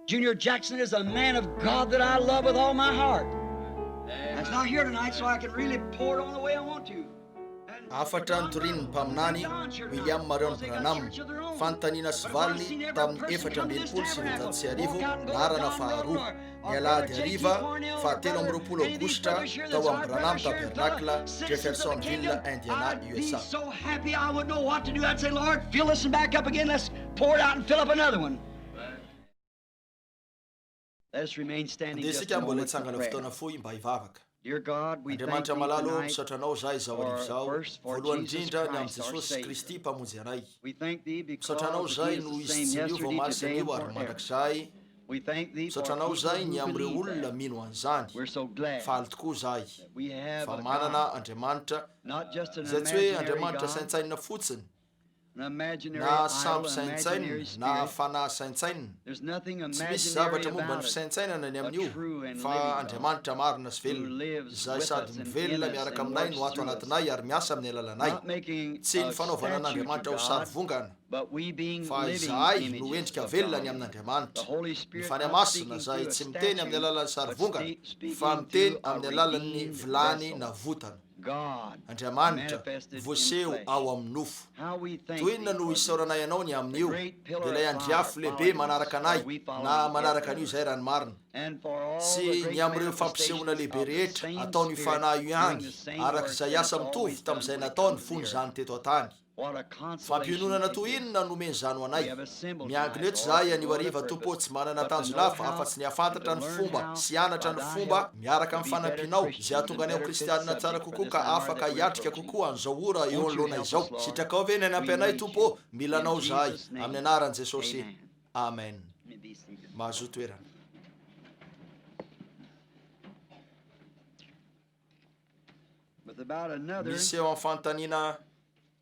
Junior Jackson is a man of God that I love with all my heart. That's not here tonight, so I can really pour it on the way I want to. Hafatra notorian'ny mpaminany William Marion Branham, fanontaniana sy valiny tamin'ny 1964, laharana faharoa, ny alahady hariva fahatelo amby 20 aogositra tao amin'ny Branham Tabernacle, Jeffersonville, Indiana, USA. Andeha isika mbola hitsangana fotoana fohy mba hivavaka. Andriamanitra malala ô, misaotra Anao izahay izao hariva izao, voalohany indrindra ny amin'i Jesosy Kristy Mpamonjy anay. Misaotra Anao izahay noho Izy tsy niova omaly sy anio ary mandrakizay. Misaotra Anao izahay ny amin'ireo olona mino an'izany. Faly tokoa izahay fa manana Andriamanitra izay tsy hoe Andriamanitra saintsainina fotsiny, na sampy saintsainina na fanahy saintsainina. Tsy misy zavatra momba ny fisaintsainana ny amin'io, fa Andriamanitra marina sy velona, izay sady mivelona miaraka aminay no ato anatinay ary miasa amin'ny alalanay. Tsy ny fanaovana an'Andriamanitra ho sary vongana, fa izahay no endrika velona ny amin'Andriamanitra. Ny Fanahy Masina, izay tsy miteny amin'ny alalan'ny sary vongana, fa miteny amin'ny alalan'ny vilany navotana. Andriamanitra, voaseho ao amin'ny nofo. Toy inona no isaoranay Anao ny amin'io, dia ilay Andriafo lehibe manaraka anay, na manaraka an'io izay raha ny marina, sy ny amin'ireo fampisehoana lehibe rehetra ataon'io Fanahy io ihany, araka izay asa mitovy tamin'izay nataony fony izany teto an-tany. Fampiononana toy inona no nomen'izany ho anay! Miangona eto izahay anio hariva, Tompo ô, tsy manana tanjona hafa afa-tsy ny hahafantatra ny fomba sy hianatra ny fomba miaraka amin'ny fanampianao, izay hahatonga anay ho kristianina tsara kokoa ka afaka hiatrika kokoa an'izao ora eo anoloana izao. Sitrakao ve ny hanampy anay, Tompo ô? Mila Anao izahay. Amin'ny anaran'i Jesosy. Amen. Mahazoa toerana. Misy eo amin'ny fanontaniana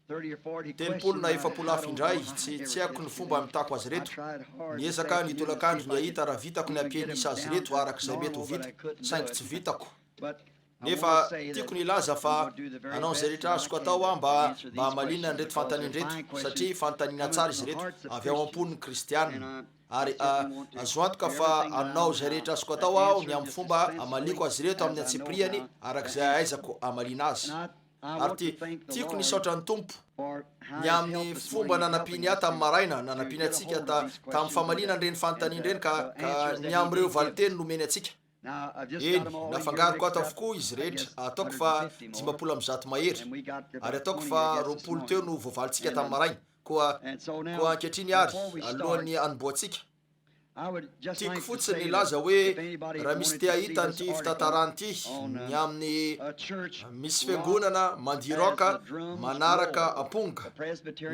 30 na 40 hafa indray, tsy tsy haiko ny fomba hamitako azy ireto. Niezaka ny tolakandro ny hahita raha vitako ny hampiely isa azy ireto araka izay mety ho vita, saingy tsy vitako. Nefa tiako ny hilaza fa hanao izay rehetra azoko atao aho mba mba hamaliana an'ireto fanontaniana ireto, satria fanontaniana tsara izy ireto, avy ao am-pon'ny kristiana. Ary azo antoka fa hanao izay rehetra azoko atao aho ny amin'ny fomba hamaliako azy ireto amin'ny antsipiriany araka izay ahaizako hamaliana azy. Ary ti, tiako ny hisaotra ny Tompo ny amin'ny fomba nanampiany ahy tamin'ny maraina, nanampiany antsika ta, tamin'ny famaliana an'ireny fanontaniana ireny ka, ka ny amin'ireo valinteny nomeny antsika. Eny, nafangaroko ato avokoa izy rehetra, ataoko fa 150 mahery, ary ataoko fa 20 teo no voavalintsika tamin'ny maraina. Koa, koa ankehitriny àry, alohan'ny hanombohantsika, tiako fotsiny ny hilaza hoe raha misy te hahita an'ity fitantarana ity, ny amin'ny, misy fiangonana mandihy rock manaraka amponga,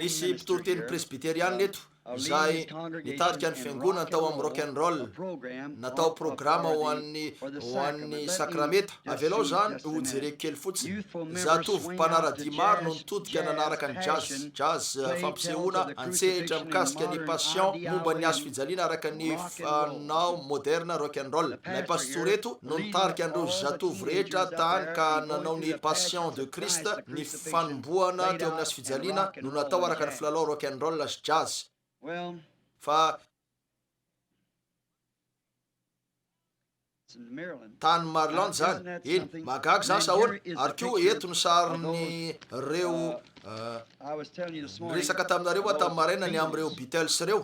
misy mpitoriteny presbyteriana eto, izay nitarika ny fiangonany tao amin'ny rock and roll, natao programa ho an'ny ho an'ny sakrameta. Avelao izany ho jereko kely fotsiny. Zatovo mpanara-dia maro no nitodika nanaraka ny jazz, jazz, fampisehoana an-tsehatra mikasika ny passion momba ny hazo fijaliana araka ny fanao moderna rock and roll. Ilay pastora eto no nitarika an'ireo zatovo rehetra tany ka nanao ny passion de Christ, ny fanombohana teo amin'ny hazo fijaliana no natao araka ny filalao rock and roll sy jazz. Fa tany Maryland izany. Eny, mahagaga izany sa ahoana? Ary koa eto ny sarin'ireo, niresaka taminareo aho tamin'ny maraina ny amin'ireo Beatles ireo.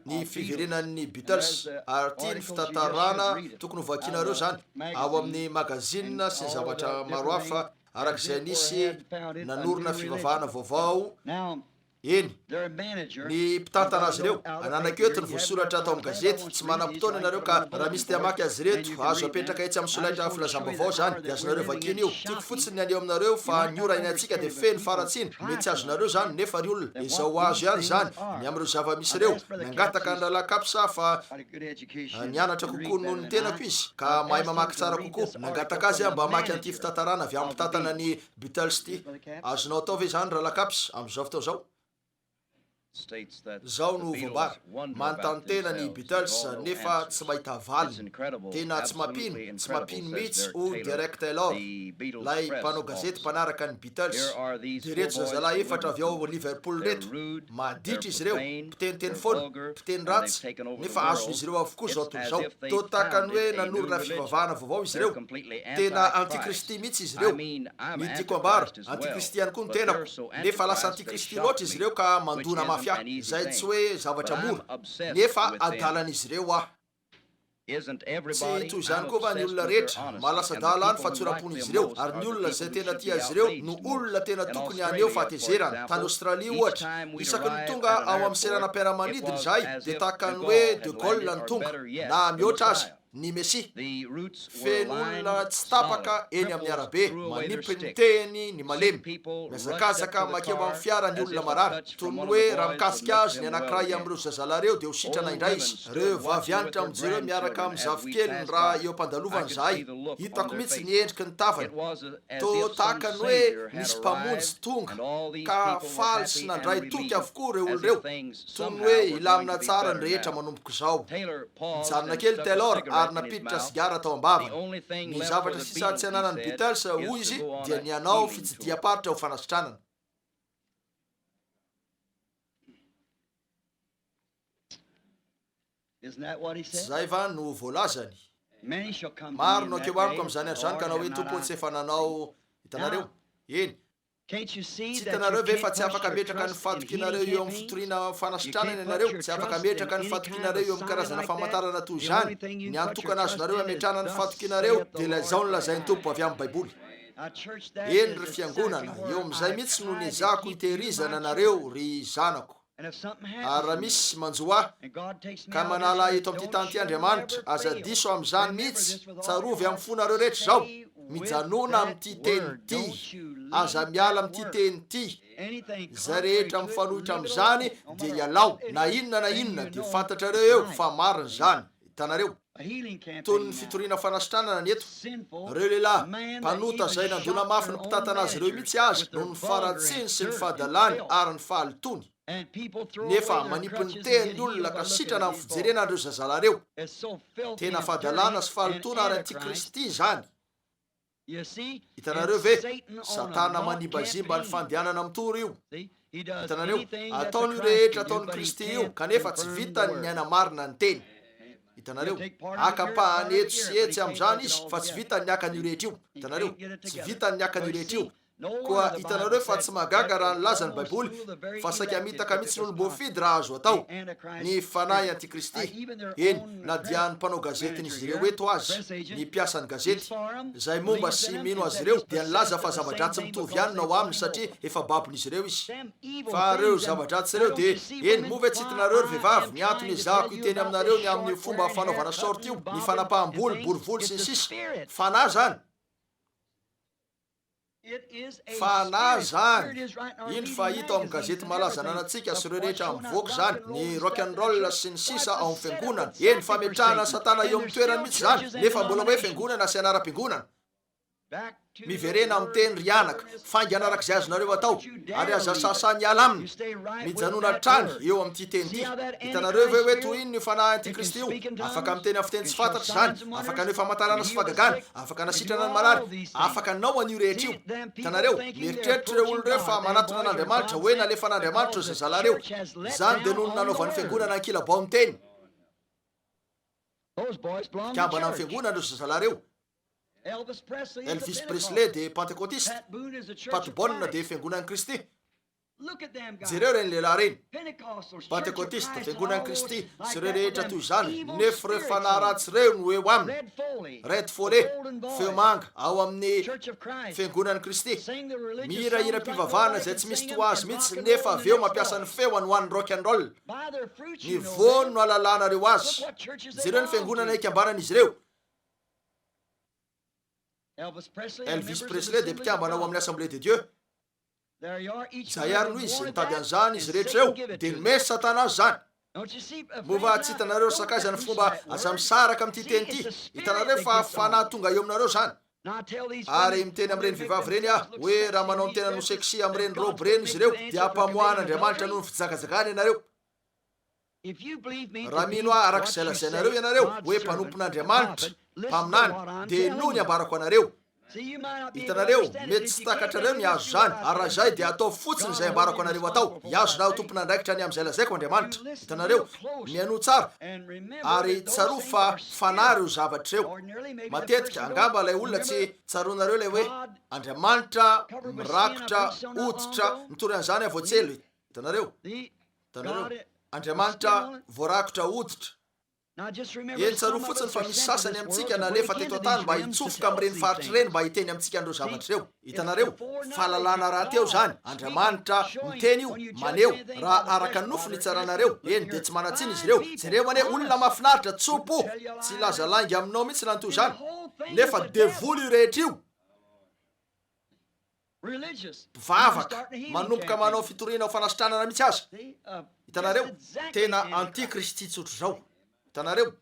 Ny fiverenan'ny Beatles, ary ity ny fitantarana tokony ho vakianareo izany, ao amin'ny magazine sy ny zavatra maro hafa, araka izay nisy nanorina fivavahana vaovao, eny, ny mpitantana azy ireo. Ananako eto ny voasoratra ato amin'ny gazety, tsy manam-potoana ianareo ka raha misy te hamaky azy ireto, azo apetraka etsy amin'ny solaitra filazam-baovao izany, dia azonareo vakiana io. Tiako fotsiny ny haneho aminareo fa ny ora iainantsika dia feno faharatsiana, mety tsy azonareo izany, nefa ry olona, izao ho azo ihany izany, ny amin'ireo zava-misy ireo. Nangataka ny Rahalahy Capps aho fa nianatra kokoa noho ny tenako izy, ka mahay mamaky tsara kokoa. Nangataka azy aho mba hamaky an'ity fitantarana avy amin'ny mpitantana ny Beatles ity. Azonao atao ve izany, Rahalahy Capps, amin'izao fotoana izao? Izao no voambara, Manontany tena ny Beatles nefa tsy mahita valiny. Tena tsy mampino, tsy mampino mihitsy, hoy Derek Taylor, ilay mpanao gazety mpanaraka ny Beatles. Dia ireto zazalahy efatra avy ao Liverpool ireto, maditra izy ireo, mpiteniteny foana, mpiteny ratsy, nefa azon'izy ireo avokoa izao tontolo izao. Toa tahaka ny hoe nanorina fivavahana vaovao izy ireo. Tena antikristy mihitsy izy ireo. Ny tiako ambara, antikristy ihany koa ny tenako, nefa lasa antikristy loatra izy ireo ka mandona mafy ahy, izay tsy hoe zavatra mora, nefa adalan'izy ireo aho. Tsy toy izany koa va ny olona rehetra? Mahalasa-dala ahy ny fahatsoram-pon'izy ireo, ary ny olona izay tena tia azy ireo no olona tena tokony haneho fahatezerana. Tany Aostralia, ohatra, isaky ny tonga ao amin'ny seranam-piaramanidina izahay, dia tahaka ny hoe de Gaulle no tonga, na mihoatra aza. Ny Mesia. Feno olona tsy tapaka eny amin'ny arabe, manipy ny tehiny ny malemy. Mihazakazaka mankeo amin'ny fiara ny olona marary. Toy ny hoe raha mikasika azy ny anankiray amin'ireo zazalahy ireo dia ho sitrana indray izy. Ireo vavy antitra mijery eo miaraka amin'ny zafikeliny raha eo am-pandalovana izahay. Hitako mihitsy ny endriky ny tavany. Toa tahaka ny hoe nisy mpamonjy tonga ka faly sy nandray toky avokoa ireo olona ireo. Toy ny hoe hilamina tsara ny rehetra manomboka izao. Nijanona kely Taylor ary nampiditra sigara tao am-bavany. Ny zavatra sisa tsy ananan'ny Beatles, hoy izy, dia ny hanao fitsidiham-paritra ho fanasitranana. Tsy izay va no voalazany? Maro no hankeo amiko amin'izany andro izany ka hanao hoe, Tompo ô, tsy efa nanao. Hitanareo? Eny. Tsy hitanareo ve fa tsy afaka hametraka ny fatokianareo eo amin'ny fitoriana fanasitranana ianareo? Tsy afaka hametraka ny fatokianareo eo amin'ny karazana famantarana toy izany. Ny hany tokana azonareo hametrahana ny fatokianareo dia ilay izao no lazain'ny Tompo avy amin'ny Baiboly. Eny, ry fiangonana, eo amin'izay mihitsy no niezahako hitehirizana anareo, ry zanako. Ary raha misy manjo ahy, ka manala ahy eto amin'ity tany ity Andriamanitra, aza diso amin'izany mihitsy, tsarovy amin'ny fonareo rehetra izao, mijanòna amin'ity teny ity, aza miala amin'ity teny ity, izay rehetra mifanohitra amin'izany dia ialao, na inona na inona, dia fantatrareo eo fa marina izany, hitanareo. Toy ny fitoriana fanasitranana ny eto. Ireo lehilahy mpanota izay nandona mafy ny mpitantana azy ireo mihitsy aza noho ny faharatsiany sy ny fahadalany ary ny fahalotoany. Nefa manipy ny tehiny ny olona ka sitrana amin'ny fijerena an'ireo zazalahy ireo. Tena fahadalana sy fahalotoana ary antikristy izany. Hitanareo ve? Satana manimbazimba ny fandehanana mitory io. Hitanareo? Ataony io rehetra ataon'i Kristy io, kanefa tsy vitany ny hanamarina ny Teny. Hitanareo? Haka ampahany etsy sy etsy amin'izany izy, fa tsy vitany ny haka an'io rehetra io. Hitanareo? Tsy vitany ny haka an'io rehetra io. Koa hitanareo fa tsy mahagaga raha nilaza ny Baiboly fa saika hamitaka mihitsy ny olom-boafidy raha azo atao, ny fanahy antikristy, eny, na dia ny mpanao gazetin'izy ireo eto aza, ny mpiasan'ny gazety, izay momba sy mino azy ireo, dia nilaza fa zava-dratsy mitovy ihany no ao aminy satria efa babon'izy ireo izy. Fa ireo zava-dratsy ireo dia, eny, moa ve tsy hitanareo ry vehivavy, ny antony ezahako hiteny aminareo ny amin'io fomba fanaovana short io, ny fanapaham-bolo, borivoly, sy ny sisa, fanahy izany. Fanahy izany! Indro fa hita ao amin'ny gazety malaza ananantsika sy ireo rehetra mivoaka izany, ny rock and roll sy ny sisa ao amin'ny fiangonana. Eny, fametrahana an'i Satana eo amin'ny toerany mihitsy izany, nefa mbola hoe fiangonana sy anaram-piangonana. Miverena amin'ny teny ry anaka, faingana araka izay azonareo atao, ary aza sasa miala aminy. Mijanona hatrany eo amin'ity teny ity. Hitanareo ve hoe toy inona io fanahy antikristy io? Afaka miteny amin'ny fiteny tsy fantatra izany, afaka haneho famantarana sy fahagagana, Afaka nasitrana ny marary. Afaka nanao an'io rehetra io. Hitanareo, mieritreritra ireo olona ireo fa manatona an'Andriamanitra, hoe nalefan'Andriamanitra ireo zazalahy ireo. Izany dia noho ny nanaovan'ny fiangonana ankilabao ny teny. Mpikambana amin'ny fiangonana ireo zazalahy ireo. Elvis Presley dia Pantekotista. Pat Boone dia Fiangonan'i Kristy. Jereo ireny lehilahy ireny, Pantekotista, Fiangonan'i Kristy, sy ireo rehetra toy izany, nefo ireo fanahy ratsy ireo no eo aminy. Red Foley, feo manga, ao amin'ny Fiangonan'i Kristy, mihira hiram-pivavahana izay tsy misy toa azy mihitsy, nefa avy eo mampiasa ny feony ho an'ny rock and roll. Ny voany no ahalalanareo azy. Jereo ny fiangonana ikambanan'izy ireo. Elvis Presley dia mpikambana ao amin'ny Assemblée de Dieu. Izay ary no izy, nitady an'izany izy rehetra ireo, dia nomeny Satana azy izany. Moa va tsy hitanareo ry sakaiza ny fomba aza misaraka amin'ity teny ity? Hitanareo fa fanahy tonga eo aminareo izany. Ary miteny amin'ireny vehivavy ireny aho, hoe raha manao ny tenany ho sexy amin'ireny robe ireny izy ireo, dia hampamoahan'Andriamanitra noho ny fijakajagany ianareo. Raha mino ahy araka izay lazainareo ianareo, hoe mpanompon'Andriamanitra, mpaminany, dia henoy ny ambarako anareo. Hitanareo, mety tsy takatrareo ny hahazo izany, ary raha izay, dia ataovy fotsiny izay ambarako anareo atao. Hihazona ahy ho tompon'andraikitra ny amin'izay lazaiko Andriamanitra. Hitanareo? Mihainoa tsara, ary tsarovy fa fanahy ireo zavatra ireo. Matetika, angamba ilay olona tsy tsaroanareo ilay hoe Andriamanitra mirakotra hoditra, nitory an'izany aho vao tsy ela. Hitanareo? Hitanareo? Andriamanitra voarakotra hoditra. Eny, tsarovy fotsiny fa misy sasany amintsika nalefa teto an-tany mba hitsofoka amin'ireny faritra ireny mba hiteny amintsika an'ireo zavatra ireo. Hitanareo? Fahalalana rahateo izany. Andriamanitra miteny io, maneho. Raha araka ny nofo ny hitsaranareo, eny, dia tsy manan-tsiny izy ireo. Jereo anie, olona mahafinaritra, tso-po. Tsy hilaza lainga aminao mihitsy na ny toy izany. Nefa devoly io rehetra io. Mpivavaka, manomboka manao fitoriana ho fanasitranana mihitsy aza. Hitanareo? Tena antikristy tsotr'izao. Hitanareo?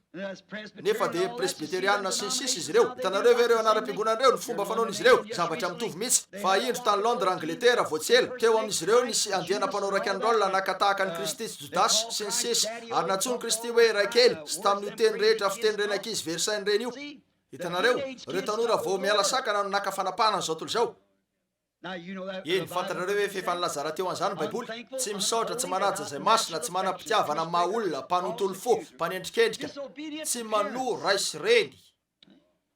Nefa dia Presbyteriana sy ny sisa izy ireo. Hitanareo ve ireo anaram-piangonana ireo, ny fomba fanaon'izy ireo? Zavatra mitovy mihitsy. Fa indro tany Londres, Angletera, vao tsy ela, teo amin'izy ireo nisy andiana mpanao rock-and-roll naka tahaka an'i Kristy sy Jodasy, sy ny sisa, ary nantsoin'i Kristy hoe Raikely, sy tamin'io teny rehetra fitenin'ireny ankizy very saina ireny io. Hitanareo, ireo tanora vao miala sakana no naka fanapahana an'izao tontolo izao. Eny, fantatrareo ve fa efa nilaza rahateo an'izany ny Baiboly? Tsy misaotra, tsy manaja izay masina, tsy manam-pitiavana amin'ny maha-olona, mpanontolo fo, mpanendrikendrika, tsy manoa ray sy reny.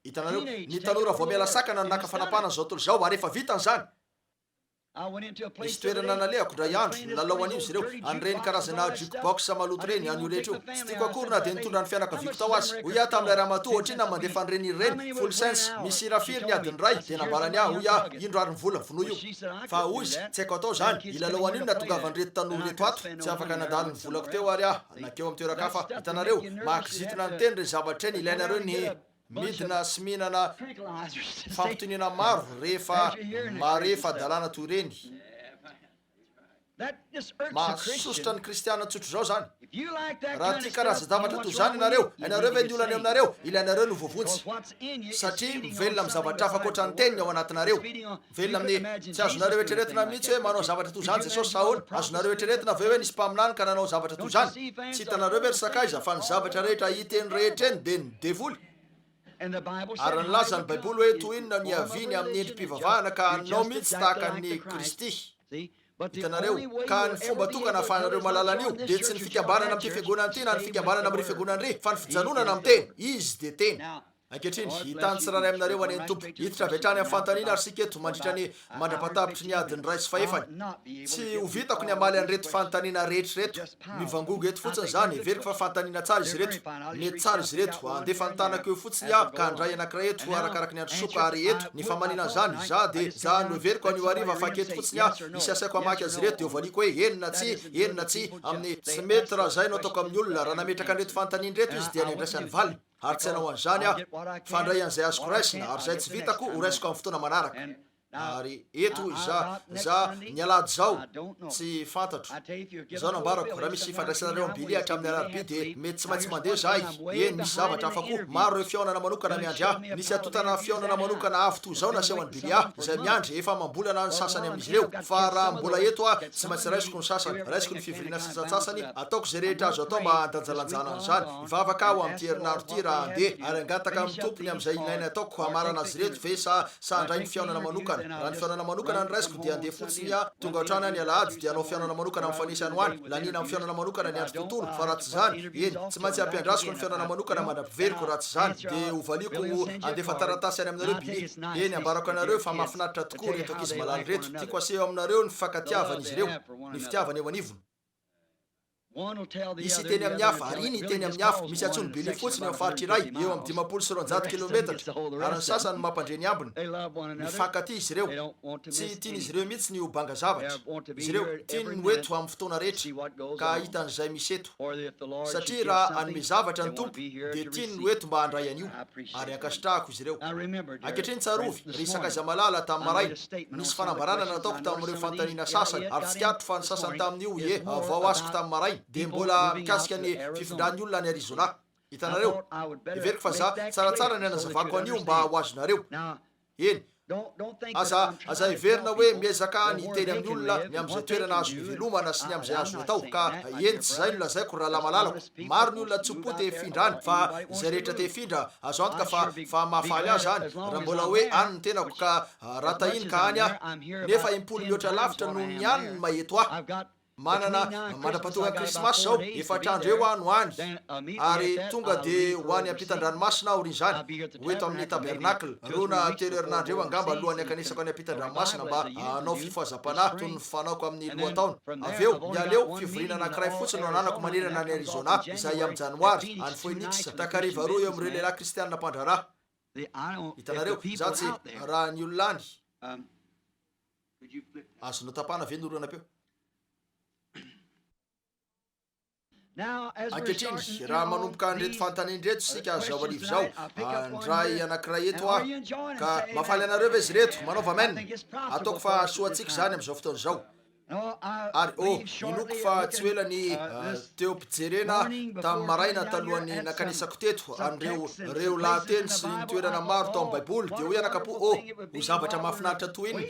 Hitanareo, ny tanora vao miala sakana no naka fanapahana an'izao tontolo izao, ary efa vitany izany. Nisy toerana nalehako indray andro, nilalao an'io izy ireo, an'ireny karazana juke-box maloto ireny, an'io rehetra io. Tsy tiako akory na dia nitondra ny fianakaviako tao aza. Hoy aho tamin'ilay ramatoa, Ohatrinona ny mandefa an'ireny hira ireny? Folo cents. Misy hira firy ny adiny iray? Dia nambarany ahy, hoy aho, Indro ary ny vola, vonoy io. Fa hoy izy, Tsy haiko atao izany. Hilalao an'io no nahatongavan'ireto tanora ireto ato. Tsy afaka nandalo ny volako teo ary aho, nankeo amin'ny toeran-kafa. Hitanareo, mahakizitina ny teny ireny zavatra ireny, ilainareo ny. Midina sy mihinana fampitoniana maro rehefa mahare fahadalana toy ireny. Mahasosotra ny kristiana tsotr'izao izany. Raha tia karazan-javatra toy izany ianareo, hainareo ve ny olana eo aminareo? Ilainareo ny ho voavonjy. Satria mivelona amin'ny zavatra hafa ankoatra ny teny ny ao anatinareo. Mivelona amin'ny, tsy azonareo eritreretina mihitsy hoe manao zavatra toy izany Jesosy sa ahoana? Azonareo eritreretina ve hoe nisy mpaminany ka nanao zavatra toy izany? Tsy hitanareo ve ry sakaiza fa ny zavatra rehetra hita eny rehetra eny dia ny devoly? Ary nilaza ny Baiboly hoe toy inona no hiaviany amin'ny endri-pivavahana ka hanao mihitsy tahaka an'i Kristy. Hitanareo? Ka ny fomba tokana ahafahanareo mahalala an'io dia tsy ny fikambanana amin'ity fiangonana ity na ny fikambanana amin'irỳ fiangonana irỳ, fa ny fijanonana amin'ny Teny. Izy dia Teny. Ankehitriny, hitany tsirairay aminareo anie ny Tompo. Hiditra avy hatrany amin'ny fanontaniana ary isika eto mandritra ny mandra-pahatapitry ny adiny iray sy fahefany. Tsy ho vitako ny hamaly an'ireto fanontaniana rehetra ireto. Mivangongo eto fotsiny izany. Heveriko fa fanontaniana tsara izy ireto. Mety tsara izy ireto. Handefa ny tanako eo fotsiny aho ka handray anankiray eto arakaraky ny androsoako. Ary eto, ny famaliana an'izany, izaho dia, izaho, noheveriko anio hariva fa haketo fotsiny aho. Hisy asaiko hamaky azy ireto, dia hovaliako hoe eny na tsia, eny na tsia, amin'ny. Tsy mety raha izay no ataoko amin'ny olona. Raha nametraka an'ireto fanontaniana ireto izy dia ny handraisany valiny. Ary tsy hanao an'izany aho, fa handray an'izay azoko raisina, ary izay tsy vitako, horaisiko amin'ny fotoana manaraka. Ary eto, izaho, izaho, ny alahady izao, tsy fantatro. Izao no ambarako, raha misy ifandraisanareo amin'i Billy hatramin'ny alarobia, dia mety tsy maintsy mandeha izahay. Eny, misy zavatra hafa koa. Maro ireo fihaonana manokana miandry ahy. Nisy antontana fihaonana manokana avo toy izao naseho an'i Billy ahy, izay miandry, efa amam-bolana ny sasany amin'izy ireo. Fa raha mbola eto aho, tsy maintsy raisiko ny sasany. Raisiko ny fivoriana sasantsasany, ataoko izay rehetra azo atao mba handanjalanjana an'izany. Hivavaka aho amin'ity herinandro ity raha handeha, ary hangataka amin'ny Tompo ny amin'izay ilainy ataoko hamarana azy ireto ve sa sa handray ny fihaonana manokana. Raha ny fihaonana manokana no raisiko dia handeha fotsiny aho, tonga hatrany aho ny alahady dia hanao fihaonana manokana mifanesy any ho any, laniana amin'ny fihaonana manokana ny andro tontolo, fa raha tsy izany, eny, tsy maintsy hampiandrasiko ny fihaonana manokana mandra-piveriko, raha tsy izany, dia hovaliako ho handefa taratasy any aminareo Billy. Eny, ambarako anareo fa mahafinaritra tokoa ireto ankizy malala ireto. Tiako aseho aminareo ny fifankatiavan'izy ireo, ny fitiavana eo anivony. Hisy hiteny amin'ny hafa, ary iny hiteny amin'ny hafa. Misy antsoin'i Billy fotsiny eo amin'ny faritra iray, eo amin'ny 250 kilometatra, ary ny sasany no mampandre ny ambiny. Mifankatia izy ireo. Tsy tian'izy ireo mihitsy ny ho banga zavatra. Izy ireo, tiany ny ho eto amin'ny fotoana rehetra, ka hahita an'izay misy eto. Satria raha hanome zavatra ny Tompo, dia tiany ny ho eto mba handray an'io. Ary ankasitrahako izy ireo. Ankehitriny tsarovy, ry sakaiza malala, tamin'ny maraina, nisy fanambarana nataoko tamin'ireo fanontaniana sasany, ary tsikaritro fa ny sasany tamin'io, ie, vao azoko tamin'ny maraina, dia mbola mikasika ny fifindran'ny olona any Arizona. Hitanareo? Heveriko fa za, tsaratsara ny hanazavako an'io mba ho azonareo. Eny. Aza, aza heverina hoe miezaka ny hiteny amin'ny olona ny amin'izay toerana azony ivelomana sy ny amin'izay azony atao. Ka, eny, tsy izay no lazaiko, rahalahy malalako. Maro ny olona tso-po te hifindra any, fa izay rehetra te hifindra, azo antoka fa, fa mahafaly ahy izany, raha mbola hoe any ny tenako, ka raha tahiny ka any aho. Nefa impolo mihoatra lavitra noho ny any ny maha eto ahy. Manana mandra-pahatonga ny Krismasy izao, efatra andro eo aho no any, ary tonga dia ho any ampitan-dranomasina aho aorian'izany, ho eto amin'ny Tabernacle, roa na telo herinandro eo angamba alohan'ny hankanesako any ampitan-dranomasina mba hanao fifohazam-panahy toy ny fanaoko amin'ny lohataona. Avy eo, miala eo, fivoriana anankiray fotsiny no ananako manerana an'i Arizona, izay amin'ny Janoary, any Phoenix, takariva roa eo amin'ireo lehilahy kristiana mpandraharaha. Hitanareo, izaho tsy, raha ny olona any. Azonao tapahana ve ny horonam-peo? Ankehitriny, raha manomboka an'ireto fanontaniana ireto isika izao hariva izao, handray anankiray eto aho. Ka mahafaly anareo ve izy ireto? Manaova amen. Ataoko fa hahasoa antsika izany amin'izao fotoana izao. Ary, oh, inoako fa tsy ho ela ny teo am-pijerena tamin'ny maraina talohan'ny nankanesako teto an'ireo, ireo lahateny sy ny toerana maro tao amin'ny Baiboly, dia hoy anakapo, oh, ho zavatra mahafinaritra toy inona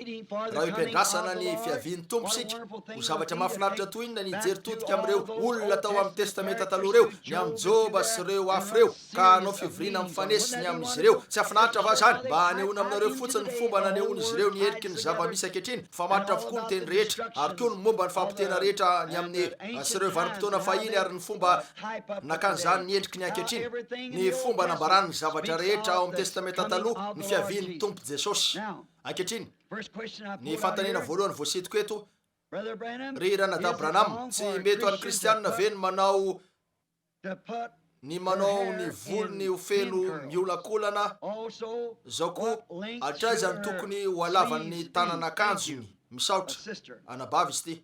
raha eo am-piandrasana ny fiavian'ny Tompo isika, ho zavatra mahafinaritra toy inona ny hijery todika amin'ireo olona tao amin'ny Testamenta Taloha ireo, ny amin'i Joba sy ireo hafa ireo. ka hanao fivoriana mifanesy ny amin'izy ireo. Tsy hahafinaritra va izany? Mba hanehoana aminareo fotsiny ny fomba nanehoan'izy ireo ny heriky ny zava-misy ankehitriny, mifamatotra avokoa ny teny rehetra, ary koa ny momba ny fampitena rehetra ny amin'ny sy ireo vanim-potoana fahiny ary ny fomba nakan'izany ny endriky ny ankehitriny, ny fomba nambarany ny zavatra rehetra ao amin'ny Testamenta Taloha, ny fiavian'ny Tompo Jesosy. Ankehitriny, ny fanontaniana voalohany voasintoko eto, Ry Ranadahy Branham, tsy mety ho an'ny Kristianina ve ny manao ny manao ny volony ho feno miolakolana zao koa hatraiza no tokony ho halavan'ny tanan'akanjony? Misaotra anabavy izy ity.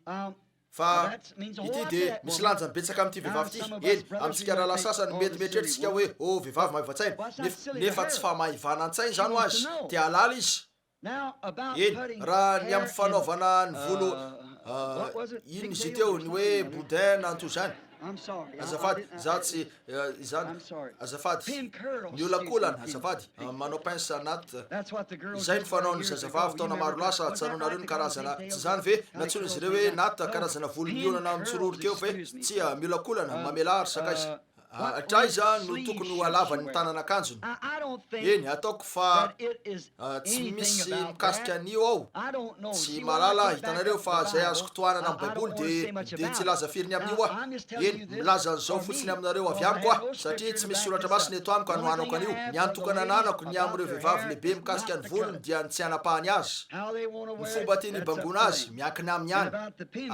Fa ity dia misy lanjany betsaka amin'ity vehivavy ity. Eny, amintsika rahalahy sasany mety mieritreritra isika hoe, oh, vehivavy maivan-tsaina. Nefa, nefa tsy fahamaivanan-tsaina izany ho azy. Te hahalala izy. Eny, raha ny amin'ny fanaovana ny volo, inona izy io teo, ny hoe boudin na ny toy izany? Azafady, izaho tsy, izany, azafady, miolakolana, azafady, manao pince à natte, izay no fanaon'ny zazavavy taona maro lasa, tsaroanareo ny karazana, tsy izany ve? Nantsoin'izy ireo hoe natte, karazana volo miolana mitsororoka eo ve? Tsia, miolakolana, mamelà ry sakaiza. Hatraiza no tokony ho halavan'ny tanan'akanjony? Eny, ataoko fa tsy misy mikasika an'io ao. Tsy mahalala aho, hitanareo, fa izay azoko tohanana amin'ny Baiboly dia, dia tsy hilaza firy ny amin'io aho. Eny, milaza an'izao fotsiny aminareo avy amiko aho, satria tsy misy Soratra Masina eto amiko hanohanako an'io. Ny antokana ananako ny amin'ireo vehivavy lehibe mikasika ny volony dia ny tsy hanapahany azy. Ny fomba tiany hibangoana azy, miankina aminy ihany.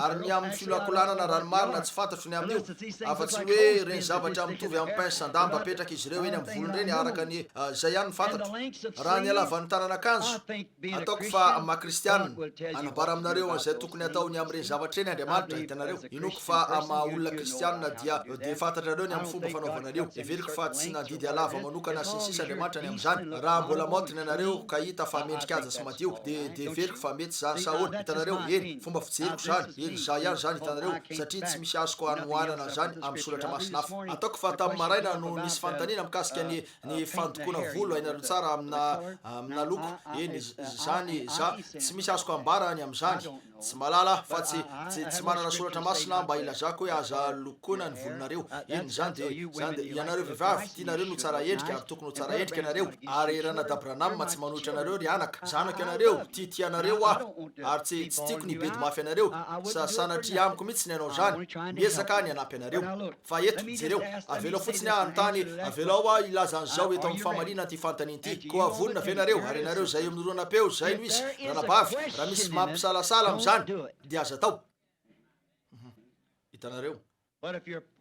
Ary ny amin'ny fiolakolanana, raha ny marina, tsy fantatro ny amin'io. Afa-tsy ny hoe ireny zavatra mitovy amin'ny pince an-damba apetrak'izy ireo eny amin'ny volony ireny araka ny izay ihany no fantatro. Raha ny halavan'ny tanan'akanjo, ataoko fa amin'ny maha kristianina, hanambara aminareo an'izay tokony hatao ny amin'ireny zavatra ireny Andriamanitra, hitanareo. Inoako fa amin'ny maha olona kristianina dia dia fantatrareo ny amin'ny fomba fanaovana an'io. Heveriko fa tsy nandidy halava manokana sy ny sisa Andriamanitra ny amin'izany. Raha mbola maotina ianareo ka hita fa mendrika haja sy madio, dia dia heveriko fa mety izany sa ahoana? Hitanareo? Eny. Fomba fijeriko izany, eny izaho ihany izany hitanareo, satria tsy misy azoko hanohanana an'izany amin'ny soratra masina hafa. Ataoko fa tamin'ny maraina no nisy fanontaniana mikasika ny ny fandokoana volo hainareo tsara amina amina loko, eny izany za, tsy misy azoko ambara ny amin'izany, tsy mahalala aho, fa tsy tsy tsy manana soratra masina aho mba hilazako hoe aza lokoina ny volonareo, eny izany dia izany dia ianareo vehivavy, tianareo ny ho tsara endrika ary tokony ho tsara endrika ianareo, ary Ranadahy Branham tsy manohitra anareo ry anaka, zanako ianareo, tiatia anareo aho. Ary tsy, tsy tiako ny hibedy mafy anareo, sa sanatria amiko mihitsy ny hanao izany, miezaka aho ny hanampy anareo. Fa eto, jereo, avelao fotsiny aho hanontany, avelao aho hilaza an'izao eto amin'ny famaliana an'ity fanontaniana ity. Koa vonona ve nareo, ary ianareo izay eo amin'ny horonam-peo, izay no izy, ranabavy, raha misy mampisalasala amin'izany, dia aza atao. Hitanareo?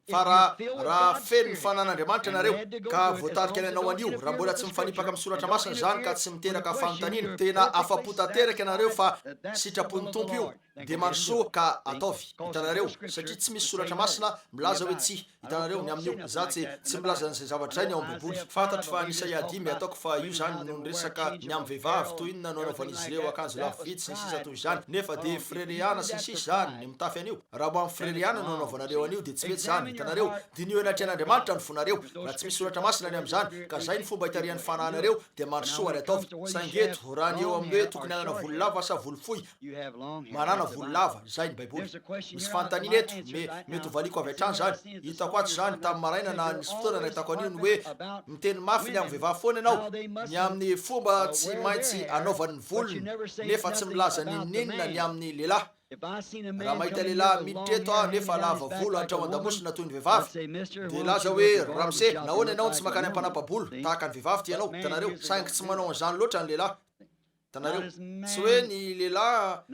Fa raha, raha feno ny fanan'Andriamanitra ianareo, ka voatarika ny hanao an'io, raha mbola tsy mifanipaka amin'ny Soratra Masina izany ka tsy miteraka fanontaniana, tena afa-po tanteraka ianareo fa sitrapon'ny Tompo io. Dia mandrosoa ka ataovy. Hitanareo? Satria tsy misy Soratra Masina milaza hoe tsia. Hitanareo, ny amin'io. Izaho tsy, tsy milaza an'izay zavatra izay ny ao amin'ny Baiboly. Fantatro fa ny Isaia 5, ataoko fa io izany no niresaka ny amin'ny vehivavy, toy inona no anaovan'izy ireo akanjo lafo vidy sy ny sisa toy izany. Nefa dia firerehana sy ny sisa izany, ny mitafy an'io. Raha ho amin'ny firerehana no anaovanareo an'io, dia tsy mety izany. Hitanareo? Diniho eny anatrehan'Andriamanitra ny fonareo. Raha tsy misy Soratra Masina ny amin'izany, ka izay no fomba itarihan'ny fanahinareo, dia mandrosoa ary ataovy. Saingy eto, raha ny eo amin'ny hoe tokony hanana volo lava sa volo fohy, manàna volo lava, izay ny Baiboly. Misy fanontaniana eto, me, mety ho valiako avy hatrany izany. Hitako ato izany, tamin'ny maraina na nisy fotoana nahitako an'io, ny hoe miteny mafy ny amin'ny vehivavy foana ianao, ny amin'ny fomba tsy maintsy anaovany ny volony, nefa tsy milaza n'inon'inona ny amin'ny lehilahy. Raha mahita lehilahy miditra eto aho nefa lava volo hatrao an-damosina toy ny vehivavy, dia hilaza hoe, Ramose, nahoana ianao no tsy mankany am-panapa-bolo tahaka ny vehivavy ity ianao? Hitanareo? Saingy tsy manao an'izany loatra ny lehilahy. Hitanareo? Tsy hoe ny lehilahy,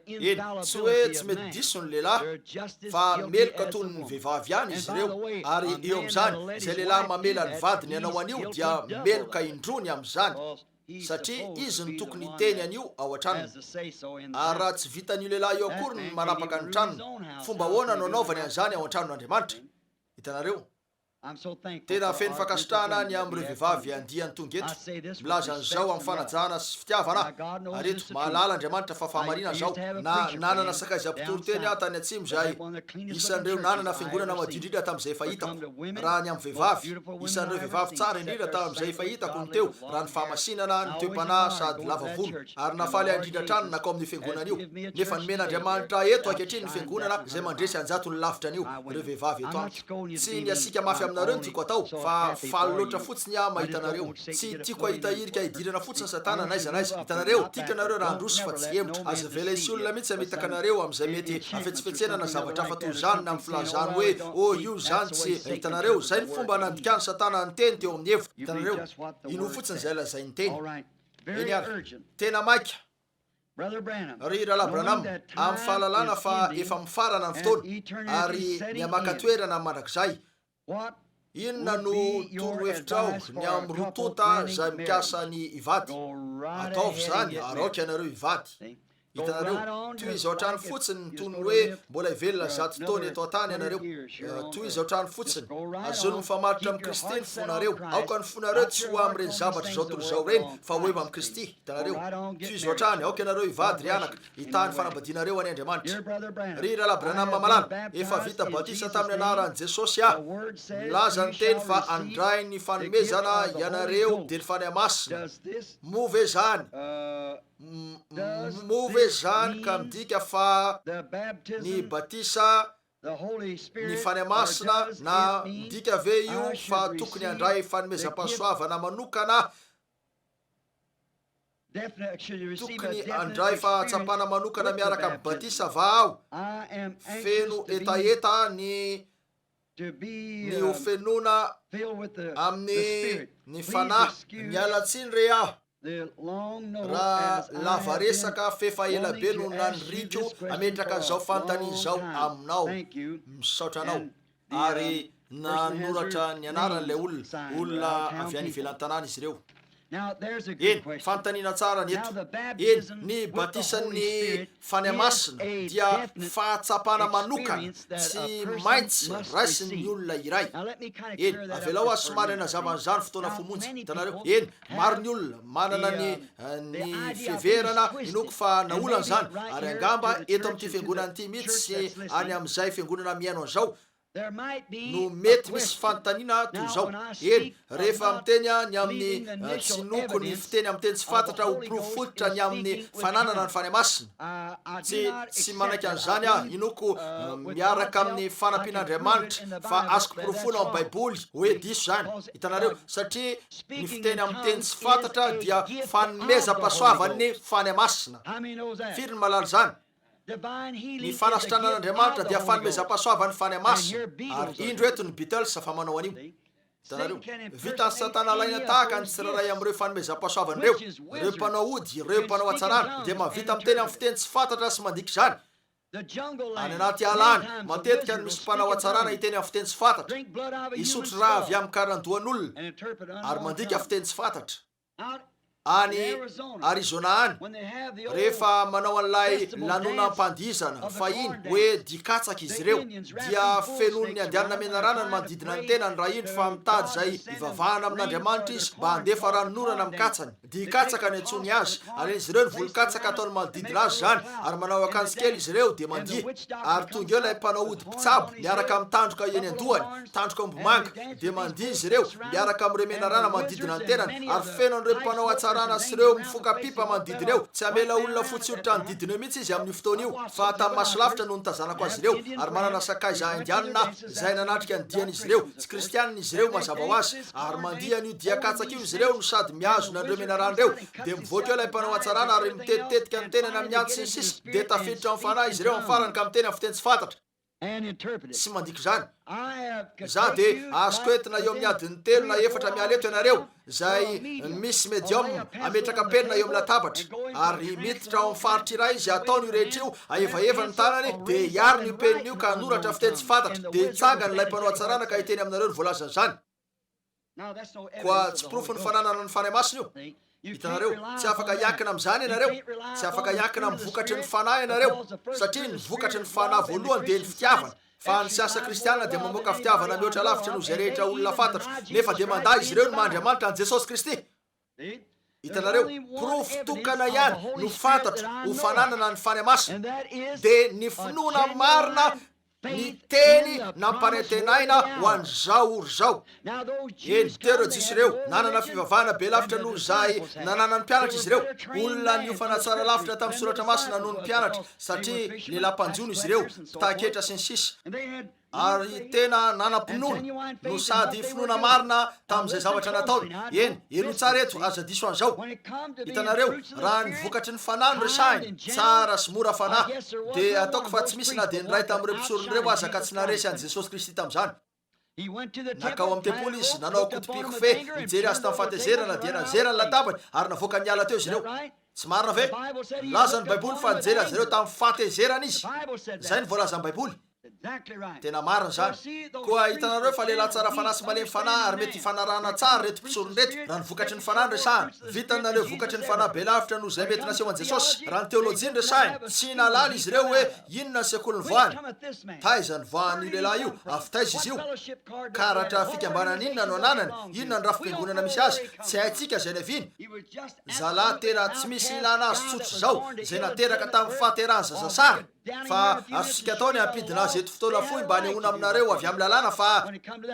eny, tsy hoe tsy mety diso ny lehilahy, fa meloka toy ny vehivavy ihany izy ireo. Ary eo amin'izany, izay lehilahy mamela ny vadiny hanao an'io dia meloka indroa ny amin'izany. Satria izy no tokony hiteny an'io ao an-tranony. Ary raha tsy vitan'io lehilahy io akory ny manapaka ny tranony, fomba ahoana no anaovany an'izany ao an-tranon'Andriamanitra? Hitanareo? Tena feno fankasitrahana ny amin'ireo vehivavy andiany tonga eto, milaza an'izao amin'ny fanajana sy fitiavana aho. Ary eto, mahalala Andriamanitra fa fahamarinana izao. Na, nanana sakaiza mpitory teny aho tany atsimo izay isan'ireo nanana fiangonana madio indrindra tamin'izay efa hitako, raha ny amin'ny vehivavy. Isan'ireo vehivavy tsara indrindra tamin'izay efa hitako ny teo, raha ny fahamasinana, ny toe-panahy sady lava volo. Ary nahafaly ahy indrindra hatrany ny nankao amin'io fiangonana io. Nefa nomen'Andriamanitra ahy eto ankehitriny ny fiangonana izay mandresy an-jatony lavitra an'io, ireo vehivavy eto amiko. Tsy ny hasiaka mafy aminareo no tiako atao, fa faly loatra fotsiny aho mahita anareo. Tsy tiako hahita hirika hidirana fotsiny Satana n'aiza n'aiza. Hitanareo? Tiako ianareo raha handroso fa tsy hihemotra. Aza avela hisy olona mihitsy hamitaka anareo amin'izay mety hafetsifetsena na zavatra hafa toy izany na amin'ny filazany hoe, Oh, io izany tsy. Hitanareo? Izay no fomba nandikan'i Satana ny teny teo amin'i Eva. Hitanareo? Inoa fotsiny izay lazain'ny teny. Eny ary. Tena maika. Ry Rahalahy Branham, amin'ny fahalalana fa efa mifarana ny fotoana, ary mihamaka toerana mandrakizay, Inona no torohevitrao ny amin'ny roa tonta izay mikasa ny hivady? Ataovy izany ary aoka ianareo hivady. Hitanareo? Tohizo hatrany fotsiny ny toy ny hoe mbola hivelona zato taona eto an-tany ianareo. Tohizo hatrany fotsiny. Azony mifamatotra amin'i Kristy ny fonareo. Aoka ny fonareo tsy ho amin'ireny zavatra izao tontolo izao ireny, fa ho eo amin'i Kristy. Hitanareo? Tohizo hatrany. Aoka ianareo hivady, ry anaka. Hitahy ny fanambadianareo anie Andriamanitra. Ry Rahalahy Branham malala, efa vita batisa tamin'ny anaran'i Jesosy aho. Milaza ny teny fa handray ny fanomezana ianareo dia ny Fanahy Masina. Moa ve izany, moa ve izany ka midika fa ny batisa ny Fanahy Masina na midika ve io fa tokony handray fanomezam-pahasoavana manokana Tokony handray fahatsapana manokana miaraka amin'ny batisa va aho? Feno hetaheta ny ny ho fenoina amin'ny ny Fanahy. Miala tsiny re aho raha lava resaka f'efa ela be no naniriako hametraka an'izao fanontaniana izao aminao. Misaotra anao. Ary nanoratra ny anarany ilay olona, olona avy any ivelan'ny tanàna izy ireo. Eny, fanontaniana tsara ny eto. Eny, ny batisan'ny Fanahy Masina dia fahatsapana manokana tsy maintsy raisin'ny olona iray. Eny, avelao aho somary hanazava an'izany fotoana fohy monja. Hitanareo? Eny, maro ny olona manana ny, ny fiheverana, inoako fa naolana izany, ary angamba eto amin'ity fiangonana ity mihitsy sy any amin'izay fiangonana mihaino an'izao, no mety misy fanontaniana toy izao. Eny, rehefa miteny aho ny amin'ny tsy inoako ny fiteny amin'ny teny tsy fantatra ho porofo fototra ny amin'ny fananana ny Fanahy Masina, tsy, tsy manaiky an'izany aho, inoako miaraka amin'ny fanampian'Andriamanitra fa azoko porofoina ao amin'ny Baiboly hoe diso izany. Hitanareo? Satria ny fiteny amin'ny teny tsy fantatra dia fanomezam-pahasoavan'ny Fanahy Masina. Firy ny mahalala izany? Ny fanasitranan'Andriamanitra dia fanomezam-pahasoavan'ny Fanahy Masina. Ary indro eto ny Beatles fa manao an'io. Hitanareo? Vitan'i Satana alaina tahaka ny tsirairay amin'ireo fanomezam-pahasoavana ireo. Ireo mpanao ody, ireo mpanao hatsarana, dia mahavita miteny amin'ny fiteny tsy fantatra sy mandika izany. Any anaty ala any, matetika no misy mpanao hatsarana hiteny amin'ny fiteny tsy fantatra, hisotro rà avy amin'ny karandohan'olona, ary mandika fiteny tsy fantatra. Any Arizona any, rehefa manao an'ilay lanonam-pandihizana fahiny hoe dihy katsaka izy ireo, dia fenoin'ny Indiana menarana ny manodidina ny tenany raha indro fa mitady izay hivavahana amin'Andriamanitra izy mba handefa ranonorana amin'ny katsany. Dihy katsaka no iantsoany azy. Alain'izy ireo ny volon-katsaka ataony manodidina azy izany, ary manao akanjo kely izy ireo dia mandihy. Ary tonga eo ilay mpanao ody mpitsabo miaraka amin'ny tandroka eny an-dohany, tandroka ombimanga, dia mandihy izy ireo, miaraka amin'ireo menarana manodidina ny tenany, ary feno an'ireo mpanao hatsarana sy ireo mifoka pipa manodidina eo. Tsy hamela olona fotsy hoditra hanodidina eo mihitsy izy amin'io fotoana io, fa tamin'ny maso lavitra no nitazanako azy ireo, ary manana sakaiza Indiana aho, izay nanatrika ny dian'izy ireo. Tsy Kristianina izy ireo, mazava ho azy, ary mandihy an'io dia katsaka io izy ireo no sady mihazona an'ireo menarana ireo, dia mivoaka eo ilay mpanao hatsarana ary mitetitetika ny tenany amin'ny antsy sy ny sisa, dia tafiditra ao amin'ny fanahy izy ireo amin'ny farany ka miteny amin'ny fiteny tsy fantatra. Tsy mandika izany. Izaho dia azoko entina eo amin'ny adiny telo na efatra miala eto ianareo, izay misy medium ametraka penina eo amin'ny latabatra. Ary miditra ao amin'ny faritra iray izy, ataony io rehetra io, ahevahevany ny tanany, dia hiarina io penina io ka hanoratra fiteny tsy fantatra. Dia hitsangana ilay mpanao hatsarana ka hiteny aminareo ny voalazan'izany. Koa tsy porofon'ny fananana ny Fanahy Masina io. Hitanareo, tsy afaka hiankina amin'izany ianareo. Tsy afaka hiankina amin'ny vokatry ny Fanahy ianareo, satria ny vokatry ny Fanahy voalohany dia ny fitiavana. Fa ny siansa kristiana dia mamoaka fitiavana mihoatra lavitra noho izay rehetra olona fantatro, nefa dia mandà izy ireo ny maha Andriamanitra an'i Jesosy Kristy. Hitanareo, porofo tokana ihany no fantatro ho fananana ny Fanahy Masina, dia ny finoana marina ny teny nampanantenaina ho an'izao ora izao. Eny, teo ireo Jiosy ireo, nanana fivavahana be lavitra noho izay nananan'ny mpianatra izy ireo. Olona niofana tsara lavitra tamin'ny Soratra Masina noho ny mpianatra, satria lehilahy mpanjono izy ireo, mpitaha-ketra sy ny sisa. Ary tena nanam-pinoana, no sady finoana marina tamin'izay zavatra nataony. Eny, henoy tsara eto, aza diso an'izao. Hitanareo, raha ny vokatry ny Fanahy no resahina, tsara sy mora fanahy, dia ataoko fa tsy misy na dia ny iray tamin'ireo mpisorona ireo aza ka tsy naharesy an'i Jesosy Kristy tamin'izany. Nankao amin'ny tempoly izy, nanao koto-piko-fe, nijery azy tamin'ny fahatezerana, dia nazera ny latabany, ary navoaka niala teo izy ireo. Tsy marina ve? Milaza ny Baiboly fa nijery azy ireo tamin'ny fahatezerana izy. Izay no voalazan'ny Baiboly. Tena marina izany. Koa hitanareo fa lehilahy tsara fanahy sy malemy fanahy ary mety hifanarahana tsara ireto mpisorona ireto, raha ny vokatry ny fanahy no resahina. Vitany naneho vokatry ny fanahy be lavitra noho izay mety naseho an'i Jesosy. Raha ny teolojia no resahina, tsy nahalala izy ireo hoe inona ny sekoly nivoahany. Taiza nivoahan'io lehilahy io? Avy taiza izy io? Karatra fikambanana inona no ananany? Inona ny rafi-piangonana misy azy? Tsy haintsika izay niaviany. Zalahy tena tsy misy ilana azy tsotra izao, izay nateraka tamin'ny fahaterahan'ny zazasary. Fa azontsika atao ny hampidina azy eto fotoana fohy mba hanehoana aminareo avy amin'ny lalàna fa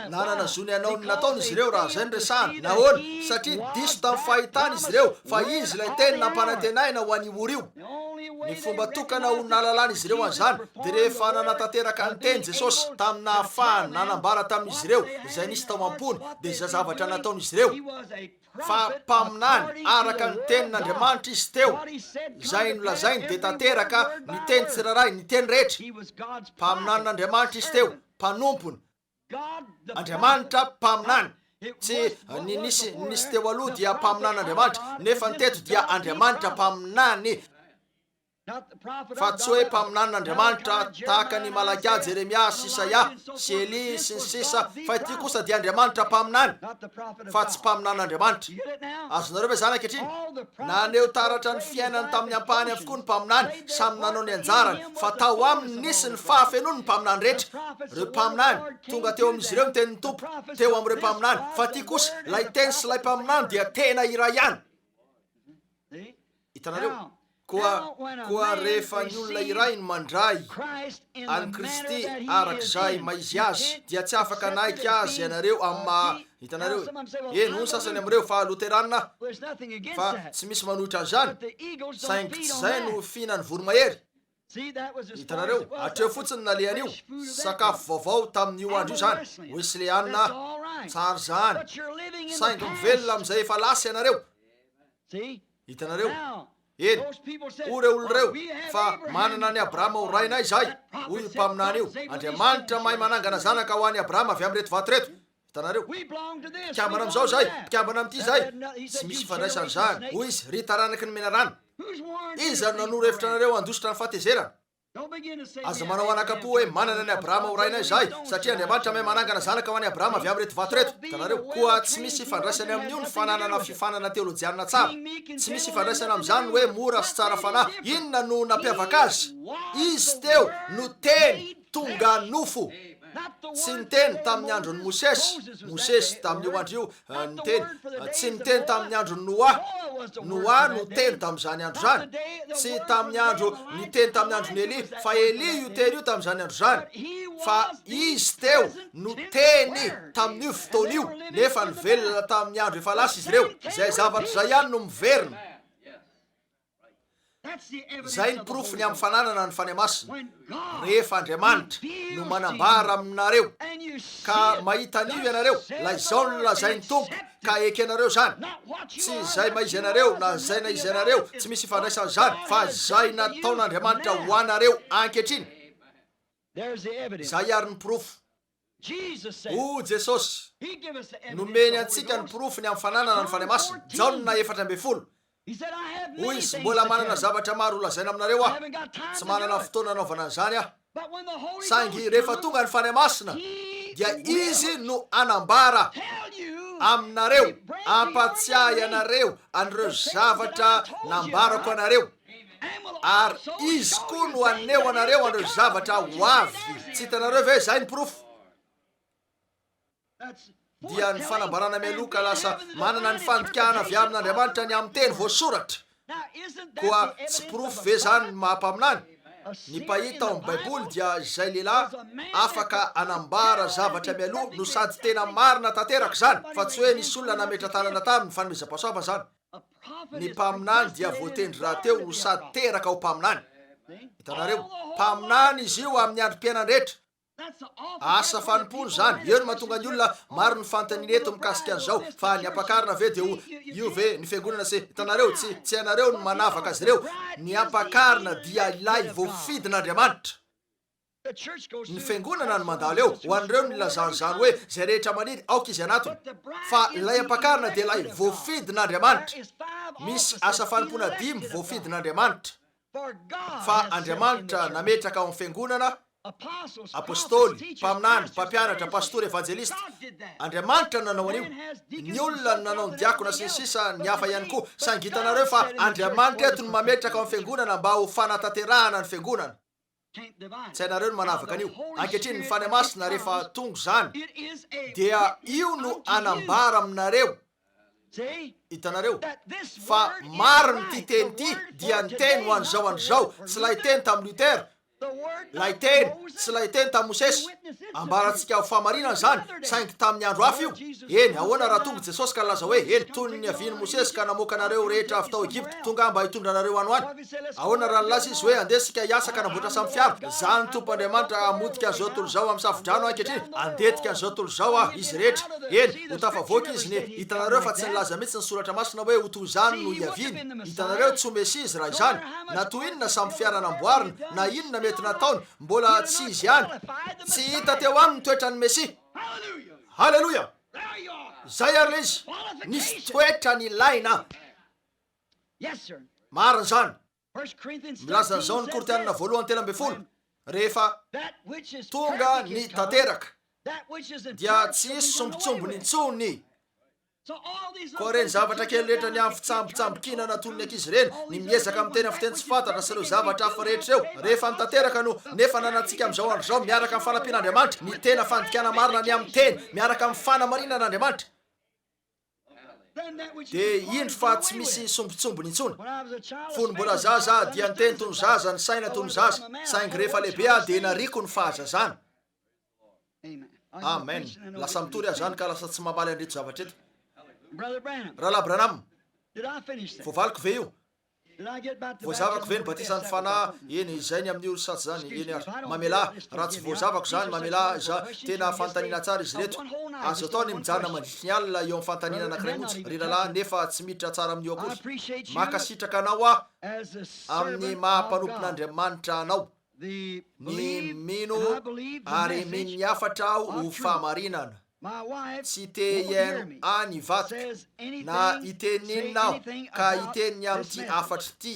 nanana zo ny hanao ny nataony izy ireo raha izay no resahana. Nahoana? Satria diso tamin'ny fahitana izy ireo fa izy ilay teny nampanantenaina ho an'io ora io. Ny fomba tokana ho nahalalan'izy ireo an'izany dia rehefa nanatanteraka ny teny Jesosy tamin'ny nahafahany nanambara tamin'izy ireo izay nisy tao am-pony dia izay zavatra nataon'izy ireo. fa mpaminany araka ny tenin'Andriamanitra izy teo, izay nolazainy dia tanteraka, ny teny tsirairay, ny teny rehetra. Mpaminanin'Andriamanitra izy teo, mpanompony. Andriamanitra mpaminany. Tsy ny nisy, ny nisy teo aloha dia mpaminanin'Andriamanitra, nefa ny teto dia Andriamanitra mpaminany. Fa tsy hoe mpaminanin'Andriamanitra tahaka an'i Malakia, Jeremia, sy Isaia, sy Elia, sy ny sisa, fa ity kosa dia Andriamanitra mpaminany, fa tsy mpaminanin'Andriamanitra. Azonareo ve izany ankehitriny? Naneho taratra ny fiainany tamin'ny ampahany avokoa ny mpaminany, samy nanao ny anjarany, fa tao aminy nisy ny fahafenoany ny mpaminany rehetra. Ireo mpaminany, tonga teo amin'izy ireo ny tenin'ny Tompo, teo amin'ireo mpaminany, fa ity kosa, ilay Teny sy ilay mpaminany dia tena iray ihany. Hitanareo? Koa, koa rehefa ny olona iray no mandray an'i Kristy arak'izay maha-izy Azy, dia tsy afaka hanaiky Azy ianareo amin'ny maha, hitanareo, eny, hoy ny sasany amin'ireo, fa Loterana aho. Fa tsy misy manohitra an'izany, saingy tsy izay no fihinan'ny voromahery. Hitanareo, hatreo fotsiny ny nalehan'io, sakafo vaovao tamin'io andro io izany, Wesleyana, tsara izany, saingy mivelona amin'izay efa lasa ianareo. Hitanareo? Eny, hoy ireo olona ireo, fa manana an'i Abrahama ho rainay izahay, hoy io mpaminany io. Andriamanitra mahay manangana zanaka ho an'i Abrahama avy amin'ireto vato ireto. Hitanareo? Mpikambana amin'izao izahay, mpikambana amin'ity izahay. Tsy misy ifandraisany izany. Hoy izy, Ry taranaky ny menarana, iza no nanoro hevitra anareo handositra ny fahatezerana? Aza manao anakam-po hoe, Manana an'i Abrahama ho rainay izahay, satria Andriamanitra mahay manangana zanaka ho an'i Abrahama avy amin'ireto vato ireto. Hitanareo? Koa tsy misy ifandraisany amin'io ny fananana fiofanana teolojianina tsara. Tsy misy ifandraisana amin'izany ny hoe mora sy tsara fanahy. Inona no nampiavaka azy? Izy teo no Teny tonga nofo. Tsy niteny tamin'ny andron'i Mosesy, Mosesy tamin'io andro io niteny, tsy niteny tamin'ny andron'i Noa, Noa no teny tamin'izany andro izany, tsy tamin'ny andro niteny tamin'ny andron'i Elia, fa Elia io teny io tamin'izany andro izany, fa izy teo no teny tamin'io fotoana io, nefa nivelona tamin'ny andro efa lasa izy ireo. Izay zavatra izay ihany no miverina. Izay ny porofo ny amin'ny fananana ny Fanahy Masina, rehefa Andriamanitra no manambara aminareo, ka mahita an'io ianareo, ilay izao no lazain'ny Tompo, ka ekenareo izany. Tsy izay maha-izy anareo na izay na izy anareo, tsy misy ifandraisany izany, fa izay nataon'Andriamanitra ho anareo ankehitriny. Izay ary ny porofo. Hoy Jesosy, Nomeny antsika ny porofo ny amin'ny fananana ny Fanahy Masina. Jaona 14. Hoy Izy, Mbola manana zavatra maro holazaina aminareo Aho. Tsy manana fotoana hanaovana an'izany Aho. Saingy rehefa tonga ny Fanahy Masina, dia Izy no hanambara aminareo, hampatsiahy anareo an'ireo zavatra nambarako anareo. Ary Izy koa no haneho anareo an'ireo zavatra ho avy. Tsy hitanareo ve izay ny porofo? Dia ny fanambarana mialoha ka lasa manana ny fandikana avy amin'Andriamanitra ny amin'ny teny voasoratra. Koa tsy porofo ve izany ny maha mpaminany? Ny mpahita ao amin'ny Baiboly dia izay lehilahy afaka hanambara zavatra mialoha no sady tena marina tanteraka izany, fa tsy hoe nisy olona nametra-tanana taminy, fanomezam-pahasoavana izany. Ny mpaminany dia voatendry rahateo ho sady teraka ho mpaminany. Hitanareo? Mpaminany izy io amin'ny androm-piainany rehetra. Asa fanompoana izany. Eo no mahatonga ny olona maro ny fanontaniana eto mikasika an'izao, fa ny ampakarina ve dia ho io ve ny fiangonana sy, hitanareo, tsy, tsy hainareo ny manavaka azy ireo. Ny ampakarina dia ilay voafidin'Andriamanitra. Ny fiangonana no mandalo eo. Ho an'ireo no nilazany izany hoe, Izay rehetra maniry, aoka izy hanatona. Fa ilay ampakarina dia ilay voafidin'Andriamanitra. Misy asa fanompoana dimy voafidin'Andriamanitra. Fa Andriamanitra nametraka ao amin'ny fiangonana, apostoly, mpaminany, mpampianatra, pastora, evanjelista. Andriamanitra no nanao an'io. Ny olona no nanao ny diakona sy ny sisa, ny hafa ihany koa. Saingy hitanareo fa Andriamanitra eto no mametraka ao amin'ny fiangonana mba ho fanatanterahana ny fiangonana. Tsy hainareo ny manavaka an'io. Ankehitriny, ny Fanahy Masina, rehefa tonga izany, dia io no hanambara aminareo, hitanareo, fa marina ity Teny ity, dia ny Teny ho an'izao andro izao, tsy ilay Teny tamin'i Luther, ilay Teny, tsy ilay Teny tamin'i Mosesy. Ambarantsika ho fahamarinana izany, saingy tamin'ny andro hafa io. Eny, ahoana raha tonga Jesosy ka nilaza hoe, Eny, toy ny niavian'i Mosesy ka namoaka anareo rehetra avy tao Egypta, tonga aho mba hitondra anareo any ho any? Ahoana raha nilaza Izy hoe, Andeha isika hiasa ka hanamboatra samy fiara? Izaho ny Tompo Andriamanitra hamotika an'izao tontolo izao amin'ny safo-drano ankehitriny. Handetika an'izao tontolo izao Aho, izy rehetra. Eny, ho tafavoaka izy ny. Hitanareo fa tsy nilaza mihitsy ny Soratra Masina hoe ho toy izany no hiaviany. Hitanareo, tsy ho Mesia Izy raha izany. Na toy inona samy fiara namboarina, na inona mety nataony, mbola tsy Izy ihany. Tsy hita teo aminy ny toetran'ny Mesia. Haleloia! Izay ary ilay izy. Nisy toetra nilaina. Marina izany. Milaza an'izao ny Korintianina voalohany 13, Rehefa tonga ny tanteraka, dia tsy hisy sombintsombiny intsony. Koa ireny zavatra kely rehetra ny amin'ny fitsambitsambikinana toy ny ankizy ireny, ny miezaka miteny amin'ny fiteny tsy fantatra sy ireo zavatra hafa rehetra ireo, rehefa ny tanteraka no nefa ananantsika amin'izao andro izao miaraka amin'ny fanampian'Andriamanitra, ny tena fandikana marina ny amin'ny teny, miaraka amin'ny fanamarinan'Andriamanitra, dia indro fa tsy misy sombintsombiny intsony. Fony mbola zaza aho dia niteny toy ny zaza, nisaina toy ny zaza, saingy rehefa lehibe aho dia nariako ny fahazazana. Amen. Lasa mitory aho izany ka lasa tsy mamaly an'ireto zavatra ireto. Rahalahy Branham, voavaliko ve io? Voazavako ve ny batisan'ny Fanahy? Eny, izay ny amin'io sa tsy izany? Eny ary. Mamelà, raha tsy voazavako izany, mamelà iza. Tena fanontaniana tsara izy ireto. Azo atao ny mijanona mandritry ny alina eo amin'ny fanontaniana anankiray monja, ry rahalahy, nefa tsy miditra tsara amin'io akory. Mankasitraka anao aho amin'ny maha-mpanompon'Andriamanitra anao. Ny mino ary mino ny hafatra aho ho fahamarinana. Tsy te hihaino ahy ny vadiko, na hiteny n'inona aho ka hiteny ny amin'ity hafatra ity,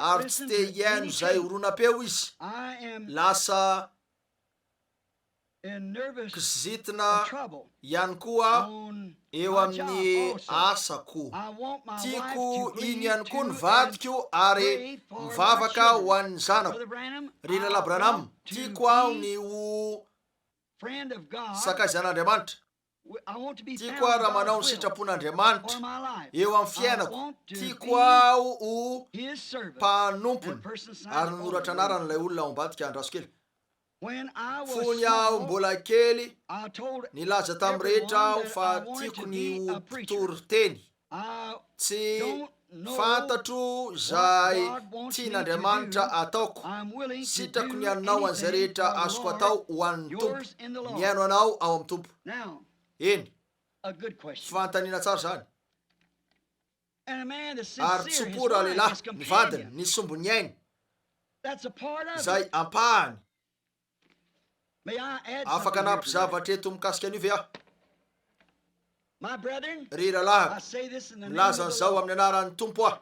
ary tsy te hihaino izay horonam-peo izy. Lasa kizitina ihany koa eo amin'ny asako. Tiako iny ihany koa ny vadiko ary mivavaka ho an'ny zanako. Ry Rahalahy Branham, tiako aho ny ho sakaizan'Andriamanitra. Tiako aho raha manao ny sitrapon'Andriamanitra eo amin'ny fiainako. Tiako aho ho mpanompony. Ary nanoratra anarana ilay olona ao ambadika, andraso kely. Fony aho mbola kely, nilaza tamin'ny rehetra aho fa tiako ny ho mpitory teny. Tsy fantatro izay tian'Andriamanitra ataoko. Sitrako ny hanao an'izay rehetra azoko atao ho an'ny Tompo. Mihaino anao ao amin'ny Tompo. Eny, fanontaniana tsara izany. Ary tso-po ralehilahy, ny vadiny, ny sombin'ny ainy, izay ampahany. Afaka hanampy zavatra eto mikasika an'io ve aho? Ry rahalahiko, milaza an'izao amin'ny anaran'ny Tompo aho.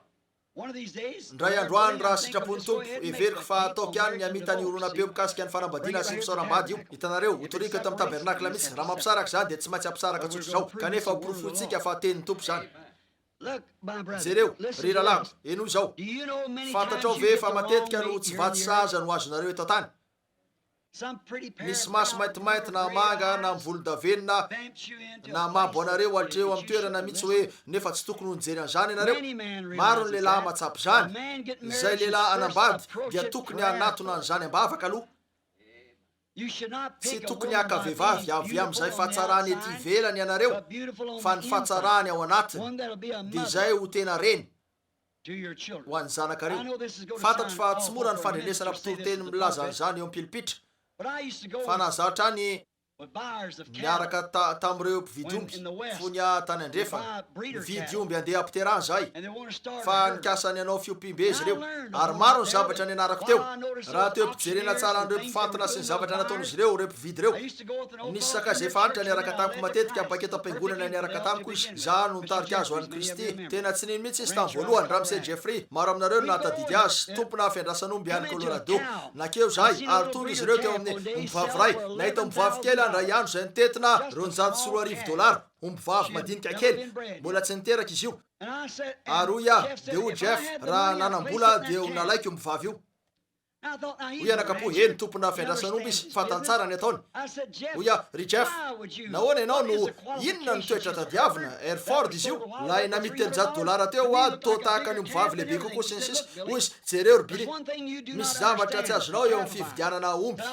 Indray andro any, raha sitrapon'ny Tompo, heveriko fa hataoko ihany ny hamita ny horonam-peo mikasika ny fanambadiana sy ny fisaoram-bady io. Hitanareo, hotoriko eto amin'ny tabernakla mihitsy. Raha mampisaraka izany, dia tsy maintsy hampisaraka tsotra izao. Kanefa hoporofointsika fa tenin'ny Tompo izany. Jereo, ry rahalahiko, henoy izao. Fantatrao ve fa matetika no tsy vatsy sahaza no azonareo eto an-tany? Misy maso maintimainty na manga na mivolondavenona na mabo anareo hatreo amin'ny toerana mihitsy hoe nefa tsy tokony ho nijery an'izany ianareo. Maro ny lehilahy mahatsapa izany. Izay lehilahy hanambady dia tokony hanatona an'izany am-bavaka aloha. Tsy tokony haka vehivavy avy amin'izay fahatsarany ety ivelany ianareo fa ny fahatsarany ao anatiny dia izay ho tena reny ho an'ny zanakareo. Fantatro fa tsy mora ny fandrenesana mpitoriteny milaza an'izany eo am-pilipitra, fa nahazatra ahy ny niaraka tamin'ireo mpividy omby fony aho tany andrefana. Nividy omby handeha hampiterahana izahay, fa nikasa ny hanao fiompiam-be izy ireo, ary maro ny zavatra nianarako teo. Raha teo am-pijerena tsara an'ireo mpifantina sy ny zavatra nataon'izy ireo, ireo mpividy ireo, Nisy sakaiza efa antitra niaraka tamiko matetika mpaketo am-piangonana niaraka tamiko izy. Izaho no nitarika azy ho an'i Kristy. Tena tsy nino mihitsy izy tamin'ny voalohany. Ramse Jeffrey, maro aminareo no nahatadidy azy, tompona fiandrasan'omby any Colorado. Nankeo izahay, ary tonga izy ireo teo amin'ny ombivavy iray. Nahita ombivavy kely aho indray andro izay nitentina 2200 dolara. Ombivavy madinika kely. Mbola tsy niteraka izy io. Ary hoy aho, dia hoy Jeff, raha nanam-bola aho dia ho nalaiko io ombivavy io. Hoy anakapo, Eny, tompona fiandrasan'omby izy, fantany tsara ny ataony. Hoy aho, Ry Jeff, nahoana ianao no, inona no toetra tadiavina? Hereford izy io, ilay namidy 300 dolara teo ho aho, toa tahaka ny ombivavy lehibe kokoa sy ny sisa. Hoy izy, Jereo ry Billy, misy zavatra tsy azonao eo amin'ny fividianana omby.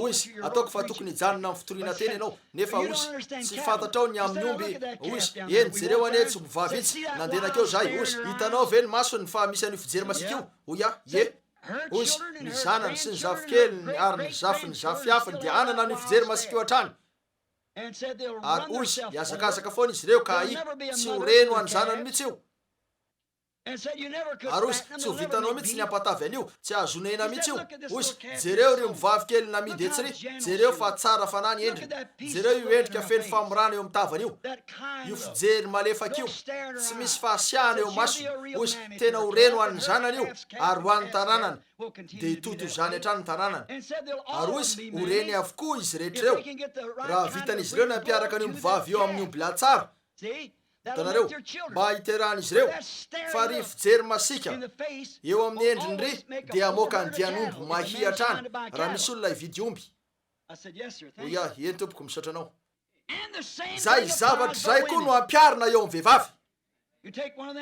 Hoy izy, Ataoko fa tokony hijanona amin'ny fitoriana teny ianao. Nefa hoy izy, Tsy fantatrao ny amin'ny omby, hoy izy, Eny, jereo anie, tsy ombivavy itsy. Nandeha nankeo izahay, hoy izy, Hitanao ve ny masony fa misy an'io fijery masiaka io? Hoy aho, Ie. Hoy izy, Ny zanany sy ny zafikeliny ary ny zafin'ny zafiafiny dia hanana an'io fijery masiaka io hatrany. Ary hoy izy, Hihazakazaka foana izy ireo ka ahy, tsy ho reny ho an'ny zanany mihitsy io. Ary hoy izy, Tsy ho vitanao mihitsy ny hampatavy an'io, tsy hahazoana hena mihitsy io. Hoy izy, Jereo ry ombivavy kely namidy etsy ry, jereo fa tsara fanahy ny endriny, jereo io endrika feno famorana eo amin'ny tavany io, io fijery malefaka io, tsy misy fahasiahana eo imasony. Hoy izy, Tena ho reny ho an'ny zanany io, ary ho an'ny tanànany, dia hitohy toy izany hatrany ny tanànany. Ary hoy izy, Ho reny avokoa izy rehetra ireo, raha vitan'izy ireo ny hampiaraka ny ombivavy io amin'ny ombilahy tsara. Hitanareo? Mba hiterahan'izy ireo, fa ry fijery masiaka eo amin'ny endriny ry dia hamoaka andian'omby mahia hatrany raha misy olona hividy omby. Hoy aho, Eny tompoko, misaotra anao. Izay zavatra izay koa no ampiharina eo amin'ny vehivavy.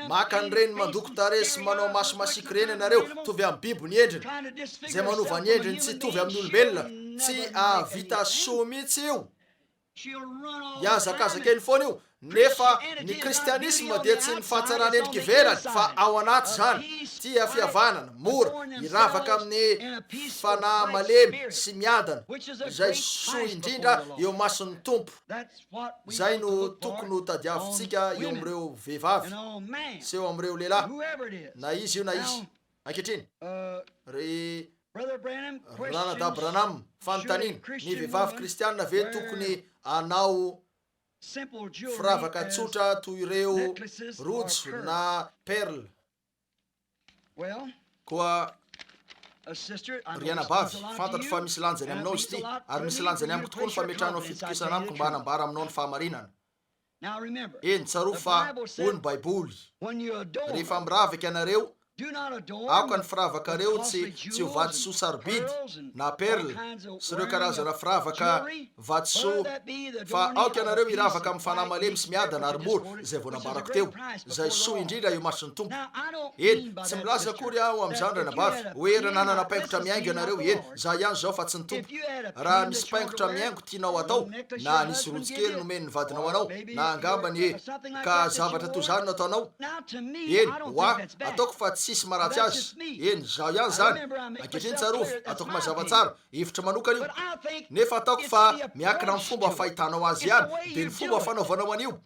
Maka an'ireny mandoko tarehy sy manao maso masiaka ireny ianareo, mitovy amin'ny biby ny endriny, izay manova ny endriny tsy hitovy amin'ny olombelona, tsy hahavita soa mihitsy io. Hihazakazaka eny foana io, nefa ny kristianisma dia tsy ny fahatsaran'ny endrika ivelany fa ao anaty izany, tia fihavanana, mora, hiravaka amin'ny fanahy malemy sy miadana, izay soa indrindra eo imason'ny Tompo. Izay no tokony ho tadiavintsika eo amin'ireo vehivavy sy eo amin'ireo lehilahy, na iza io na iza. Ankehitriny, ry Ranadahy Branham, fanontaniana, ny vehivavy kristiana ve tokony hanao firavaka tsotra toy ireo rojo na perles. Koa, ry anabavy, fantatro fa misy lanjany aminao izy ity, ary misy lanjany amiko tokoa ny fametrahanao fitokisana amiko mba hanambara aminao ny fahamarinana. Eny, tsarovy fa hoy ny Baiboly, Rehefa miravaka ianareo, aoka ny firavakareo tsy tsy ho vatosoa sarobidy, na perles, sy ireo karazana firavaka vatosoa, fa aoka ianareo hiravaka amin'ny fanahy malemy sy miadana ary mora, izay vao nambarako teo, izay soa indrindra eo imason'ny Tompo. Eny, tsy milaza akory aho amin'izany, ranabavy, hoe raha nanana paingotra mihaingo ianareo, eny, izaho ihany izao fa tsy ny Tompo. Raha misy paingotra mihaingo tianao hatao, na nisy rojo kely nomen'ny vadinao anao, na angamba ny, ka zavatra toy izany no ataonao, eny, ho ahy, ataoko fa tsisy maharatsy azy. Eny, izaho ihany izany. Ankehitriny tsarovy, ataoko mazava tsara, hevitra manokana io, nefa ataoko fa miankina amin'ny fomba fahitanao azy ihany, dia ny fomba fanaovanao an'io.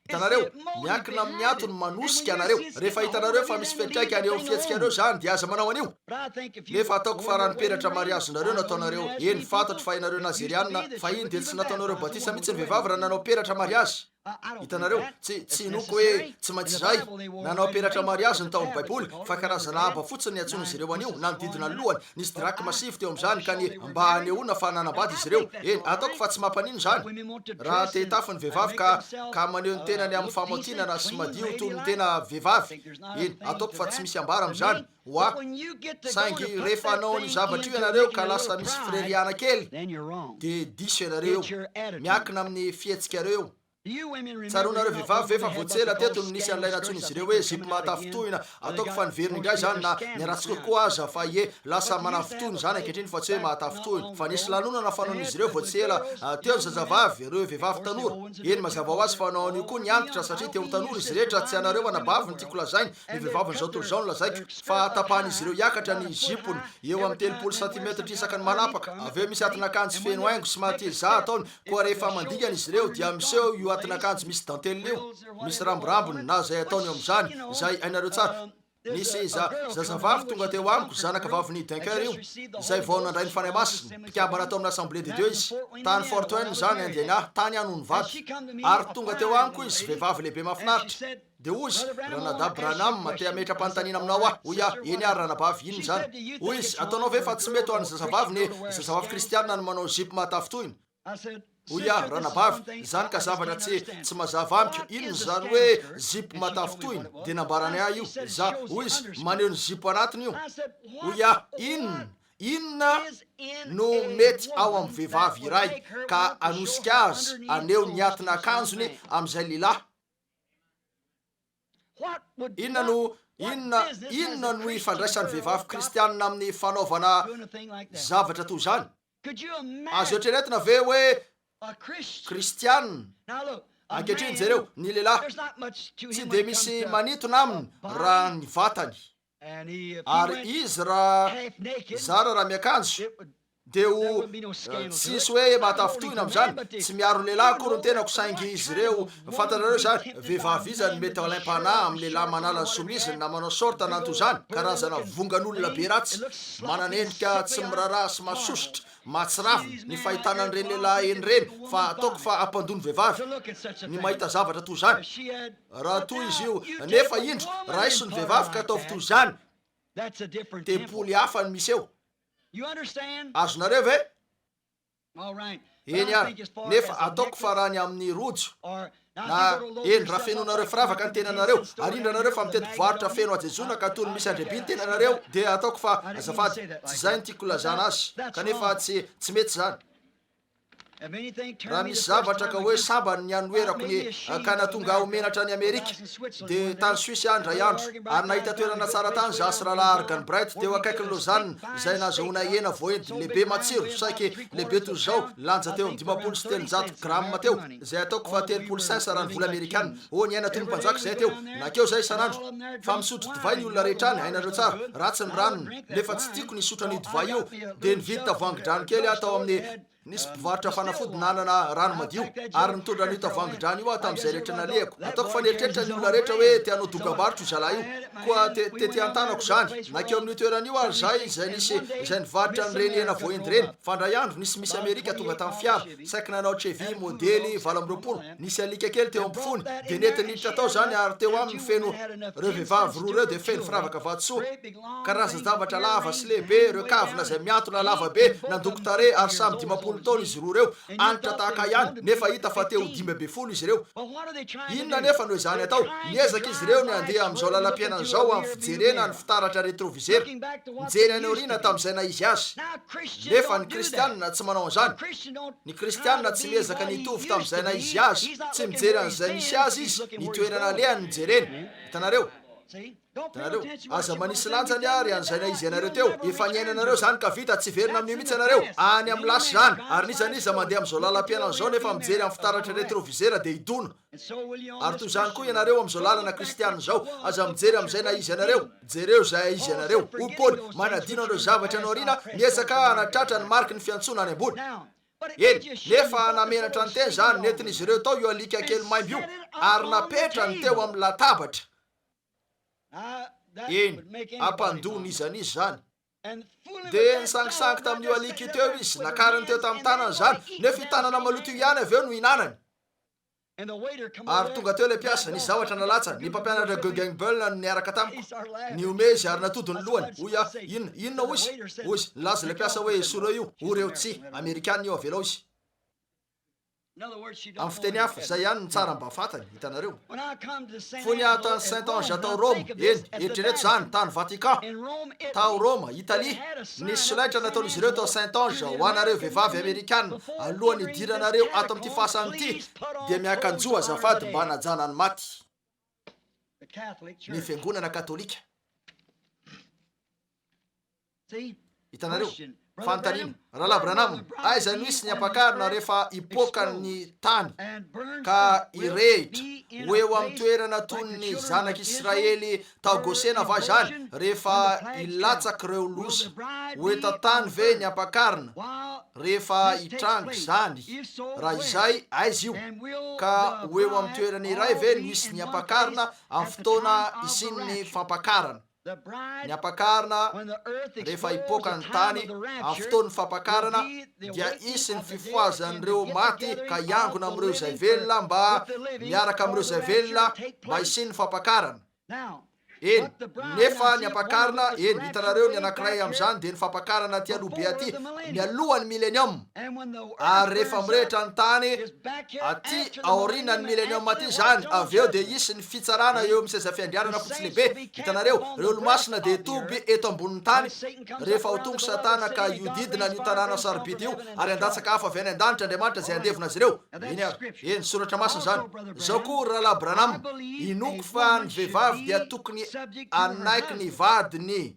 Hitanareo? Miankina amin'ny antony manosika anareo. Rehefa hitanareo fa misy fiantraikany eo amin'ny fihetsikareo izany, dia aza manao an'io. Nefa ataoko fa raha ny peratra mariazinareo no ataonareo, eny, fantatro fa ianareo Naziriana fahiny dia tsy nataonareo batisa mihitsy ny vehivavy raha nanao peratra mariazy. Hitanareo? Tsy, tsy inoako hoe tsy maintsy izay. Nanao peratra mariazy ny tao amin'ny Baiboly, fa karazana haba fotsiny ny antsoin'izy ireo an'io, nanodidina ny lohany. Nisy drakma sivy teo amin'izany, ka ny, mba hanehoana fa nanambady izy ireo. Eny, ataoko fa tsy mampaninona izany. Raha te hitafy ny vehivavy ka, ka maneho ny tenany amin'ny fahamaotinana sy madio toy ny tena vehivavy, eny, ataoko fa tsy misy ambara amin'izany, ho ahy. Saingy rehefa hanao an'io zavatra io ianareo ka lasa misy fireriana kely, dia diso ianareo eo. Miankina amin'ny fihetsikareo eo. Tsaroanareo vehivavy ve fa vao tsy ela teto no nisy an'ilay nantsoin'izy ireo hoe zipo mahatafintohina? Ataoko fa niverina indray izany na niharatsy kokoa aza fa ie, lasa manafintohina izany ankehitriny fa tsy hoe mahatafintohina. Fa nisy lanonana fanaon'izy ireo vao tsy ela teo ny zazavavy, ireo vehivavy tanora. Eny mazava ho azy fa hanao an'io koa ny antitra satria te ho tanora izy rehetra, tsy anareo anabavy no tiako lazaina, ny vehivavin'izao tontolo izao no lazaiko, fa tapahan'izy ireo hiakatra ny zipony eo amin'ny 30 santimetatra isaka ny malapaka, avy eo misy atin'akanjo feno haingo sy mahateza ataony, Koa rehefa mandingana izy ireo dia miseho io atin'akanjo misy dentelle io, misy ramborambony na izay ataony eo amin'izany, izay hainareo tsara. Nisy za, zazavavy tonga teo amiko, zanaka vavin'i Dunker io, izay vao nandray ny Fanahy Masina, mpikambana tao amin'ny Assemblée de Dieu izy. Tany Fort Wayne izany, Indiana, tany aho no nivady. Ary tonga teo amiko izy, vehivavy lehibe mahafinaritra. Dia hoy izy, Ranadahy Branham, te hametra-panontaniana aminao aho. Hoy aho, Eny ary, ranabavy, inona izany? Hoy izy, Ataonao ve fa tsy mety ho an'ny zazavavy ny zazavavy kristiana ny manao zipo mahatafintohina? Hoy aho, Ranabavy, izany ka zavatra tsy, tsy mazava amiko. Inona izany hoe zipo mahatafintohina? Dia nambarany ahy io. Za, hoy izy, maneho ny zipo anatiny io. Hoy aho, Inona? Inona no mety ao amin'ny vehivavy iray ka hanosika azy haneho ny atin'akanjony amin'izay lehilahy? Inona no, inona, inona no ifandraisan'ny vehivavy kristianina amin'ny fanaovana zavatra toy izany? Azo eritreretina ve hoe kristianina? Ankehitriny jereo, ny lehilahy, tsy dia misy manintona aminy raha ny vatany. Ary izy raha zara raha miakanjo dia ho tsisy hoe mahatafintohina amin'izany, tsy miaro ny lehilahy akory ny tenako saingy izy ireo, fantatrareo izany, vehivavy iza no mety alaim-panahy amin'ny lehilahy manala ny somiziny na manao short na ny toy izany, karazana vongan'olona be ratsy, manana endrika tsy miraharaha sy masosotra, mahatsiravina ny fahitana an'ireny lehilahy eny ireny fa ataoko fa hampandoa ny vehivavy ny mahita zavatra toy izany. Raha toa izy io, nefa indro, raiso ny vehivavy ka ataovy toy izany, tempoly hafa no misy eo. Azonareo ve? Eny ary, nefa ataoko fa raha ny amin'ny rojo, na, eny, raha fenoinareo firavaka ny tenanareo, ary indro ianareo fa mitety mpivarotra feno hajejoana ka toy ny misy andriaby ny tenanareo, dia ataoko fa, azafady, tsy izay no tiako ilazana azy, kanefa tsy, tsy mety izany. Raha misy zavatra ka hoe sambany ny hanoherako ny ka nahatonga ahy ho menatra any Amerika, dia tany Suisse aho indray andro, ary nahita toerana tsara tany izaho sy Rahalahy Arganbright teo akaikin'i Lausanne, izay nahazahoana hena voaendy lehibe matsiro, saiky lehibe toy izao, lanja teo amin'ny 350 grama teo, izay ataoko fa 30 cents raha ny vola amerikana. Oh, niaina toy ny mpanjaka izahay teo. Nankeo izahay isan'andro. Fa misotro divay ny olona rehetra any, hainareo tsara. Ratsy ny ranony, nefa tsy tiako ny hisotro an'io divay io. Dia nividy tavoahangi-drano kely aho tao amin'ny. Nisy mpivarotra fanafody nanana rano madio, ary nitondra an'io tavoahangi-drano io aho tamin'izay rehetra nalehako. Ataoko fa nieritreritra ny olona rehetra hoe te hanao dokam-barotra io zalahy io. Koa te, tety an-tanako izany. Nankeo amin'io toerana io ary izahay izay nisy, izay nivarotra an'ireny hena voaendy ireny. Fa indray andro, nisy Miss Amerika tonga tamin'ny fiara, saiky nanao Chevy modely 28. Nisy alika kely teo am-pofoany. Dia nentiny niditra tao izany, ary teo aminy feno, ireo vehivavy roa ireo dia feno firavaka vatosoa. Karazan-javatra lava sy lehibe, ireo kavina izay mihantona lava be, nandoko tarehy, ary samy 50 taona izy roa ireo, antitra tahaka ahy ihany, nefa hita fa te ho 15 izy ireo. Inona anefa no ezahany atao? Miezaka izy ireo ny handeha amin'izao lalam-piainana izao amin'ny fijerena ny fitaratra retroviseur, mijery any aoriana tamin'izay naha izy azy. Nefa ny Kristianina tsy manao an'izany. Ny Kristianina tsy miezaka ny hitovy tamin'izay naha izy azy, tsy mijery an'izay nisy azy izy, ny toerana alehany no jereny. Hitanareo? Hitanareo? Aza manisy lanjany ary an'izay naizy anareo teo. Efa niainanareo izany ka vita, tsy hiverina amin'io mihitsy ianareo. Any amin'ny lasa izany. Ary n'iza n'iza mandeha amin'izao lalam-piainana izao nefa mijery amin'ny fitaratra retroviseur dia hidona. Ary toy izany koa ianareo amin'izao lalana kristiana izao. Aza mijery amin'izay naizy anareo. Jereo izay aizy anareo. Hoy Paoly, Manadino an'ireo zavatra any aoriana, miezaka hanatratra ny mariky ny fiantsoana any ambony. Eny, nefa namenatra ny teny izany, nentin'izy ireo tao io alika kely maimbo io, ary napetrany teo amin'ny latabatra. Eny, hampandoa n'iza n'iza izany. Dia nisangisangy tamin'io alika io teo izy, nakariny teo tamin'ny tanany izany, nefa io tanana maloto io ihany avy eo no hinanany. Ary tonga teo ilay mpiasa, nisy zavatra nalatsany, ny mpampianatra Guggenbühl no niaraka tamiko. Nihomehy izy ary natody ny lohany. Hoy aho, Inona? Inona hoy izy? Hoy izy, nilaza ilay mpiasa hoe, Esory eo io. O reo, tsia, Amerikana io, avelao izy. Amin'ny fiteny hafa, izay ihany no tsara mba fantany, hitanareo. Fony aho tany Saint Ange tao Roma, eny, eritrereto izany, tany Vatican, tao Roma, Italia, nisy solaitra nataon'izy ireo tao Saint Ange ho anareo vehivavy amerikana, alohan'ny hidiranareo ato amin'ity fasana ity, dia miakanjoa azafady mba hanajana ny maty. Ny fiangonana katolika. Hitanareo? Fanontaniana, Rahalahy Branham, aiza no hisy ny ampakarina rehefa hipoaka ny tany ka hirehitra? Ho eo amin'ny toerana toy ny zanak'Israely tao Gosena va izany rehefa hilatsak'ireo loza? Ho eto an-tany ve ny ampakarina rehefa hitranga izany? Raha izay, aiza io? Ka ho eo amin'ny toerana iray ve no hisy ny ampakarina amin'ny fotoana hisian'ny fampakarana? Ny ampakarina, rehefa hipoaka ny tany, amin'ny fotoan'ny fampakarana, dia hisy ny fifohazan'ireo maty ka hiangona amin'ireo izay velona mba miaraka amin'ireo izay velona mba hisian'ny fampakarana. Eny, nefa ny ampakarina, eny, hitanareo, ny anankiray amin'izany dia ny fampakarana aty aloha be aty, mialohan'ny Milenioma. Ary rehefa mirehitra ny tany, Aty aorianan'ny Millennium aty izany, avy eo dia hisy ny fitsarana eo amin'ny seza fiandrianana fotsy lehibe. Hitanareo, ireo olomasina dia hitoby eto ambonin'ny tany rehefa ho tonga Satana ka hihodidina an'io tanàna sarobidy io ary handatsaka afo avy any an-danitra Andriamanitra izay handevona azy ireo. Eny ary. Eny, Soratra Masina izany. Izao koa, ry Rahalahy Branham, inoako fa ny vehivavy dia tokony hanaiky ny vadiny.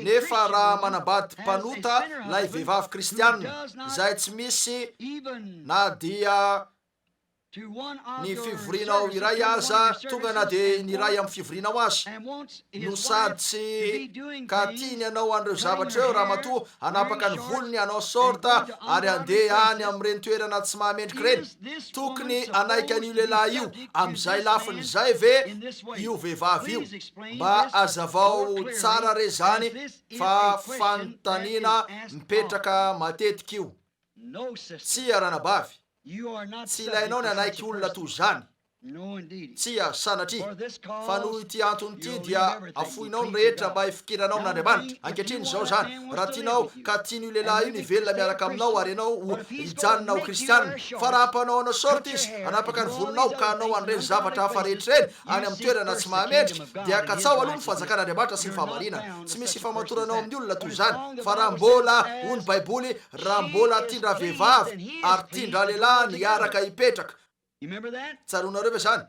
Nefa raha manambady mpanota ilay vehivavy kristiana, izay tsy misy na dia ny fivorianao iray aza tonga na dia ny iray amin'ny fivorianao aza, no sady tsy ka tiany hanao an'ireo zavatra ireo, ramatoa hanapaka ny volony, hanao short ary handeha any amin'ireny toerana tsy mahamendrika ireny, tokony hanaiky an'io lehilahy io amin'izay lafiny izay ve io vehivavy io? Mba azavao tsara re zany fa fanontaniana mipetraka matetika io. Tsia ranabavy, tsy ilainao ny hanaiky olona toy izany. Tsia, sanatria. Fa noho ity antony ity dia afoinao ny rehetra mba hifikiranao amin'Andriamanitra. Ankehitriny izao izany, raha tianao ka tian'io lehilahy io ny hivelona miaraka aminao ary ianao ho hijanona ho kristianina. Fa raha hampanao anao sorte izy, hanapaka ny volonao ka hanao an'ireny zavatra hafa rehetra ireny, any amin'ny toerana tsy mahamendrika, dia katsaho aloha ny fanjakan'Andriamanitra sy ny fahamarinana. Tsy misy ifamatoranao amin'ny olona toy izany. Fa raha mbola, hoy ny Baiboly, raha mbola tian-dravehivavy ary tian-dralehilahy ny hiaraka hipetraka. Tsaroanareo ve izany?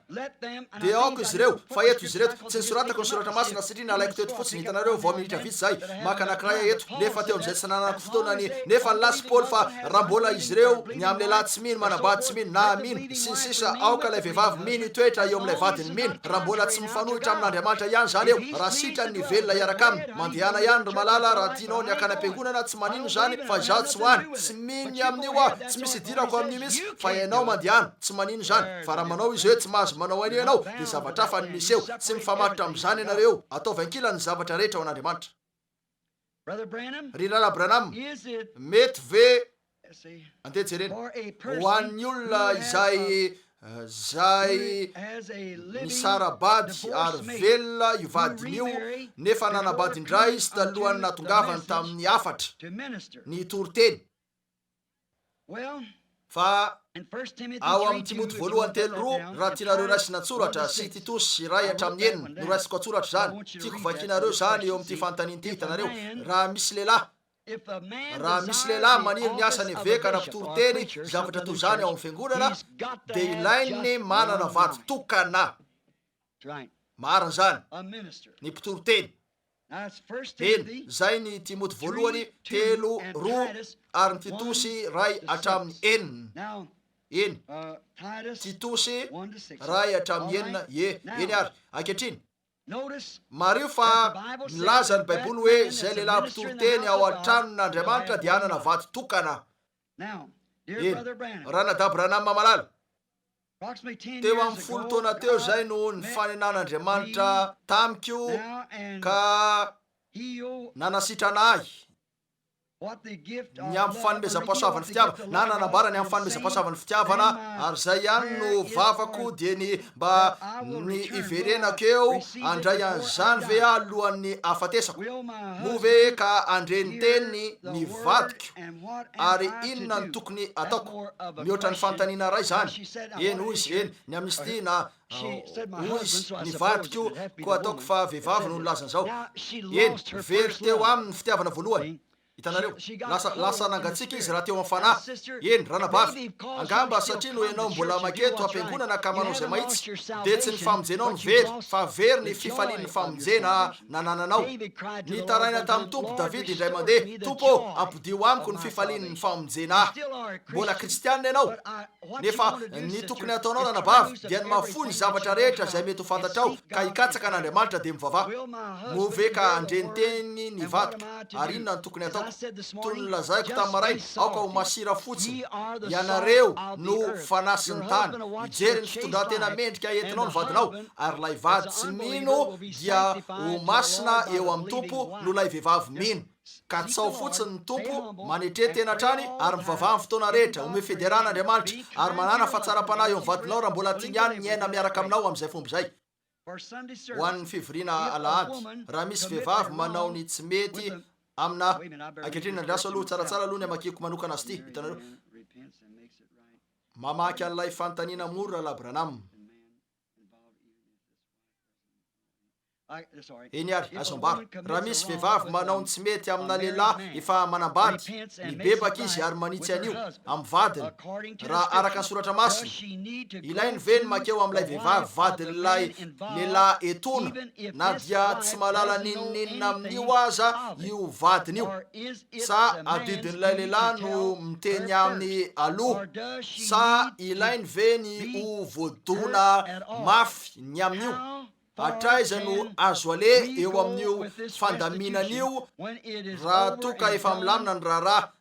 Dia aoka izy ireo, fa eto izy ireto. Tsy nosoratako ny Soratra Masina satria nalaiko teto fotsiny, hitanareo, vao minitra vitsy izay. Maka anankiray aho eto, nefa teo amin'izay tsy nananako fotoana ny, nefa nilaza Paoly fa raha mbola izy ireo, ny amin'ny lehilahy tsy mino, manambady tsy mino, na mino, sy ny sisa, aoka ilay vehivavy mino hitoetra eo amin'ilay vadiny mino, raha mbola tsy mifanohitra amin'Andriamanitra ihany izany eo, raha sitrany ny velona hiaraka aminy. Mandehana ihany ry malala, raha tianao ny hakany am-piangonana, tsy maninona izany, fa izaho tsy ho any. Tsy mino ny amin'io aho, tsy misy idirako amin'io mihitsy, fa ianao mandehana, tsy maninona izany, fa raha manao izy hoe tsy mahazo manao an'io ianao, dia zavatra hafa no miseho, tsy mifamatotra amin'izany ianareo, ataovy ankilany ny zavatra rehetra ho an'Andriamanitra. Ry Rahalahy Branham, mety ve, andeha jerena, ho an'ny olona izay, izay nisara-bady ary velona io vadiny io, nefa nanambady indray izy talohan'ny nahatongavany tamin'ny hafatra, ny hitory teny? Fa ao amin'ny Timoty voalohany telo roa, raha tianareo raisina an-tsoratra, sy Titosy iray hatramin'ny enina, noraisiko an-tsoratra izany, tiako vakianareo izany eo amin'ity fanontaniana ity, hitanareo, raha misy lehilahy, raha misy lehilahy maniry ny asan'ny eveka na mpitory teny, zavatra toy izany ao amin'ny fiangonana, dia ilainy ny manana vady tokana. Marina izany. Ny mpitory teny. Eny, izay ny Timoty voalohany telo roa ary ny Titosy iray hatramin'ny enina. Eny, Titosy iray hatramin'ny enina, ie, eny ary. Ankehitriny, mariho fa milaza ny Baiboly hoe izay lehilahy mpitory teny ao an-tranon'Andriamanitra dia hanana vady tokana. Eny, Ranadahy Branham malala. Teo amin'ny folo taona teo izay no nifanenan'Andriamanitra tamiko ka nanasitrana ahy ny amin'ny fanomezam-pahasoavan'ny fitiavana, na nanambara ny amin'ny fanomezam-pahasoavan'ny fitiavana, ary izay ihany no vavako dia ny mba ny hiverenako eo handray an'izany ve aho alohan'ny hahafatesako? Moa ve ka handre ny teniny ny vadiko? Ary inona no tokony ataoko? Mihoatra ny fanontaniana iray izany. Eny, hoy izy, eny, ny Amnesty na, hoy izy, ny vadiko, koa ataoko fa vehivavy no nilaza an'izao. Eny, very teo aminy ny fitiavana voalohany. Hitanareo? Lasa, lasa nangatsiaka izy raha teo amin'ny fanahy. Eny, ranabavy, angamba satria noho ianao mbola manketo am-piangonana ka manao izay mahitsy, dia tsy ny famonjenao no very, fa very ny fifalian'ny famonjena nanananao. Nitaraina tamin'ny Tompo Davida indray mandeha, Tompo ô, ampodio amiko ny fifalian'ny famonjena ahy. Mbola kristiana ianao, nefa ny tokony hataonao ranabavy dia ny mahafoy ny zavatra rehetra izay mety ho fantatrao ka hikatsaka an'Andriamanitra dia mivavaha. Moa ve ka handre ny teniny ny vadiko? Ary inona no tokony hataoko? Toy ny nolazaiko tamin'ny maraina, aoka ho masira fotsiny. Ianareo no fanasin'ny tany. Hijery ny fitondran-tena mendrika entinao ny vadinao, ary ilay vady tsy mino dia ho masina eo amin'ny Tompo noho ilay vehivavy mino. Katsaho fotsiny ny Tompo, manetre tena hatrany, ary mivavaha amin'ny fotoana rehetra, omeo fiderana Andriamanitra, ary manàna fahatsaram-panahy eo amin'ny vadinao raha mbola tiany ihany ny hiaina miaraka aminao amin'izay fomba izay. Ho an'ny fivoriana alahady, raha misy vehivavy manao ny tsy mety amina, ankehitriny andraso aloha, tsaratsara aloha ny hamakiako manokana azy ity, hitanareo. Mamaky an'ilay fanontaniana mora Rahalahy Branham. Eny ary, azo ambara. Raha misy vehivavy manao ny tsy mety amina lehilahy efa manambady, mibebaka izy ary manitsy an'io amin'ny vadiny, raha araka ny Soratra Masina, ilainy ve ny mankeo amin'ilay vehivavy vadin'ilay lehilahy etona, na dia tsy mahalala n'inon'inona amin'io aza io vadiny io? Sa adidin'ilay lehilahy no miteny aminy aloha? Sa ilainy ve ny ho voadona mafy ny amin'io? Hatraiza no azo aleha eo amin'io fandaminana io raha toa ka efa milamina ny raharaha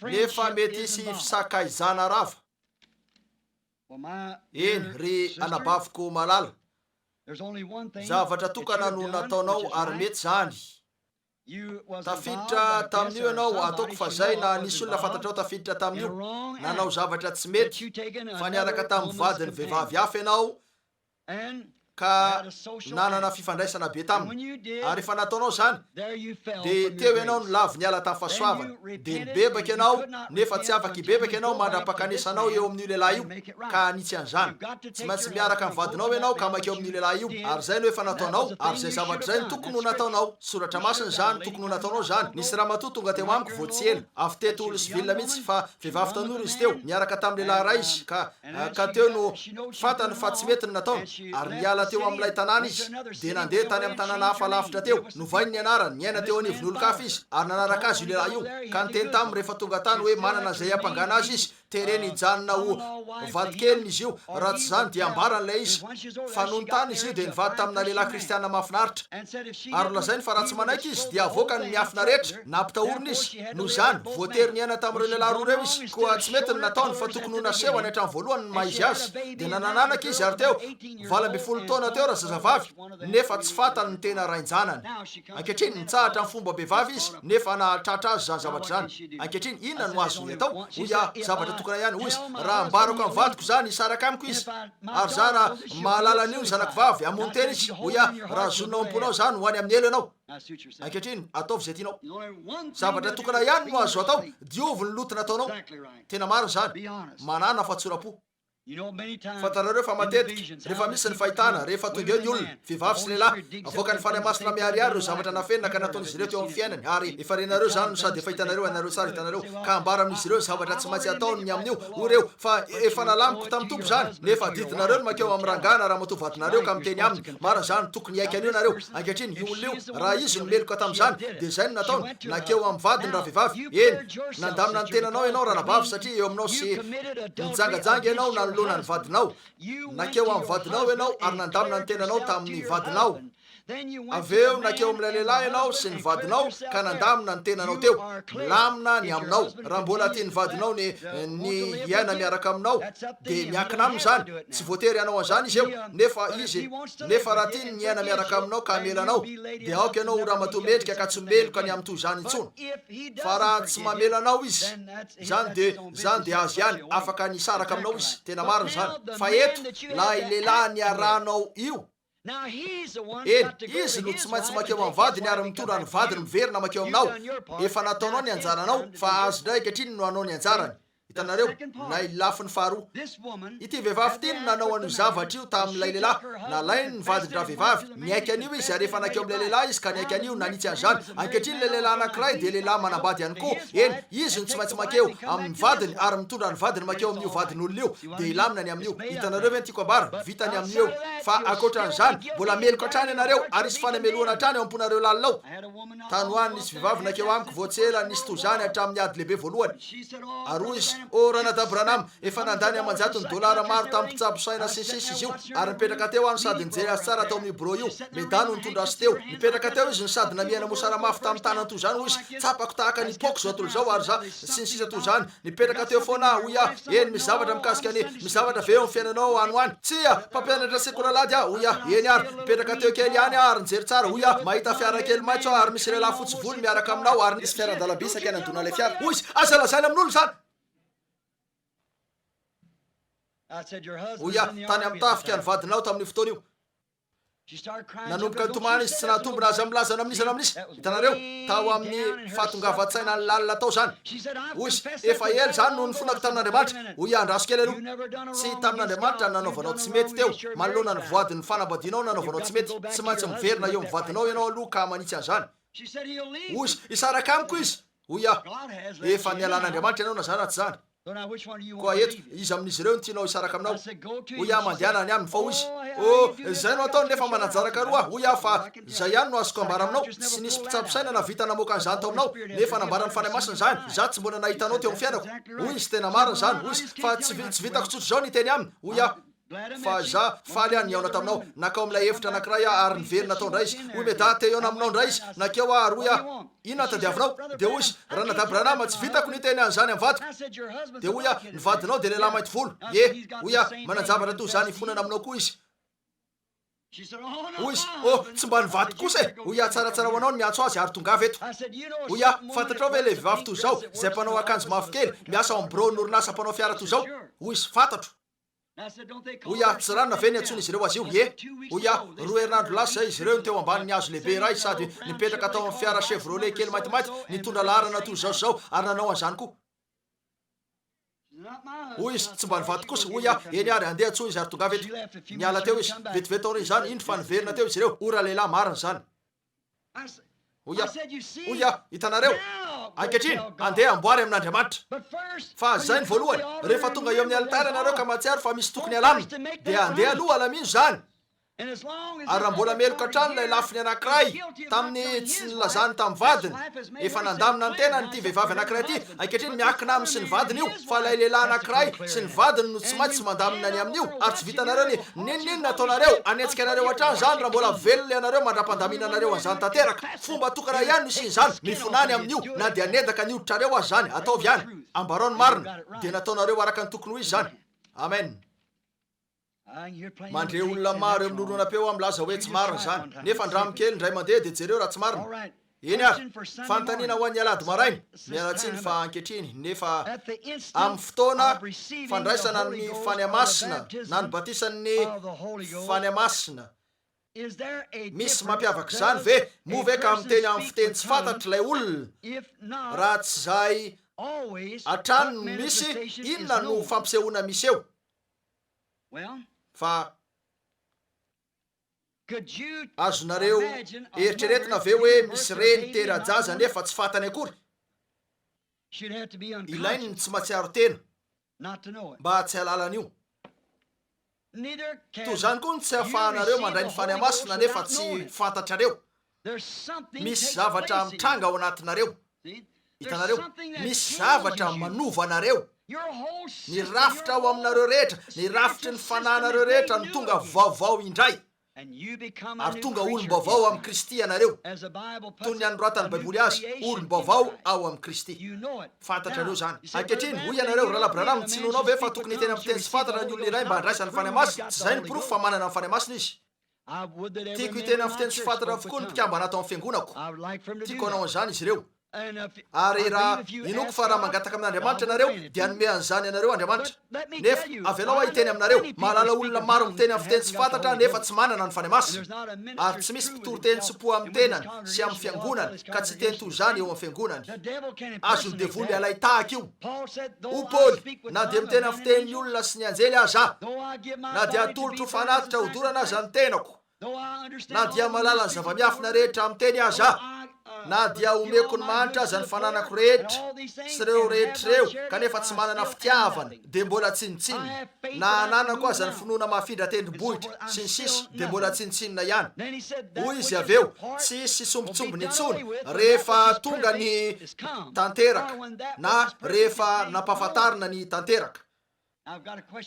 nefa mety hisy fisakaizana rava? Eny, ry anabaviko malala, zavatra tokana no nataonao ary mety izany. Tafiditra tamin'io ianao, ataoko fa zay na nisy olona fantatrao tafiditra tamin'io, nanao zavatra tsy mety, fa niaraka tamin'ny vadin'ny vehivavy hafa ianao, Ka nanana fifandraisana be taminy. Ary rehefa nataonao izany, dia teo ianao no lavo niala tamin'ny fahasoavana. Dia nibebaka ianao, nefa tsy afaka hibebaka ianao mandra-pankanesanao eo amin'io lehilahy io, ka hanitsy an'izany. Tsy maintsy miaraka amin'ny vadinao ianao ka mankeo amin'io lehilahy io. Ary izay no efa nataonao, ary izay zavatra izay no tokony ho nataonao. Soratra Masina izany, tokony ho nataonao izany. Nisy ramatoa tonga teo amiko vao tsy ela, avy teto Louisville mihitsy, fa vehivavy tanora izy teo, niaraka tamin'ny lehilahy iray izy, ka, ka teo no fantany fa tsy mety ny nataony, ary niala teo amin'ilay tanàna izy, dia nandeha tany amin'ny tanàna hafa lavitra teo. Novainy ny anarany, niaina teo anivon'olon-kafa izy, ary nanaraka azy io lehilahy io, ka niteny taminy rehefa tonga tany hoe manana izay hiampangana azy izy, Tereny hijanona ho vadikeliny izy io, raha tsy izany dia ambarany ilay izy. Fa nony tany izy io dia nivady tamina lehilahy kristiana mahafinaritra. Ary nolazainy fa raha tsy manaiky izy dia avoakany ny miafina rehetra. Nampitahorina izy. Noho izany, voatery niaina tamin'ireo lehilahy roa ireo izy. Koa tsy mety ny nataony fa tokony ho nasehony hatramin'ny voalohany ny maha izy azy. Dia nanan'anaka izy ary teo, 18 taona teo razazavavy, nefa tsy fantany ny tena rain-janany. Ankehitriny, nitsahatra amin'ny fomba behivavy izy, nefa nahatratra azy izany zavatra izany. Ankehitriny, inona no azony atao? Hoy aho, zavatra tokana ihany. Hoy izy, Raha ambarako amin'ny vadiko izany, hisaraka amiko izy. Ary izaho raha mahalala an'io ny zanako vavy, hamono tena izy. Hoy aho, Raha zonao am-ponao izany, ho any amin'ny helo ianao. Ankehitriny, ataovy izay tianao. Zavatra tokana ihany no azo atao, diovy ny loto nataonao. Tena marina izany. Manàna fahatsoram-po. Fantatrareo fa matetika, rehefa misy ny fahitana, rehefa tonga eo ny olona, vehivavy sy lehilahy, avoakan'ny Fanahy Masina miharihary ireo zavatra nafenina ka nataon'izy ireo teo amin'ny fiainany, ary efa renareo izany no sady efa hitanareo, hainareo tsara, hitanareo, ka ambara amin'izy ireo ny zavatra tsy maintsy ataony ny amin'io, hoy ireo, fa efa nalamiko tamin'ny Tompo izany, nefa adidinareo ny mankeo amin'ny rangahy na ramatoa vadinareo ka miteny aminy, marina izany, tokony hiaiky an'io nareo, ankehitriny, io olona io, raha izy no meloka tamin'izany, dia izay no nataony, nankeo amin'ny vadiny ravehivavy, eny, nandamina ny tenanao ianao ranabavy satria eo aminao sy Nijangajanga ianao nanoloana ny vadinao. Nankeo amin'ny vadinao ianao ary nandamina ny tenanao tamin'ny vadinao. Avy eo nankeo amin'ilay lehilahy ianao sy ny vadinao ka nandamina ny tenanao teo. Milamina ny aminao. Raha mbola tian'ny vadinao ny ny hiaina miaraka aminao dia miankina aminy izany. Tsy voatery hanao an'izany izy eo. Nefa izy, nefa raha tiany ny hiaina miaraka aminao ka hamela anao dia aoka ianao ho ramatoa mendrika ka tsy meloka ny amin'ny toy izany intsony. Fa raha tsy mamela anao izy, Izany dia, izany dia azy ihany, afaka ny hisaraka aminao izy, tena marina izany. Fa eto, ilay lehilahy niarahanao io, eny, izy no tsy maintsy mankeo amin'ny vadiny ary mitondra ny vadiny miverina mankeo aminao. Efa nataonao ny anjaranao, fa azy indray ankehitriny no hanao ny anjarany. Hitanareo? Ilay lafiny faharoa. Ity vehivavy ity no nanao an'io zavatra io tamin'ilay lehilahy. Nalainy ny vadin-dravehivavy. Niaiky an'io izy ary efa nankeo amin'ilay lehilahy izy ka niaiky an'io, nanitsy an'izany. Ankehitriny ilay lehilahy anankiray dia lehilahy manambady ihany koa. Eny, izy no tsy maintsy mankeo amin'ny vadiny ary mitondra ny vadiny mankeo amin'io vadin'olona io, dia hilamina ny amin'io. Hitanareo ve ny tiako ambara? Vita ny amin'io eo. Fa ankoatran'izany, mbola meloka hatrany ianareo ary hisy fanamelohana hatrany ao am-ponareo lalina ao. Tany ho any nisy vehivavy nankeo amiko vao tsy ela nisy toy izany hatramin'ny ady lehibe voalohany. Ary hoy izy, Oh, Ranadahy Branham, efa nandany aman-jatony dolara maro tamin'ny mpitsabo saina sy ny sisa izy io, ary nipetraka teo aho no sady nijery azy tsara tao amin'io birao io. Meda no nitondra azy teo. Nipetraka teo izy no sady namihana mosara mafy tamin'ny tanany toy izany, hoy izy, Tsapako tahaka ny hipoaka izao tontolo izao, ary izaho, sy ny sisa toy izany. Nipetraka teo foana aho, hoy aho, Eny, misy zavatra mikasika ny, misy zavatra ve eo amin'ny fiainanao any ho any? Tsia, mpampianatra sekoly alahady aho, hoy aho. Eny ary. Nipetraka teo kely ihany aho ary nijery tsara, hoy aho, Mahita fiara kely maitso aho ary misy lehilahy fotsy volo miaraka aminao ary nisy fiaran-dalamby saika nandona ilay fiara. Hoy izy, Aza lazaina amin'olona izany! Hoy aho, Tany amin'ny tafika ny vadinao tamin'io fotoana io. Nanomboka nitomany izy, tsy nahatombina, aza milaza na amin'iza na amin'iza. Hitanareo, tao amin'ny fahatongavan-tsaina lalina tao izany. Hoy izy, Efa ela izany no nifonako tamin'Andriamanitra. Hoy aho, Andraso kely aloha. Tsy tamin'Andriamanitra no nanaovanao tsy mety teo, manoloana ny voadin'ny fanambadianao no nanaovanao tsy mety. Tsy maintsy miverina eo amin'ny vadinao ianao aloha ka manitsy an'izany. Hoy izy, Hisaraka amiko izy. Hoy aho, Efa nialan'Andriamanitra ianao na izany na tsy izany. Koa eto, iza amin'izy ireo no tianao hisaraka aminao? Hoy aho, Mandehana any aminy. Fa hoy izy, Oh, izay no ataony, nefa manan-janaka roa aho. Hoy aho, Fa izay ihany no azoko ambara aminao. Tsy nisy mpitsabo saina nahavita namoaka an'izany tao aminao, nefa nambaran'ny Fanahy Masina izany. Izaho tsy mbola nahita anao teo amin'ny fiainako. Hoy izy, Tena marina izany, hoy izy, fa tsy, tsy vitako tsotra izao ny hiteny aminy. Hoy aho. Fa za, faly aho nihaona taminao. Nankao amin'ilay efitra anankiray aho ary niverina tao indray izy. Hoy Meda, te hihaona aminao indray izy. Nankeo aho ary hoy aho, Inona no tadiavinao? Dia hoy izy, Ranadahy Branham, tsy vitako ny hiteny an'izany amin'ny vadiko. Dia hoy aho, Ny vadinao dia lehilahy mainty volo. Ie. Hoy aho, Manan-javatra toy izany hifonana aminao koa izy. Hoy izy, Oh, tsy mba ny vadiko kosa e! Hoy aho, Tsaratsara ho anao ny miantso azy ary tongava eto. Hoy aho, Fantatrao ve ilay vehivavy toy izao, izay mpanao akanjo mavokely, miasa ao amin'ny biraon'ny orinasa mpanao fiara toy izao? Hoy izy, Fantatro. Hoy aho, Tsy ranona ve ny antsoin'izy ireo azy io? Ie. Hoy aho, Roa herinandro lasa izay izy ireo no teo ambanin'ny hazo lehibe iray sady nipetraka tao amin'ny fiara Chevrolet kely maintimainty nitondra laharana toy izao sy izao ary nanao an'izany koa. Hoy izy, Tsy mba ny vadiko kosa, hoy aho, eny ary, andeha antsoy izy ary tongava eto. Niala teo izy. Vetivety taorian'izany, indro fa niverina teo izy ireo. O ralehilahy, marina izany. Hoy aho, hoy aho, hitanareo, ankehitriny, andeha amboary amin'Andriamanitra. Fa izay ny voalohany, rehefa tonga eo amin'ny alitara ianareo ka mahatsiaro fa misy tokony halamina, dia andeha aloha alamino izany. Ary raha mbola meloka hatrany ilay lafiny anankiray tamin'ny tsy nilazany tamin'ny vadiny, efa nandamina ny tenany ity vehivavy anankiray ity, ankehitriny miankina aminy sy ny vadiny io, fa ilay lehilahy anankiray sy ny vadiny no tsy maintsy mandamina ny amin'io, ary tsy vitanareo ny n'inon'inona ataonareo, hanenjika anareo hatrany izany raha mbola velona ianareo mandra-pandaminanareo an'izany tanteraka. Fomba tokana ihany no hisian'izany, mifonà ny amin'io, na dia hanendaka ny hoditrareo aza izany, ataovy ihany. Ambarao ny marina, dia nataonareo araka ny tokony ho izy izany. Amen. Mandre olona maro eo amin'ny horonam-peo aho milaza hoe tsy marina izany. Nefa andramo kely indray mandeha dia jereo raha tsy marina. Eny ary. Fanontaniana ho an'ny alahady maraina. Miala tsiny fa ankehitriny, nefa amin'ny fotoana fandraisana ny Fanahy Masina na ny batisan'ny Fanahy Masina, misy mampiavaka izany ve? Moa ve ka miteny amin'ny fiteny tsy fantatra ilay olona? Raha tsy izay hatrany no misy, inona no fampisehoana misy eo? Fa azonareo eritreretina ve hoe misy reny tera-jaza nefa tsy fantany akory? Ilainy ny tsy mahatsiaro tena mba tsy hahalala an'io. Toy izany koa ny tsy ahafahanareo mandray ny Fanahy Masina nefa tsy fantatrareo. Misy zavatra mitranga ao anatinareo. Hitanareo? Misy zavatra manova anareo. Ny rafitra ao aminareo rehetra, ny rafitry ny fanahinareo rehetra no tonga vaovao indray. Ary tonga olom-baovao amin'i Kristy ianareo. Toy ny anoratan'ny Baiboly azy, olom-baovao ao amin'i Kristy. Fantatrareo izany. Ankehitriny, hoy ianareo, Rahalahy Branham, tsy inoanao ve fa tokony hiteny amin'ny fiteny tsy fantatra ny olona iray mba handraisany ny Fanahy Masina? Tsy izay no porofo fa manana ny Fanahy Masina izy. Tiako hiteny amin'ny fiteny tsy fantatra avokoa ny mpikambana ato amin'ny fiangonako. Tiako hanao an'izany izy ireo. Ary raha, inoako fa raha mangataka amin'Andriamanitra ianareo, dia hanome an'izany anareo Andriamanitra. Nefa, avelao aho hiteny aminareo, mahalala olona maro miteny amin'ny fiteny tsy fantatra aho nefa tsy manana ny Fanahy Masina. Ary tsy misy mpitory teny tso-po amin'ny tenany sy amin'ny fiangonany ka tsy hiteny toy izany eo amin'ny fiangonany. Azon'ny devoly alai-tahaka io. Hoy Paoly, Na dia miteny amin'ny fitenin'ny olona sy ny anjely aza aho, na dia atolotro ho fanatitra hodorana aza ny tenako, na dia mahalala ny zava-miafina rehetra amin'ny teny aza aho, na dia omeko ny mahantra aza ny fananako rehetra sy ireo rehetra ireo, kanefa tsy manana fitiavana, dia mbola tsinontsinona. Na ananako aza ny finoana mahafindra tendrombohitra, sy ny sisa, dia mbola tsinontsinona ihany. Hoy izy avy eo, Tsy hisy sombintsombiny intsony rehefa tonga ny tanteraka, na rehefa nampahafantarina ny tanteraka.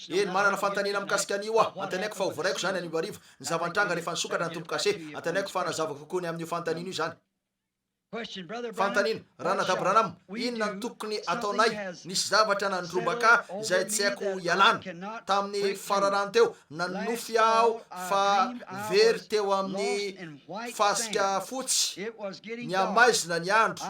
Eny, manana fanontaniana mikasika an'io aho. Antenaiko fa ho voaraiko izany anio hariva. Ny zava-nitranga rehefa nisokatra ny tombo-kase. Antenaiko fa hanazava kokoa ny amin'io fanontaniana io izany. Fanontaniana, Ranadahy Branham, inona no tokony ataonay? Nisy zavatra nandrombaka ahy izay tsy haiko ialana. Tamin'ny fararano teo, nanonofy aho fa very teo amin'ny fasika fotsy, nihamaizina ny andro,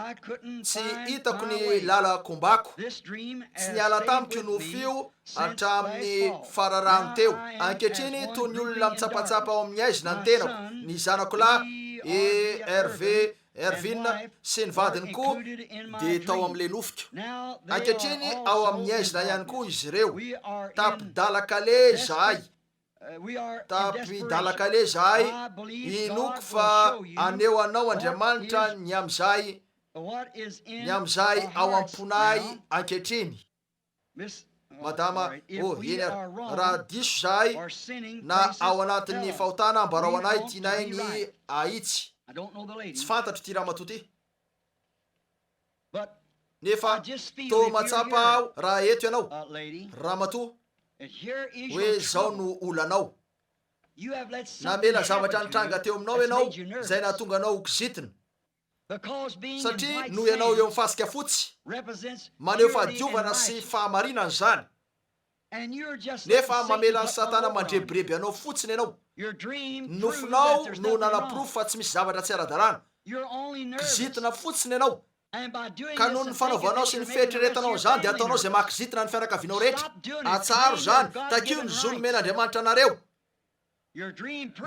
tsy hitako ny lala-kombako. Tsy niala tamiko io nofy io hatramin'ny fararano teo. Ankehitriny, toy ny olona mitsapatsapa ao amin'ny haizina ny tenako. Ny zanako lahy, ERV, Ervin, sy ny vadiny koa dia tao amin'ilay nofiko. Ankehitriny, ao amin'ny haizina ihany koa izy ireo. Tapi-dalan-kaleha izahay. Tapi-dalan-kaleha izahay. Inoako fa haneho anao Andriamanitra ny amin'izay, ny amin'izay ao am-ponay ankehitriny. Madama, oh, eny ary, raha diso izahay na ao anatin'ny fahotana, ambarao anay, tianay ny ahitsy. Tsy fantatro ity ramatoa ity. Nefa toa mahatsapa aho raha eto ianao, ramatoa, hoe izao no olanao. Namela zavatra nitranga teo aminao ianao izay nahatonga anao ho kizitina. Satria noho ianao eo amin'ny fasika fotsy, maneho fahadiovana sy fahamarinana izany. Nefa mamela an'i Satana mandrebireby anao fotsiny ianao. Ny nofinao no nanaporofo fa tsy misy zavatra tsy ara-dalàna. Kizitina fotsiny ianao. Ka noho ny fanaovanao sy ny fieritreretanao an'izany dia ataonao izay mahakizitina ny fianakavianao rehetra. Atsaharo izany. Takio ny zo nomen'Andriamanitra anareo.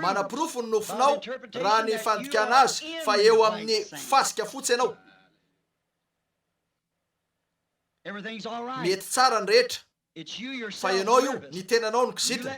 Manaporofo ny nofinao raha ny fandikana azy fa eo amin'ny fasika fotsy ianao. Mety tsara ny rehetra. Fa ianao io, ny tenanao no kizitina.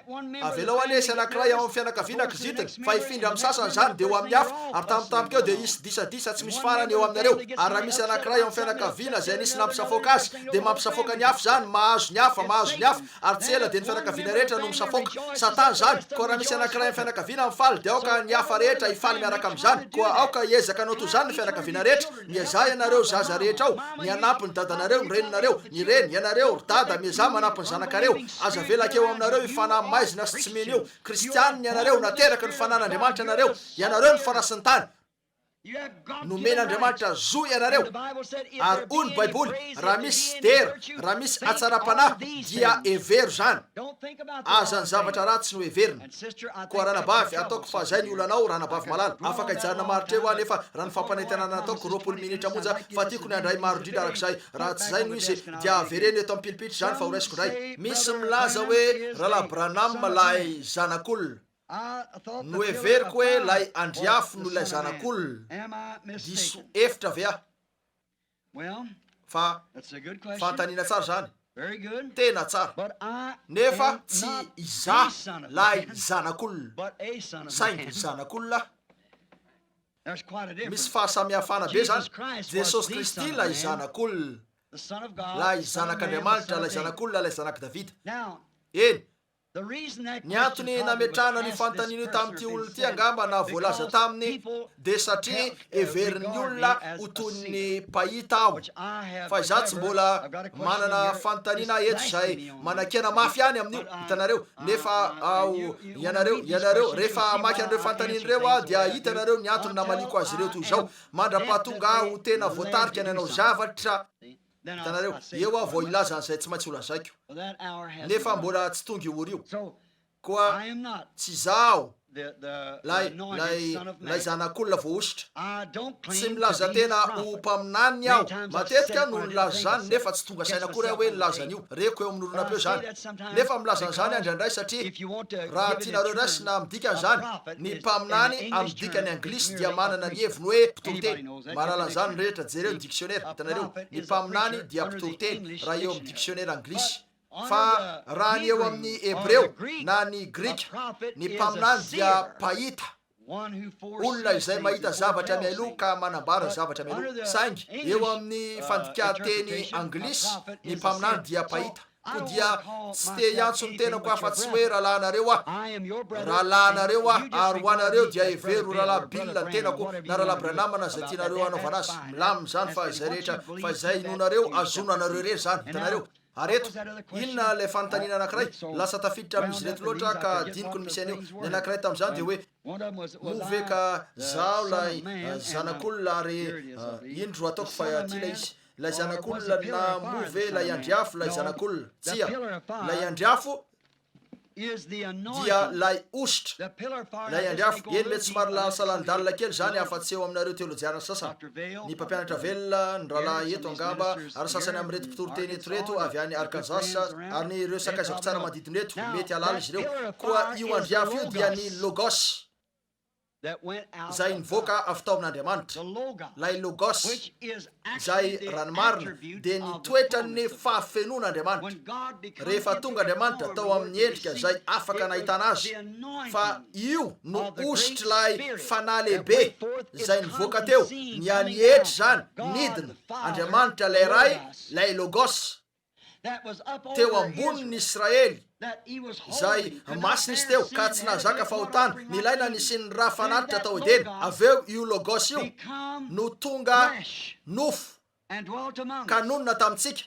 Avelao anie hisy anankiray ao amin'ny fianakaviana kizitina, fa hifindra amin'ny sasany izany, dia ho amin'ny hafa, ary tampotampoka eo dia hisy disadisa tsy misy farany eo aminareo. Ary raha misy anankiray ao amin'ny fianakaviana izay nisy nampisafoaka azy, dia mampisafoaka ny hafa izany, mahazo ny hafa, mahazo ny hafa, ary tsy ela dia ny fianakaviana rehetra no misafoaka. Satana izany. Koa raha misy anankiray amin'ny fianakaviana mifaly, dia aoka ny hafa rehetra hifaly miaraka amin'izany. Koa aoka hiezaka hanao toy izany ny fianakaviana rehetra. Miezaha ianareo zaza rehetra ao, ny hanampy ny dadanareo, ny reninareo, ny reny, ianareo, ry dada, miezaha manampy ny zanakareo. Aza avela hankeo aminareo io fanahy maizina sy tsy mino io. Kristianina ianareo, nateraky ny Fanahin'Andriamanitra ianareo. Ianareo no fanahy sy ny tany. Nomen'Andriamanitra zo ianareo. Ary hoy ny Baiboly, Raha misy dera, raha misy hatsaram-panahy, dia hevero izany. Aza ny zavatra ratsy no heverina. Koa ranabavy, ataoko fa zay ny olanao ranabavy malala. Afaka hijanona maharitra eo aho nefa raha ny fampanentanana nataoko 20 minitra monja fa tiako ny handray maro indrindra arak'izay. Raha tsy zay no izy dia avereno eto amin'ny pilipitra izany fa horaisiko indray. Misy milaza hoe Rahalahy Branham lay zanak'olona. Noheveriko hoe lay Andriafo no ilay zanak'olona. Diso hevitra ve aho? Fa fanontaniana tsara izany. Tena tsara. Nefa tsy izaho lay zanak'olona, saingy zanak'olona aho. Misy fahasamihafana be izany. Jesosy Kristy ilay Zanak'olona, ilay Zanak'Andriamanitra, ilay Zanak'olona, ilay Zanak'i Davida. Eny, Ny antony nametrahana an'io fanontaniana io tamin'ity olona ity angamba na voalaza taminy dia satria heverin'ny olona ho toy ny mpahita aho. Fa izaho tsy mbola manana fanontaniana eto izay manakiana mafy ihany amin'io, hitanareo. Nefa aho, ianareo, ianareo, rehefa hamaky an'ireo fanontaniana ireo aho dia hahita ianareo ny antony namaliako azy ireo toy izao, mandra-pahatonga ahy ho tena voatarika ny hanao zavatra. Hitanareo, eo aho vao hilaza an'izay tsy maintsy holazaiko. Nefa mbola tsy tonga io ora io. Koa tsy izaho lay, lay, lay zanak'olona voahosotra. Tsy milaza tena ho mpaminaniny aho. Matetika aho no nilaza izany, nefa tsy tonga saina akory aho hoe nilaza an'io. Reko eo amin'ny horonam-peo izany. Nefa milaza an'izany aho indraindray satria raha tianareo raisina amin'ny dikany izany, ny mpaminany amin'ny dikany anglisy dia manana ny heviny hoe mpitoriteny. Mahalala an'izany ny rehetra, jereo ny dictionnaire, hitanareo, ny mpaminany dia mpitoriteny raha eo amin'ny dictionnaire anglisy. Fa raha ny eo amin'ny hebreo na ny grika, ny mpaminany dia mpahita, olona izay mahita zavatra mialoha ka manambara zavatra mialoha. Saingy eo amin'ny fandikan-teny anglisy, ny mpaminany dia mpahita. Koa dia tsy te hiantso ny tenako afa-tsy hoe rahalahinareo aho. Rahalahinareo aho, ary ho anareo dia hevero ho Rahalahy Bill ny tenako, na Rahalahy Branham na izay tianareo hanaovana azy. Milamina izany fa izay rehetra, fa izay inoanareo, azonareo irery izany. Hitanareo? Ary eto, inona ilay fanontaniana anankiray? Lasa tafiditra amin'izy ireto loatra ka adinoko ny misy an'io. Ny anankiray tamin'izany dia hoe, Moa ve ka zaho ilay Zanak'olona ary indro ataoko fa aty ilay izy. Ilay zanak'olona na moa ve ilay andriafo ilay zanak'olona? Tsia. Ilay andriafo dia ilay hosotra. Ilay andriafo. Eny, mety somary lasa lalindalina kely izany afa-tsy eo aminareo teolojiana sasany. Ny mpampianatra velona, ny rahalahy eto angamba, ary sasany amin'ireto mpitory teny eto ireto avy any Arkansas, ary ny ireo sakaizako tsara manodidina eto, mety hahalala izy ireo. Koa io andriafo io dia ny Logos. Izay nivoaka avy tao amin'Andriamanitra, ilay Logos, izay, raha ny marina, dia ny toetran'ny fahafenoan'Andriamanitra. Rehefa tonga Andriamanitra tao amin'ny endrika izay afaka nahitana Azy, fa io no hositr'ilay Fanahy lehibe izay nivoaka teo, niha-nietry izany, nidina, Andriamanitra ilay Ray, ilay Logos. teo ambonin' ny Israely, izay masina izy teo, ka tsy nahazaka fahotana, nilaina nisian'ny ra fanatitra tao Edena. Avy eo io Logos io no tonga nofo ka nonina tamintsika,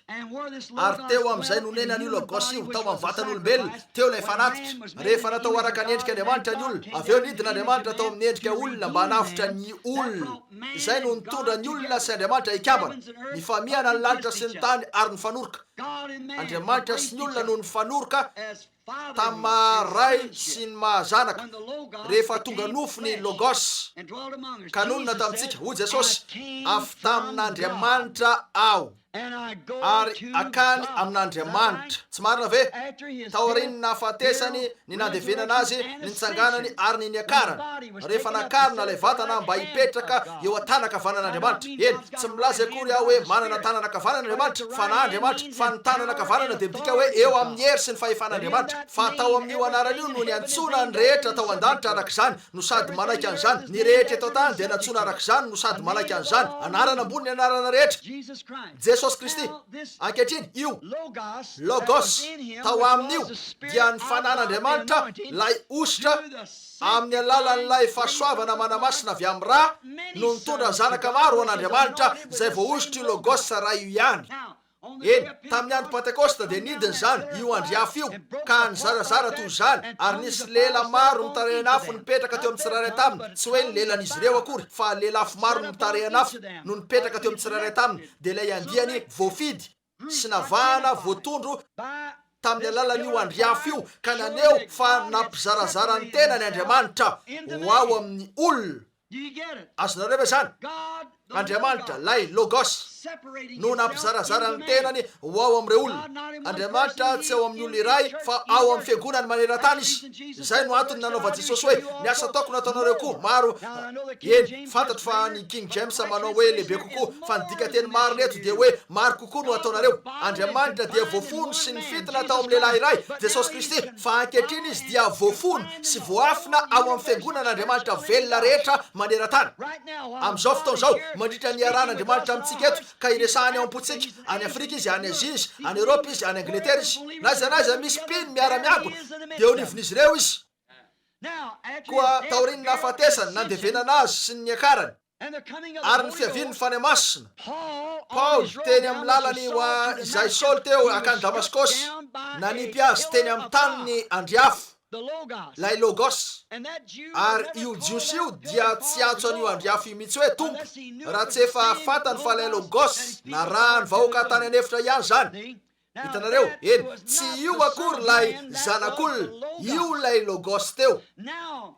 ary teo amin'izay nonenan'io Logos io, tao amin'ny vatan'olombelona, teo ilay fanatitra. Rehefa natao araka ny endrik'Andriamanitra ny olona, avy eo nidina Andriamanitra tao amin'ny endrika olona mba hanavotra ny olona. Izay no nitondra ny olona sy Andriamanitra hikambana, nifamihana ny lanitra sy ny tany ary nifanoroka. Andriamanitra sy ny olona no nifanoroka tamin'ny maha Ray sy ny maha Zanaka, rehefa tonga nofo ny Logos ka nonina tamintsika. Hoy Jesosy, Avy tamin'Andriamanitra Aho. ary hakany amin'Andriamanitra. Tsy marina ve? Taorian'ny nahafatesany, ny nandevenana azy, ny nitsanganany ary ny niakarany, rehefa nakarina ilay vatana mba hipetraka eo an-tanan-kavanan'Andriamanitra. Eny, tsy milaza akory aho hoe manana tanana ankavanana Andriamanitra, fanahy Andriamanitra, fa ny tanana ankavanana dia midika hoe eo amin'ny hery sy ny fahefan'Andriamanitra. Fa tao amin'io anarana io no niantsoana ny rehetra tao an-danitra araka izany, no sady manaiky an'izany. Ny rehetra eto an-tany dia nantsoina araka izany no sady manaiky an'izany. Anarana ambony ny anarana rehetra. Jesosy Kristy. Ankehitriny, io Logos tao Aminy io dia ny Fanahin'Andriamanitra, ilay hosotra amin'ny alalan'ilay fahasoavana manamasina avy amin'ny Ra no nitondra zanaka maro ho an'Andriamanitra, izay voahosotr'io Logos Ray io ihany. Eny, tamin'ny andro Pantekosta dia nidina izany, io andry afo io, ka nizarazara toy izany, ary nisy lela maro nitarehin'afo nipetraka teo amin'ny tsirairay taminy, tsy hoe ny lelan'izy ireo akory, fa lelafo maro nitarehin'afo no nipetraka teo amin'ny tsirairay taminy, dia ilay andiany voafidy sy navahana voatondro tamin'ny alalan'io andry afo io, ka naneho fa nampizarazara ny tenany Andriamanitra ho ao amin'ny olona. Azonareo ve izany? Andriamanitra, ilay Logos, no nampizarazara ny tenany ho ao amin'ireo olona. Andriamanitra tsy ao amin'ny olona iray, fa ao amin'ny fiangonany maneran-tany Izy. Izay no antony nanaovan'i Jesosy hoe, Ny asa ataoko no ataonareo koa. Maro, eny, fantatro fa ny King James manao hoe lehibe kokoa, fa ny dikanteny marina eto dia hoe maro kokoa no ataonareo. Andriamanitra dia voafono sy nifintina tao amin'ny lehilahy iray, Jesosy Kristy, fa ankehitriny Izy dia voafono sy voaafina ao amin'ny Fiangonan'Andriamanitra velona rehetra maneran-tany. Amin'izao fotoana izao, mandritra ny iarahan'Andriamanitra amintsika eto ka iresahany ao am-pontsika, any Afrika Izy, any Azia Izy, any Eoropa Izy, any Angletera Izy, na aiza na aiza misy mpino miara-miangona, dia eo anivon'izy ireo Izy. Koa taorian'ny nahafatesany, nandevenana Azy sy ny niakarany, ary ny fiavian'ny Fanahy Masina, Paoly teny amin'ny lalany ho a izay Saoly teo hankany Damaskosy, nanipy azy teny amin'ny tany ny andriafo, ilay Logos, ary io Jiosy io dia tsy hiantso an'io andriafo io mihitsy hoe Tompo, raha tsy efa fantany fa ilay Logos narahan'ny vahoaka tany an'efitra ihany izany. Hitanareo? Eny, tsy io akory ilay Zanak'olona, io ilay Logos teo.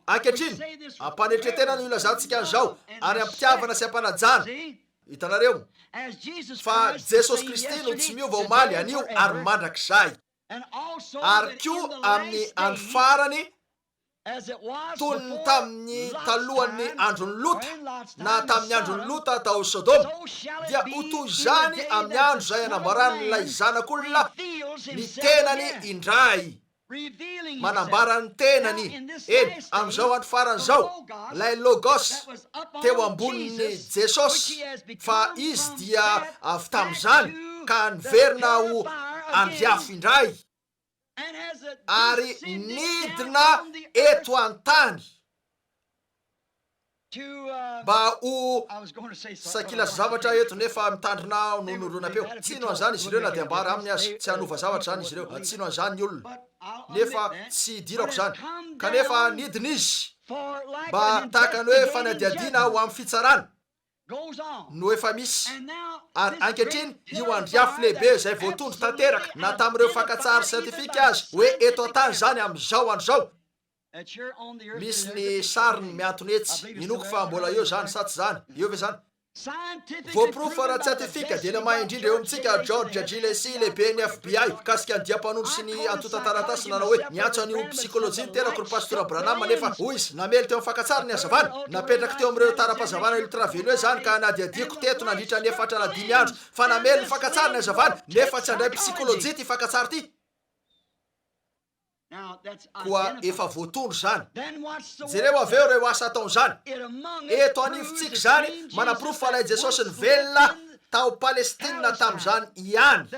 Ankehitriny, am-panetren-tena no ilazantsika an'izao, ary am-pitiavana sy am-panajana. Hitanareo? Fa Jesosy Kristy no tsy miova omaly, anio, ary mandrakizay. Ary koa amin'ny andro farany, toy ny tamin'ny talohan'ny andron'i Lota, na tamin'ny andron'i Lota tao Sodoma, dia ho toy izany amin'ny andro izay hanambaran'ilay Zanak'olona ny tenany indray, manambara ny tenany, eny, amin'izao andro farany izao, ilay Logos teo ambonin'i Jesosy, fa Izy dia avy tamin'izany ka niverina ho andriafo indray. ary nidina eto an-tany mba ho saika hilaza zavatra eto nefa mitandrina aho noho ny horonam-peo. Tsy hino an'izany izy ireo na dia ambara aminy aza. Tsy hanova zavatra izany izy ireo. Tsy hino an'izany ny olona. Nefa tsy hidirako izany. Kanefa nidina izy mba tahaka ny hoe fanadihadiana ho amin'ny fitsarana. no efa misy, ary ankehitriny io andriafo lehibe izay voatondro tanteraka na tamin'ireo fakantsary siantifika aza hoe eto an-tany izany amin'izao andro izao, misy ny sariny mihantona etsy, inoako fa mbola eo izany sa tsy izany? Eo ve izany? Voaporofo ara-tsiantifika dia ilay mahay indrindra eo amintsika, George Gillespie, lehiben'ny FBI, mikasika ny diam-panondro sy ny antontan-taratasy nanao hoe, Niantso an'io psikology ny tenako ry Pastora Branham nefa, hoy izy, namely teo amin'ny fakantsary ny hazavana. Napetrako teo amin'ireo tara-pahazavana ultraviolet izany ka nadiadiako teto nandritra ny efatra na dimy andro fa namely ny fakantsary ny hazavana nefa tsy handray psikolojia ity fakantsary ity. Koa efa voatondro izany. Jereo avy eo ireo asa ataon'izany. Eto anivontsika izany manaporofo fa ilay Jesosy nivelona tao Palestina tamin'izany ihany.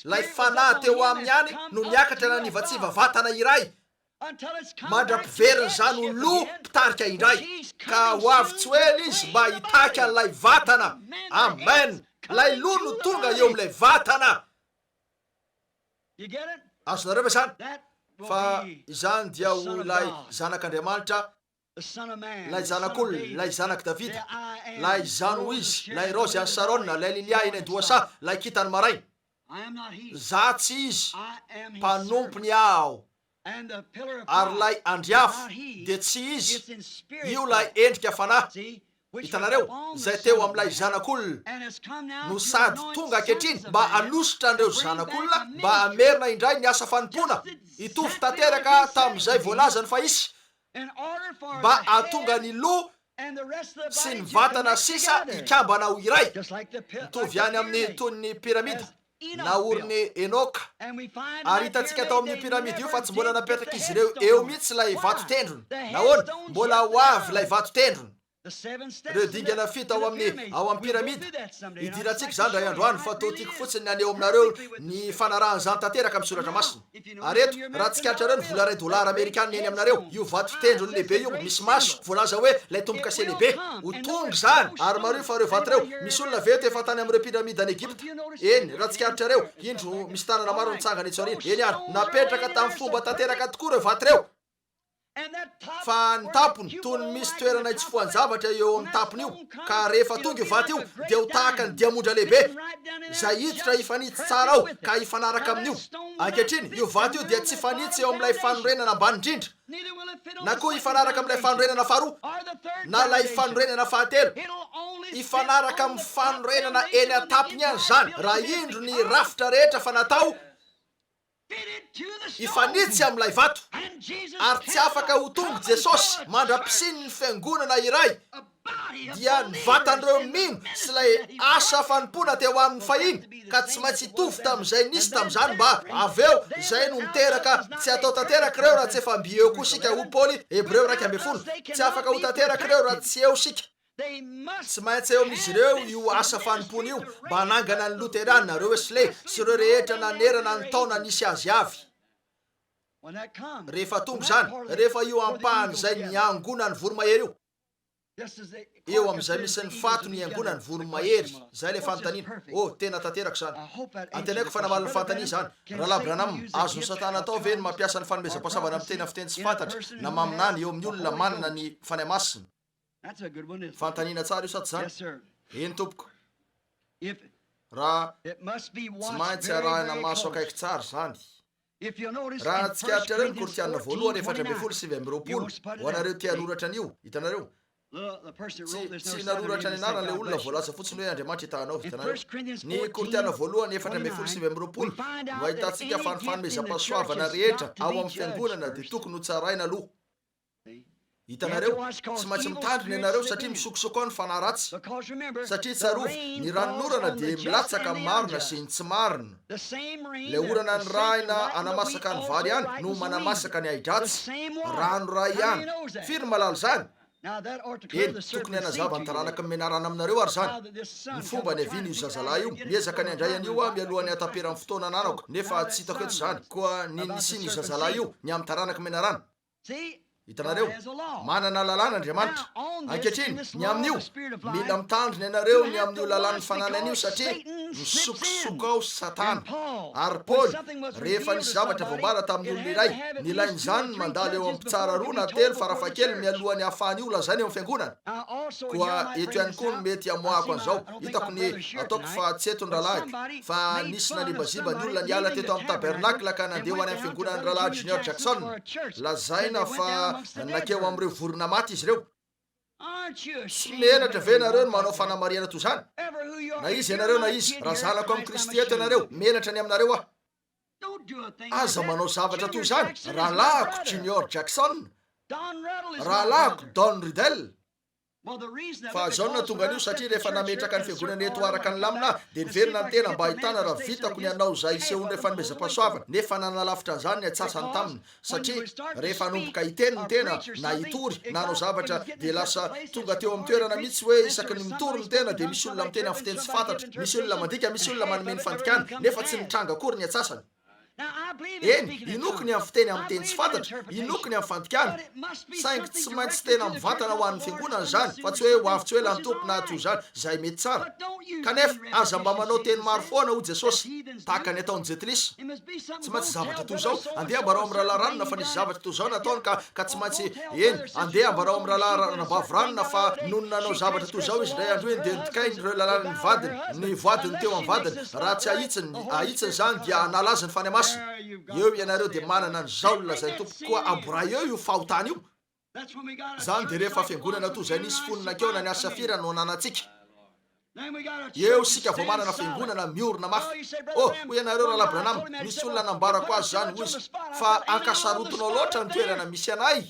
Ilay Fanahy teo aminy ihany no niakatra nanivatsiva vatana iray mandra-piveriny izany ho loha mpitarika indray, ka ho avy tsy ho ela izy mba hitaky an'ilay vatana. Amen! Ilay loha no tonga eo amin'ilay vatana. Azonareo ve izany? Fa izany dia ho ilay Zanak'Andriamanitra, ilay Zanak'olona, ilay Zanak'i Davida, ilay Izaho no Izy, ilay Raozy any Sarona, ilay Lilia eny an-dohasaha, ilay Kintan'ny Maraina. Za tsy izy, mpanompony aho. Ary ilay Andry Afo dia tsy izy, io ilay endrika fanahy, hitanareo, izay teo amin'ilay Zanak'olona, no sady tonga ankehitriny mba hanosotra an'ireo zanak'olona mba hamerina indray ny asa fanompoana, hitovy tanteraka tamin'izay voalazany fa hisy, mba hahatonga ny loha sy ny vatana sisa hikambana ho iray, mitovy ihany amin'ny toy ny pyramida naorin'i Enoka. Ary hitantsika tao amin'io pyramida io fa tsy mbola napetrak'izy ireo eo mihitsy ilay vato tendrony. Nahoana? Mbola ho avy ilay vato tendrony. Ireo dingana fito ao amin'ny, ao amin'ny pyramida. Hidirantsika izany indray andro any, fa toa tiako fotsiny ny haneho aminareo ny fanarahan'izany tanteraka amin'ny Soratra Masina. Ary eto, raha tsikaritrareo ny vola iray dolara amerikanina eny aminareo, io vato tendrony lehibe io, misy maso, voalaza hoe ilay tombokase lehibe. Ho tonga izany! Ary mariho fa ireo vato ireo, misy olona ve eto efa tany amin'ireo pyramida any Egypta? Eny, raha tsikaritrareo, indro misy tanana maro nitsangana etsy aoriana. Eny ary, napetraka tamin'ny fomba tanteraka tokoa ireo vato ireo. Fa ny tampony, toy ny misy toerana itsofohan-javatra eo amin'ny tampony io, ka rehefa tonga io vato io, dia ho tahaka ny diamondra lehibe, izay hiditra hifanitsy tsara ao ka hifanaraka amin'io. Ankehitriny, io vato io dia tsy hifanitsy eo amin'ilay fanorenana ambany indrindra, na koa hifanaraka amin'ilay fanorenana faharoa, na ilay fanorenana fahatelo. Hifanaraka amin'ny fanorenana eny an-tampony ihany izany, raha indro ny rafitra rehetra fa natao hifanitsy amin'ilay vato, ary tsy afaka ho tonga Jesosy mandra-pisian'ny fiangonana iray, dia ny vatan'ireo mino sy ilay asa fanompoana teo aminy fahiny, ka tsy maintsy hitovy tamin'izay nisy tamin'izany mba avy eo, izay no miteraka, tsy atao tanteraka ireo raha tsy efa mby eo koa isika, hoy Paoly, Hebreo 11, tsy afaka ho tanteraka ireo raha tsy eo isika. Tsy maintsy eo amin'izy ireo io asa fanompoana io mba hanangana ny Loterana, ireo Wesley, sy ireo rehetra nanerana ny taona nisy azy avy. Rehefa tonga izany, rehefa io ampahan'izay niangonan'ny voromahery io, eo amin'izay misy ny fato niangonan'ny voromahery, izay ilay fanontaniana. Oh, tena tanteraka izany. Antenaiko fa namaly ny fanontaniana izany. Rahalahy Branham, azon'i Satana atao ve ny mampiasa ny fanomezam-pahasoavana amin'ny tena fiteny tsy fantatra na maminany eo amin'ny olona manana ny Fanahy Masina? Fanontaniana tsara io sa tsy izany? Eny tompoko. Raha tsy maintsy arahina maso akaiky tsara izany. Raha tsikaritrareo ny Korintiana voalohany 14:29, ho anareo te hanoratra an'io, hitanareo? Tsy, tsy nanoratra ny anaran'ilay olona, voalaza fotsiny hoe Andriamanitra hitahanao, hitanareo? Ny Korintiana voalohany 14:29 no ahitantsika fa ny fanomezam-pahasoavana rehetra ao amin'ny fiangonana dia tokony hotsaraina aloha. Hitanareo? Tsy maintsy mitandrina ianareo satria misokosoko ao ny fanahy ratsy. Satria tsarovy, ny ranonorana dia milatsaka amin'ny marina sy ny tsy marina. Ilay orana nirahina hanamasaka ny vary ihany no manamasaka ny ahi-dratsy. Rano iray ihany. Firy no mahalala izany? Eny, tokony hanazava ny taranaky ny menarana aminareo ary izany. Ny fomba niavian'io zazalahy io. Miezaka ny handray an'io aho mialohan'ny hahataperan'ny fotoana ananako, nefa tsy hitako eto izany. Koa ny nisian'io zazalahy io, ny amin'ny taranaky ny menarana. Hitanareo? Manana lalàna Andriamanitra. Ankehitriny, ny amin'io, mila mitandrina ianareo ny amin'io lalàn'ny fananana io satria misokosoko ao Satana. Ary Paoly, rehefa nisy zavatra voambara tamin'ny olona iray, nilain'izany ny mandalo eo amin'ny mpitsara roa na telo farafahakeliny mialohan'ny hahafahan'io holazaina eo amin'ny fiangonana. Koa eto ihany koa no mety hamoahako an'izao. Hitako ny, ataoko fa tsy eto ny rahalahiko, fa nisy nanimbaziba ny olona niala teto amin'ny tabernakla ka nandeha ho any amin'ny fiangonan'ny Rahalahy Junior Jackson. Lazaina fa nankeo amin'ireo vorona maty izy ireo. Tsy menatra ve ianareo ny manao fanamarihana toy izany? Na iza ianareo na iza, raha zanako amin'i Kristy eto ianareo, menatra ny aminareo aho. Aza manao zavatra toy izany, Rahalahiko Junior Jackson, Rahalahiko Don Ruddell. Fa izao no nahatonga an'io, satria rehefa nametraka ny fiangonana eto araka ny lamina aho, dia niverina ny tena mba hahitana raha vitako ny hanao izay hisehoan'ireo fanomezam-pahasoavana, nefa nanalavitra an'izany ny antsasany taminy, satria rehefa hanomboka hiteny ny tena, na hitory, na hanao zavatra, dia lasa tonga teo amin'ny toerana mihitsy hoe isaky ny mitory ny tena dia misy olona miteny amin'ny fiteny tsy fantatra, misy olona mandika, misy olona manome ny fandikana, nefa tsy nitranga akory ny antsasany. Eny, inoako ny amin'ny fiteny amin'ny teny tsy fantatra, inoako ny amin'ny fandikana. Saingy tsy maintsy tena mivantana ho an'ny fiangonana izany, fa tsy hoe ho avy tsy ho ela ny Tompo na toy izany, izay mety tsara. Kanefa, aza mba manao teny maro foana, hoy Jesosy, tahaka ny ataon'ny Jentilisa. Tsy maintsy zavatra toy izao. Andeha ambarao amin'ny Rahalahy Ranona fa nisy zavatra toy izao nataony ka, ka tsy maintsy, eny, andeha ambarao amin'ny Rahalahy Ranabavy Ranona fa nony nanao zavatra toy izao izy indray andro iny dia nodikainy ireo lalàn'ny vadiny, ny voadiny teo amin'ny vadiny. Raha tsy ahitsiny, ahitsiny izany dia hanala azy ny Fanahy Masina. Eo ianareo dia manana an'izao no lazain'ny Tompo, koa amborahy eo io fahotana io. Izany dia rehefa fiangonana toy izay nisy fony nankeo na ny azy safira no ananantsika. Eo isika vao manana fiangonana miorina mafy. Oh, hoy ianareo, Rahalahy Branham, nisy olona nambarako azy izany, hoy izy, fa ankasarotinao loatra ny toerana misy anay.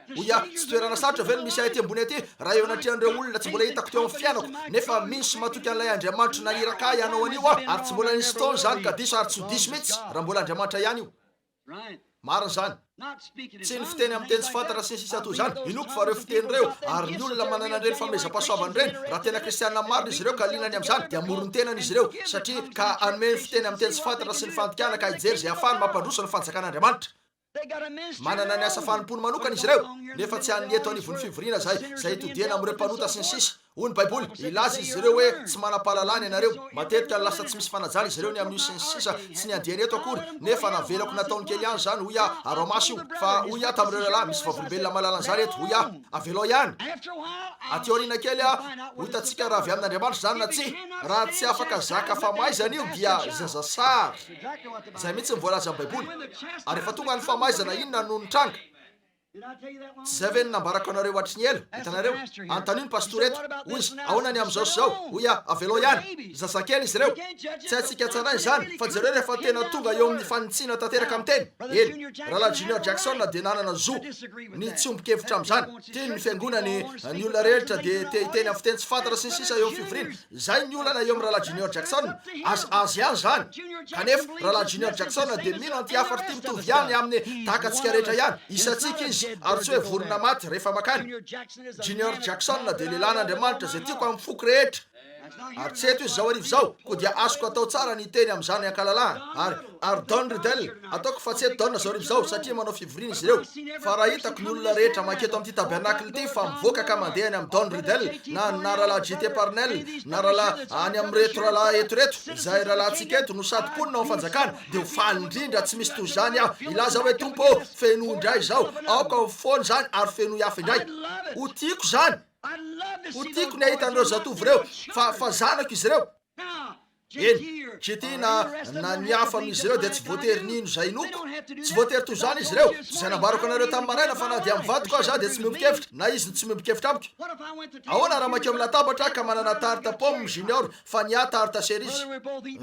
Hoy aho, tsy toerana sarotra ve no misy ahy aty ambony aty, raha eo anatrehan'ireo olona tsy mbola hitako teo amin'ny fiainako, nefa mino sy matoky an'ilay Andriamanitro naniraka ahy hanao an'io aho, ary tsy mbola nisy fotoana izany ka diso ary tsy ho diso mihitsy, raha mbola Andriamanitra ihany io. Marina izany. Tsy ny fiteny amin'ny teny tsy fantatra sy ny sisa toy izany. Inoako fa ireo fiteny ireo, ary ny olona manana an'ireny fanomezam-pahasoavana ireny, raha tena kristiana marina izy ireo ka liana ny amin'izany, dia hamoron-tenany izy ireo, satria, ka hanome ny fiteny amin'ny teny tsy fantatra sy ny fandikana ka hijery izay ahafahany mampandroso ny fanjakan'Andriamanitra. Manana ny asa fanompoany manokana izy ireo, nefa tsy an'ny eto anivon'ny fivoriana izay, izay itodihana amin'ireo mpanota sy ny sisa. Hoy ny Baiboly, Hilaza izy ireo hoe, 'Tsy manam-pahalalana ianareo. Matetika no lasa tsy misy fanajana izy ireo ny amin'io sy ny sisa Tsy ny andiany eto akory, nefa navelako nataony kely ihany izany, hoy aho, araho maso io. Fa hoy aho tamin'ireo rahalahy, misy vavolombelona mahalala an'izany eto, hoy aho, avelao ihany. Aty aoriana kely aho, ho hitantsika raha avy amin'Andriamanitra izany na tsia. Raha tsy afaka zaka famaizana io dia zazasary. Izay mihitsy no voalazan'ny Baiboly. Ary rehefa tonga ny famaizana, inona no nitranga? Tsy izay ve no nambarako anareo hatry ny ela? Hitanareo? Anontanio ny pastora eto. Hoy izy, Ahoana ny amin'izao sy izao? Hoy aho, Avelao ihany. Zazakely izy ireo. Tsy haintsika tsaraina izany, fa jereo rehefa tena tonga eo amin'ny fanitsiana tanteraka amin'ny teny. Eny, Rahalahy Junior Jackson dia nanana zo ny tsy hiombon-kevitra amin'izany. Tiany ny fiangonany, ny olona rehetra dia te hiteny amin'ny fiteny tsy fantatra sy ny sisa eo amin'ny fivoriana. Izay ny olana eo amin'i Rahalahy Junior Jackson. Azy, azy ihany izany. Kanefa, Rahalahy Junior Jackson dia mino an'ity hafatra ity mitovy ihany aminy tahaka antsika rehetra ihany. Isantsika izy, ary tsy hoe vorona maty rehefa mankany. Junior Jackson dia lehilahin'Andriamanitra izay tiako amin'ny foko rehetra. Ary tsy eto izy izao hariva izao, koa dia azoko atao tsara ny hiteny amin'izany an-kalalahana. Ary, ary Don Ruddell, ataoko fa tsy eto Don izao hariva izao, satria manao fivoriana izy ireo. Fa raha hitako ny olona rehetra manketo amin'ity tabernakla ity fa mivoaka ka mandeha any amin'i Don Ruddell, na, na Rahalahy JT. Parnell, na Rahalahy, any amin'ireto rahalahy eto ireto, izay rahalahintsika eto no sady mponina ao amin'ny Fanjakana, dia ho faly indrindra tsy misy toy izany aho, hilaza hoe, Tompo ô, fenoy indray izao. Aoka ho foana izany ary fenoy hafa indray. Ho tiako izany. Ho tiako ny hahita an'ireo zatovo ireo, fa, fa zanako izy ireo. Eny, GT na, na ny hafa amin'izy ireo dia tsy voatery nino izay inoako. Tsy voatery toy izany izy ireo. Toy izay nambarako anareo tamin'ny maraina fa na dia amin'ny vadiko aza aho dia tsy miombon-kevitra, na izy no tsy miombon-kevitra amiko. Ahoana raha mankeo amin'ny latabatra aho ka manana tarte pomme junior fa ny ahy tarte cerise?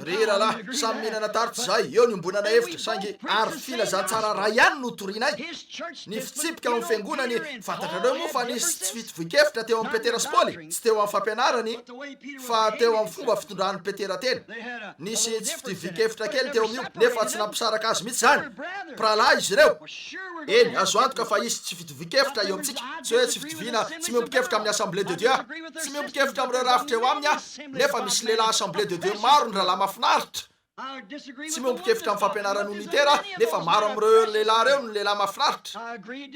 Ry rahalahy, samy mihinana tarte izahay, eo ny iombonana hevitra, saingy ary filazantsara iray ihany no torianay. Ny fitsipika ao amin'ny fiangonany, fantatrareo moa fa nisy tsy fitovian-kevitra teo amin'i Petera sy Paoly, tsy teo amin'ny fampianarany, fa teo amin'ny fomba fitondran'i Petera tena. Nisy tsy fitovian-kevitra kely teo amin'io, nefa tsy nampisaraka azy mihitsy izany. Mpirahalahy izy ireo. Eny, azo antoka fa hisy tsy fitovian-kevitra eo amintsika. Tsy hoe tsy fitoviana, tsy miombon-kevitra amin'ny Assemblée de Dieu aho. Tsy miombon-kevitra amin'ireo rafitra eo aminy aho, nefa misy lehilahy Assemblée de Dieu maro ny rahalahy mahafinaritra. Tsy miombon-kevitra amin'ny fampianaran'ny Onitera aho, nefa maro amin'ireo lehilahy ireo no lehilahy mahafinaritra.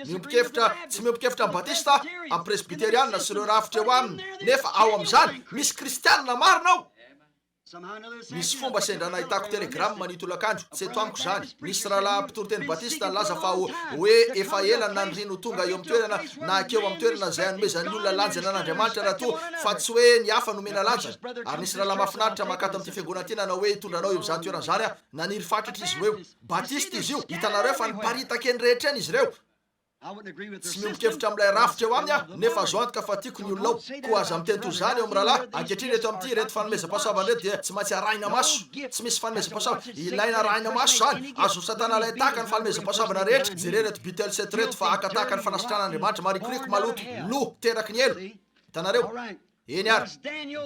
Miombon-kevitra, tsy miombon-kevitra amin'ny Batista aho, amin'ny Presbyteriana sy ireo rafitra eo aminy, nefa ao amin'izany, misy Kristiana marina ao. Nisy fomba sendra nahitako telegrama ny tolakandro, tsy eto amiko izany. Nisy rahalahy mpitoriteny batista nilaza fa hoe efa ela no naniriany ho tonga eo amin'ny toerana na hankeo amin'ny toerana izay hanomezan'ny olona lanjany an'Andriamanitra raha toa fa tsy hoe ny hafa no omena lanjany. Ary nisy rahalahy mahafinaritra mankato amin'ity fiangonana ity nanao hoe hitondra anao eo amin'izany toerana izany aho. Naniry fatratra izy ho eo. Batista izy io. Hitanareo fa niparitaka eny rehetra eny izy ireo. Tsy miombon-kevitra amin'ilay rafitra eo aminy aho, nefa azo antoka fa tiako ny olona ao. Koa aza miteny toy izany eo amin'ny rahalahy. Ankehitriny eto amin'ity, ireto fanomezam-pahasoavana ireto dia tsy maintsy arahina maso. Tsy misy fanomezam-pahasoavana. Ilaina arahina maso izany. Azon'i Satana alain-tahaka ny fanomezam-pahasoavana rehetra. Jereo ireto Beatles eto ireto fa haka tahaka ny fanasitranan'Andriamanitra marikoriko, maloto, lo, teraky ny helo. Hitanareo? Eny ary.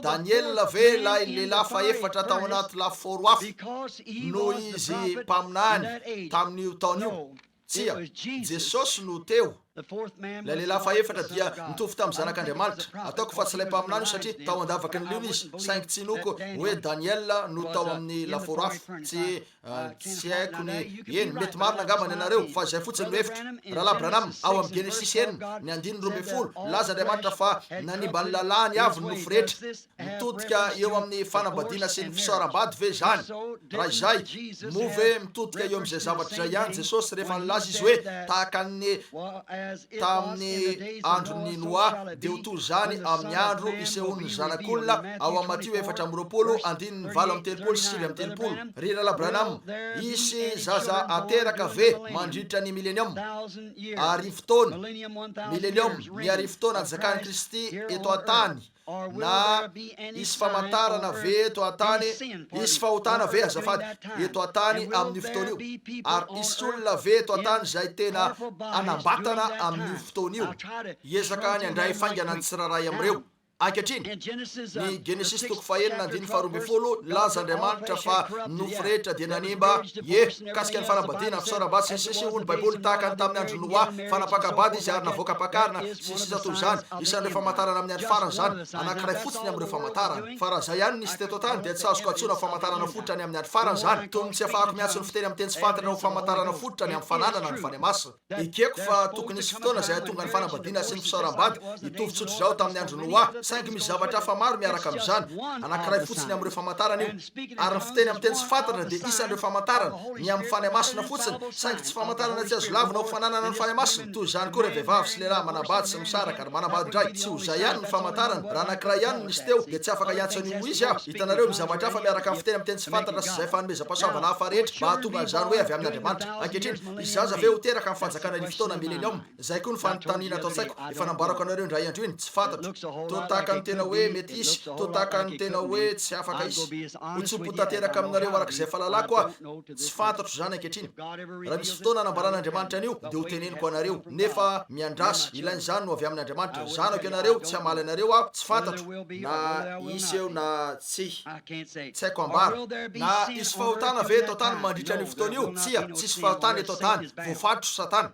Daniela ve ilay lehilahy fahefatra tao anaty lafaoro afo noho izy mpaminany tamin'io taona io? Tsia. Jesosy no teo. Ilay lehilahy fahefatra dia nitovy tamin'ny Zanak'Andriamanitra. Ataoko fa tsy ilay mpaminany io satria tao an-davaky ny liona izy, saingy tsy inoako hoe Daniela no tao amin'ny lafaoro afo. Tsy, tsy haiko ny, eny, mety marina angamba ny anareo, fa izay fotsiny no hevitro. Rahalahy Branham, ao amin'ny Genesisy enina, ny andininy 12, milaza Andriamanitra fa nanimba ny lalàny avy ny nofo rehetra. Mitodika eo amin'ny fanambadiana sy ny fisaoram-bady ve izany? Raha izay, moa ve mitodika eo amin'izay zavatra izay ihany Jesosy rehefa nilaza Izy hoe, Tahaka ny tamin'ny andron'i Noa, dia ho toy izany amin'ny andro hisehoan'ny Zanak'olona, ao amin'ny Matio 24, andininy 38 sy 39? Ry Rahalahy Branham, hisy zaza hateraka ve mandritra ny Milenioma? Arivotaona, Milenioma, ny arivotaona anjakan'i Kristy eto an-tany, Na hisy famantarana ve eto an-tany, hisy fahotana ve, azafady, eto an-tany amin'io fotoana io? Ary hisy olona ve eto an-tany izay tena hanam-batana amin'io fotoana io? Hiezaka ny handray faingana ny tsirairay amin'ireo. Ankehitriny, ny Genesisy toko fahenina andininy faharoa ambin'ny folo, nilaza Andriamanitra fa ny nofo rehetra dia nanimba, ie, mikasika ny fanambadiana, ny fisaoram-bady, sy ny sisa, hoy ny Baiboly, tahaka ny tamin'ny andron'i Noa, fa nampaka-bady izy ary navoaka ampakarina, sy ny sisa toy izany. Isan'ireo famantarana amin'ny andro farany izany, anankiray fotsiny amin'ireo famantarana. Fa raha izay ihany no nisy teto an-tany, dia tsy azoko antsoina ho famantarana fototra ny amin'ny andro farany izany, toy ny tsy afahako miantso ny fiteny amin'ny teny tsy fantatra ho famantarana fototra ny amin'ny fananana ny Fanahy Masina. Ekeko fa tokony hisy fotoana izay hahatonga ny fanambadiana sy ny fisaoram-bady hitovy tsotr'izao tamin'ny andron'i Noa, saingy misy zavatra hafa maro miaraka amin'izany. Anankiray fotsiny amin'ireo famantarana io. Ary ny fiteny amin'ny teny tsy fantatra dia isan'ireo famantarana, ny amin'ny Fanahy Masina fotsiny, saingy tsy famantarana tsy azo lavina ho fananana ny Fanahy Masina. Toy izany koa ireo vehivavy sy lehilahy manambady sy misaraka ary manambady indray. Tsy ho izay ihany ny famantarana. Raha anankiray ihany no nisy teo, dia tsy afaka hiantso an'io ho izy aho. Hitanareo, misy zavatra hafa miaraka amin'ny fiteny amin'ny teny tsy fantatra sy izay fanomezam-pahasoavana hafa rehetra mba hahatonga an'izany hoe avy amin'Andriamanitra. Ankehitriny, hisy zaza ve ho teraka amin'ny fanjakana arivotaona, Millennium? Izay koa no fanontaniana ato an-tsaiko, efa nambarako anareo indray andro iny, tsy fantatro. Toa tahaka ny tena hoe mety hisy, toa tahaka ny tena hoe tsy afaka hisy. Ho tso-po tanteraka aminareo araka izay fahalalako aho, tsy fantatro izany ankehitriny. Raha misy fotoana hanambaran'Andriamanitra an'io, dia ho teneniko anareo. Nefa miandrasa, ilain'izany no avy amin'Andriamanitra. Zanako ianareo, tsy hamaly anareo aho, tsy fantatro na hisy eo na tsia. Tsy haiko ambara. Na hisy fahotana ve eto an-tany mandritra an'io fotoana io? Tsia, tsy hisy fahotana eto an-tany. Voafaritro Satana.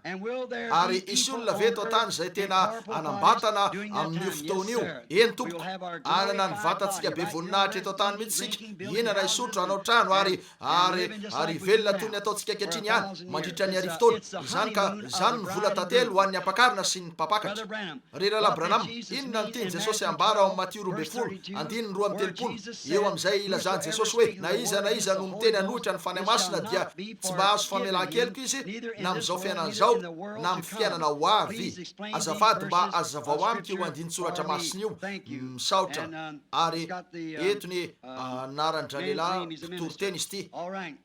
Ary hisy olona ve eto an-tany izay tena hanam-batana amin'io fotoana io? Eny, tompoko. Hanana ny vatantsika be voninahitra eto an-tany mihitsy isika, hihinana, hisotro, hanao trano, ary, ary, ary hivelona toy ny ataontsika ankehitriny ihany, mandritra ny arivotaona. Izany ka, izany no vola tantely ho an'ny ampakarina sy ny mpampakatra. Ry Rahalahy Branham, inona no tian'i Jesosy hambara ao amin'ny Matio 12, andininy 32, eo amin'izay ilazan'i Jesosy hoe, Na iza na iza no miteny hanohitra ny Fanahy Masina dia tsy mba hahazo famelan-keloka izy na amin'izao fiainana izao na amin'ny fiainana ho avy. Azafady mba hazavao amiko io andinin-tsoratra masina io. Misaotra. Ary eto ny anaran-dralehilahy mpitoriteny izy ity.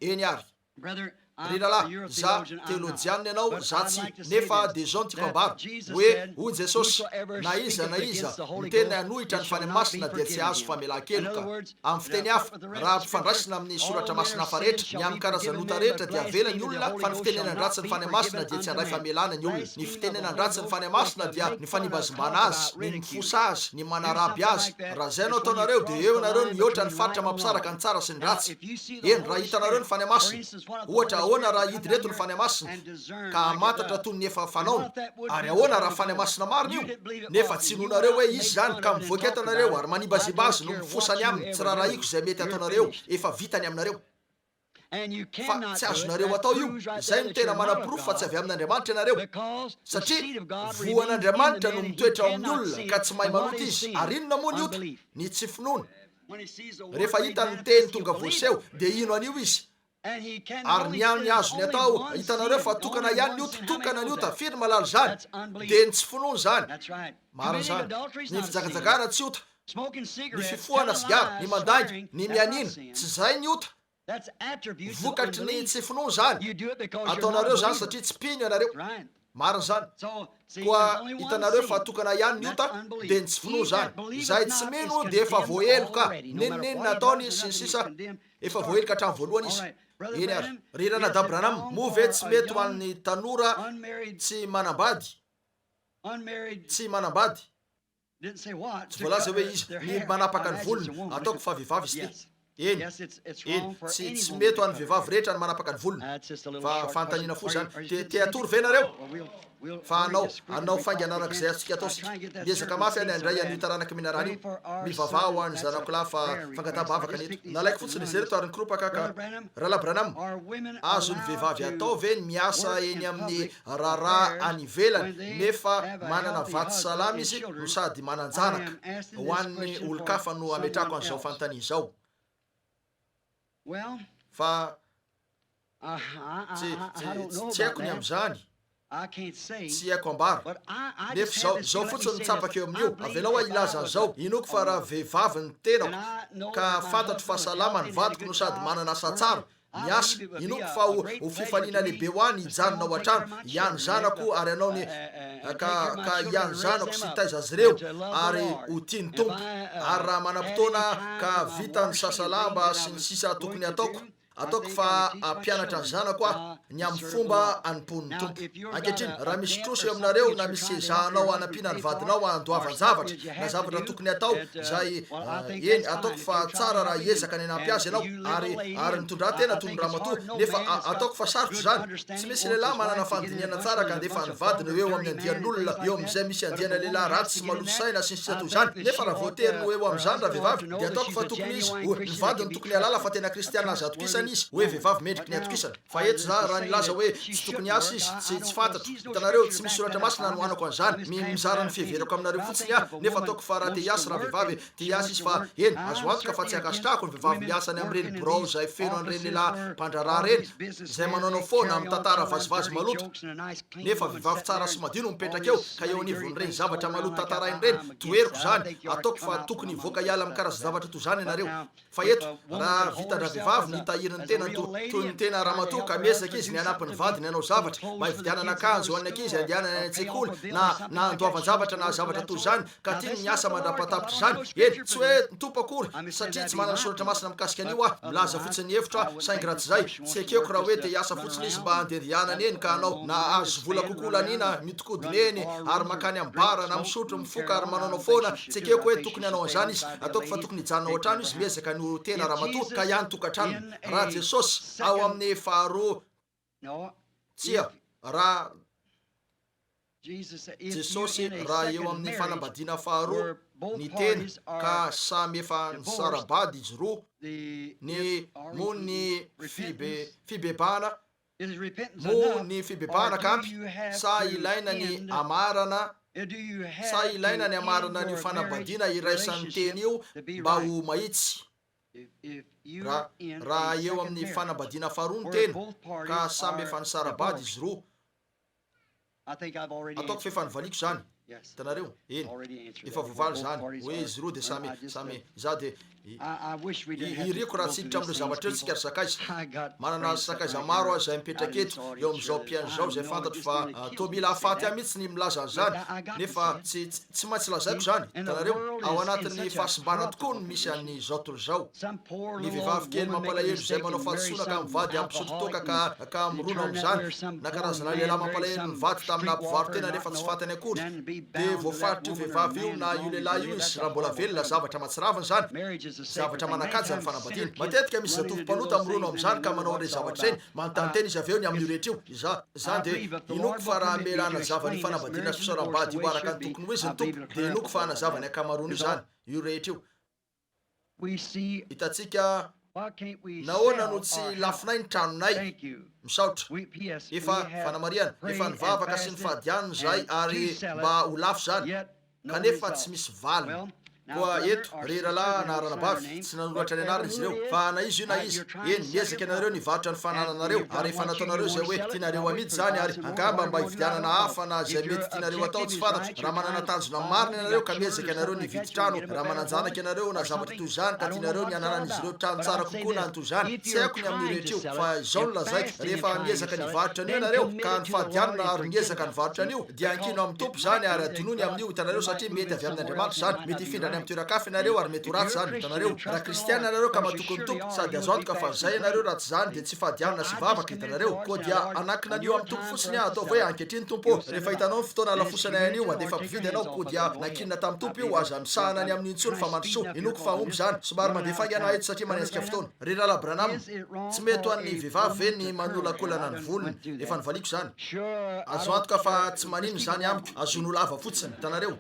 Eny ary. Ry rahalahy, za teolojianina ianao, za tsy, nefa dia izao no tiako ambara, hoe, hoy Jesosy, na iza na iza miteny hanohitra ny Fanahy Masina dia tsy hahazo famelan-keloka. Amin'ny fiteny hafa, raha ampifandraisina amin'ny Soratra Masina hafa rehetra, ny amin'ny karazan'ota rehetra dia avela ny olona, fa ny fitenenan-dratsy ny Fanahy Masina dia tsy handray famelana ny olona. Ny fitenenan-dratsy ny Fanahy Masina dia ny fanimbazimbana Azy, ny mifosa Azy, ny manaraby Azy. Raha izay no ataonareo, dia eo ianareo no mihoatra ny faritra mampisaraka ny tsara sy ny ratsy. Eny, raha hitanareo ny Fanahy Masina. Ohatra, ahoana raha hidina eto ny Fanahy Masina, ka hamantatra toy ny efa fanaony? Ary ahoana raha Fanahy Masina marina io, nefa tsy inoanareo hoe Izy izany, ka mivoaka eto ianareo ary manimbazimba Azy no mifosa ny Aminy? Tsy raharahiako izay mety hataonareo, efa vita ny aminareo. Fa tsy azonareo atao io. Izay no tena manaporofo fa tsy avy amin'Andriamanitra ianareo. Satria voan'Andriamanitra no mitoetra ao amin'ny olona, ka tsy mahay manota izy. Ary inona moa ny ota? Ny tsy finoana. Rehefa hitany ny Teny tonga voaseho, dia hino an'io izy. Ary ny hany azony atao, hitanareo fa tokana ihany ny ota, tokana ny ota, firy ny mahalala izany? Dia ny tsy finoana izany. Marina izany. Ny fijaganjagana tsy ota, ny fifohana sigara, ny mandainga, ny mianiana, tsy izay ny ota. Vokatry ny tsy finoana izany. Ataonareo izany satria tsy mpino ianareo. Marina izany. Koa hitanareo fa tokana ihany ny ota, dia ny tsy finoana izany. Izay tsy mino dia efa voaheloka, n'inon'inona ataony sy ny sisa Efa voaheloka hatramin'ny voalohany izy. Eny ary. Ry Ranadahy Branham, moa ve tsy mety ho an'ny tanora tsy manambady, tsy manambady, tsy voalaza hoe iza, ny manapaka ny volony, ataoko fa vehivavy izy ity. Eny, eny, tsy, tsy mety ho an'ny vehivavy rehetra ny manapaka ny volony. Fa fanontaniana fohy izany. Te, te hatory ve ianareo? Fa hanao, hanao faingana araka izay azontsika atao isika. Miezaka mafy aho ny handray an'io taranak'i Menarana io. Mivavaha ho an'ny zanako lahy fa fangataham-bavaka ny eto. Nalaiko fotsiny izy ireto ary nikoropaka ka. Rahalahy Branham, azon'ny vehivavy atao ve ny miasa eny amin'ny raharaha any ivelany nefa manana vady salama izy no sady manan-janaka? Ho an'ny olon-kafa no ametrahako an'izao fanontaniana izao. Fa tsy, tsy, tsy haiko ny amin'izany. Tsy haiko ambara. Nefa izao, izao fotsiny no tsapako eo amin'io. Avelao aho hilaza an'izao, inoako fa raha vehivavy ny tenako, ka fantatro fa salama ny vadiko no sady manana asa tsara, miasa, inoako fa ho, ho fifaliana lehibe ho ahy ny hijanona ao an-trano, hiahy ny zanako ary hanao ny, ka, ka hiahy ny zanako sy hitaiza azy ireo, ary ho tia ny Tompo. Ary raha manam-potoana ka vita ny sasa lamba sy ny sisa tokony hataoko, Ataoko fa hampianatra ny zanako aho ny amin'ny fomba hanompoany ny Tompo. Ankehitriny, raha misy trosa eo aminareo na misy ezahanao hanampiana ny vadinao handoavan-javatra na zavatra tokony hatao izay, eny, ataoko fa tsara raha hiezaka ny hanampy azy ianao, ary, ary mitondrà tena toy ny ramatoa, nefa a, ataoko fa sarotra izany. Tsy misy lehilahy manana fandinihana tsara ka handefa ny vadiny ho eo amin'ny andian'olona eo amin'izay misy andiana lehilahy ratsy sy maloto saina sy ny sisa toy izany. Nefa raha voatery ny ho eo amin'izany ravehivavy, dia ataoko fa tokony izy, ho, ny vadiny tokony hahalala fa tena kristiana azo atokisana izy, hoe vehivavy mendriky ny atokisana. Fa eto za, raha nilaza hoe tsy tokony hiasa izy, tsy, tsy fantatro. Hitanareo, tsy misy soratra masina hanohanako an'izany. Mi, mizara ny fiheverako aminareo fotsiny aho, nefa ataoko fa raha te hiasa ravehivavy e, te hiasa izy fa, eny, azo antoka fa tsy ankasitrahako ny vehivavy miasa any amin'ireny birao izay feno an'ireny lehilahy mpandraharaha ireny, izay manaonao foana, mitantara vazivazy maloto. Nefa vehivavy tsara sy madio no mipetraka eo, ka eo anivon'ireny zavatra maloto tantarainy ireny, toheriko izany, ataoko fa tokony hivoaka hiala amin'ny karazan-javatra toy izany ianareo. Fa eto, raha vitan-dravehivavy ny hitahiry ny tenany toa toy ny tena ramatoa ka miezaka izy ny hanampy ny vadiny hanao zavatra, mba hividianana akanjo ho an'ny ankizy handehanany any an-tsekoly, na na handoavan-javatra na zavatra toy izany, ka tiany ny hiasa mandra-pahatapitra izany. Eny, tsy hoe ny Tompo akory, satria tsy manana soratra masina mikasika an'io aho, milaza fotsiny ny hevitro aho, saingy raha tsy izay, tsy ekeko raha hoe te hiasa fotsiny izy mba handehandehanany eny ka hanao, na hahazo vola kokoa laniana mihodinkodina eny ary mankany amin'ny bar na misotro, mifoka ary manaonao foana, tsy ekeko hoe tokony hanao an'izany izy, ataoko fa tokony hijanona ao an-trano izy, miezaka ny ho tena ramatoa ka hiany tokantranony. Raha Jesosy, ao amin'ny faharoa, tsia, raha. Jesosy raha eo amin'ny fanambadiana faharoa ny tena ka samy efa nisara-bady izy roa, ny moa ny fibe fibebahana moa ny fibebahana ka ampy sa ilaina ny amarana sa ilaina ny amarana an'io fanambadiana iraisan'ny tena io mba ho mahitsy? Raha raha eo amin'ny fanambadiana faharoa ny tena ka samy efa nisara-bady izy roa, Ataoko fa efa novaliako izany. Hitanareo? Eny. Efa voavaly izany. Hoe izy roa dia samy, samy, izaho dia, i, iriko raha tsy hiditra amin'ireo zavatra ireo tsika ry sakaiza. Manana sakaiza maro aho izay mipetraka eto, eo amin'izao mpihaino izao, izay fantatro fa toa mila hahafaty ahy mihitsy ny milaza an'izany, nefa tsy, tsy, tsy maintsy lazaiko izany. Hitanareo? Ao anatin'ny fahasimbana tokoa no misy an'izao tontolo izao. Ny vehivavy kely mampalahelo izay manao fahadisoana ka mivady amin'ny mpisotro toaka ka ka mirona amin'izany, na karazana lehilahy mampalahelo nivady tamina mpivaro-tena nefa tsy fantany akory, dia voafaritr'io vehivavy io na io lehilahy io izy raha mbola velona, zavatra mahatsiravina izany, zavatra manan-kaja ny fanambadiana. Matetika misy zatovo mpanota mirona amin'izany ka manao an'ireny zavatra ireny, manontany tena izy avy eo ny amin'io rehetra io. Izaho, izany dia inoako fa raha hamela hanazava an'io fanambadiana sy fisaoram-bady io araka ny tokony ho izy ny Tompo, dia inoako fa hanazava ny ankamaroan'io izany, io rehetra io. Hitantsika nahoana no tsy lafonay ny tranonay. Misaotra. Efa, fanamarihana, efa nivavaka sy nifady hanina izahay ary mba ho lafo izany, kanefa tsy misy valiny. Koa eto, ry rahalahy na ranabavy, tsy nanoratra ny anarany izy ireo, fa na iza io na iza, eny, miezaka ianareo nivarotra ny fanananareo, ary efa nataonareo izay hoe tianareo hamidy izany, ary angamba mba hividianana hafa na izay mety tianareo atao, tsy fantatro, raha manana tanjona marina ianareo ka miezaka ianareo ny hividy trano, raha manan-janaka ianareo na zavatra toy izany ka tianareo ny hananan'izy ireo trano tsara kokoa na ny toy izany, tsy haiko ny amin'io rehetra io, fa izao no lazaiko, rehefa miezaka ny hivarotra an'io ianareo, ka nifady hanina ary miezaka nivarotra an'io, dia ankino amin'ny Tompo izany ary adinoy ny amin'io, hitanareo, satria mety avy amin'Andriamanitra izany, mety hifindra any. any amin'ny toeran-kafa ianareo ary mety ho ratsy izany. Hitanareo? Raha Kristiana ianareo ka matoky ny Tompo, sady azo antoka fa izay ianareo, raha tsy izany dia tsy fady hanina sy vavaka, hitanareo? Koa dia hanankina an'io amin'ny Tompo fotsiny aho, ataovy hoe, Ankehitriny, Tompo ô, rehefa hitanao ny fotoana halafosanay an'io, handefa mpividy ianao, koa dia nankinina tamin'ny Tompo io, aza misahana ny amin'io intsony fa mandrosoa. Inoako fa hahomby izany. Somary mandeha faingana aho eto satria manenjika fotoana. Ry Rahalahy Branham, tsy mety ho an'ny vehivavy ve ny manolakolana ny volony? Efa novaliako izany. Azo antoka fa tsy maninona izany amiko, azony ho lava fotsiny, hitanareo.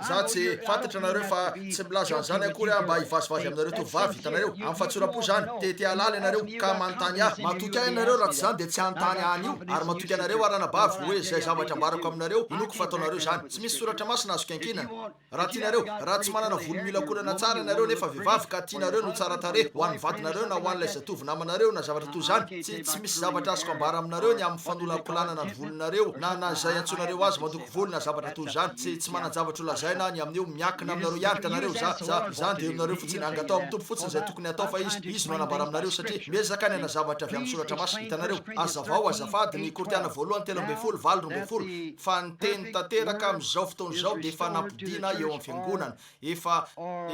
Za tsy, fantatra nareo fa tsy milaza an'izany akory aho mba hivazivazy aminareo tovovavy, hitanareo, amin'ny fahatsoram-po izany, te te hahalala ianareo, ka manontany ahy. Matoky ahy ianareo, raha tsy izany dia tsy hanontany ahy an'io, ary matoky anareo aho ranabavy, hoe izay zavatra ambarako aminareo, inoako fa ataonareo izany. Tsy misy soratra masina azoko iankinana. Raha tianareo, raha tsy manana volo miolakolana tsara ianareo nefa vehivavy ka tianareo ny ho tsara tarehy ho an'ny vadinareo na ho an'ilay zatovo namanareo na zavatra toy izany, tsy, tsy misy zavatra azoko ambara aminareo ny amin'ny fanolakolanana ny volonareo na, na izay antsoinareo azy mandoko volo na zavatra toy izany, tsy, tsy manan-javatra ho lazaina aho ny amin'io, miankina aminareo ihany, hitanareo, za, za, izany dia eo aminareo fotsiny, angataho amin'ny Tompo fotsiny izay tokony hatao fa Izy, Izy no hanambara aminareo satria miezaka ny hanazavatra avy amin'ny Soratra Masina, hitanareo, hazavao azafady ny Korintiana voalohany 13 8 12. Fa ny teny tanteraka amin'izao fotoana izao dia efa nampodiana eo amin'ny fiangonana. Efa,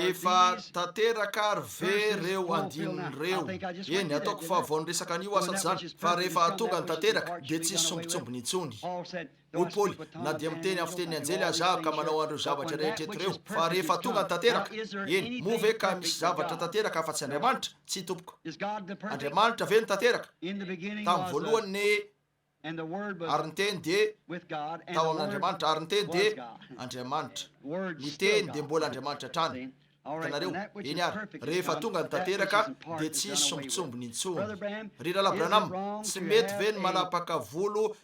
efa tanteraka ary ve ireo andininy ireo? Eny, ataoko fa vao niresaka an'io aho, sa tsy izany? Fa rehefa tonga ny tanteraka, dia tsy hisy sombintsombiny intsony. Hoy Paoly, Na dia miteny amin'ny fitenin'ny anjely aza aho ka manao an'ireo zavatra rehetra eto ireo, fa rehefa tonga ny tanteraka, eny, moa ve ka misy zavatra tanteraka afa-tsy Andriamanitra? Tsia, tompoko. Andriamanitra ve no tanteraka? Tamin'ny voalohany ny. Ary ny Teny dia tao amin'Andriamanitra, ary ny Teny dia Andriamanitra. Ny Teny dia mbola Andriamanitra hatrany. Hitanareo? Eny ary, rehefa tonga ny tanteraka, dia tsy hisy sombintsombiny intsony. Ry Rahalahy Branham, tsy mety ve ny manapaka volo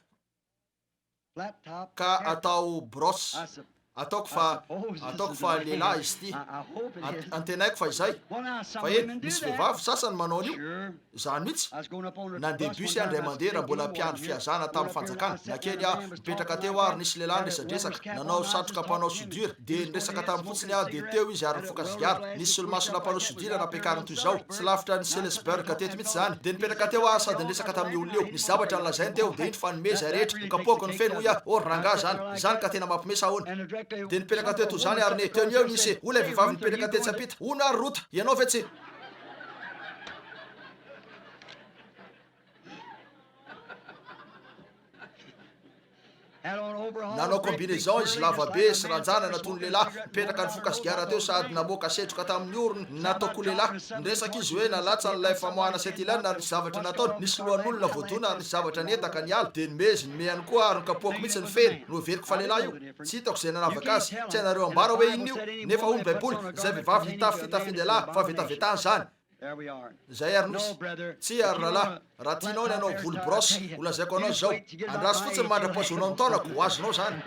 ka atao brosse? Ataoko fa, ataoko fa lehilahy izy ity. Antenaiko fa izay. Fa eny, misy vehivavy sasany manao an'io. Izany mihitsy. Nandeha bus aho indray mandeha raha mbola mpiandry fihazana tamin'ny fanjakana. Nankeny aho, nipetraka teo aho ary nisy lehilahy niresadresaka. Nanao satroka mpanao soudure. Dia niresaka taminy fotsiny aho, dia teo izy ary nifoka sigara. Nisy solomasona mpanao soudure nampiakariny toy izao. Tsy lavitra an'i Selesburg teto mihitsy izany. Dia nipetraka teo aho sady niresaka tamin'io olona io. Nisy zavatra nolazainy teo, dia indro fa nimehy izay rehetra. Nokapohako ny feny, hoy aho, Oh ry rangahy izany! Izany ka tena mampiomehy sa ahoana? Dia nipetraka teo toy izany ary ny teo no eo nisy hoy ilay vehivavy nipetraka tetsy ampita, Hono ary Rota, ianao ve tsy. Nanao combinaison izy lava be sy ranjanana toy ny lehilahy, nipetraka nifoka sigara teo sady namoaka setroka tamin'ny orony, nataoko ho lehilahy. Niresaka izy hoe nalatsany ilay famoahana acetylène ary nisy zavatra nataony, nisy lohan'olona voadona ary nisy zavatra niendaka niala, dia nimezy, nimehany koa ary nokapohako mihitsy ny feny, noheveriko fa lehilahy io. Tsy hitako izay nanavaka azy. Tsy hainareo ambara hoe inona io? Nefa hoy ny Baiboly, izay vehivavy nitafy fitafian-dehilahy, fahavetavetana izany. Izay ary nosy. Tsia ry rahalahy, raha tianao ny hanao volo brosse, ho lazaiko anao izao, andraso fotsiny mandra-pahazoanao ny taonako, ho azonao izany.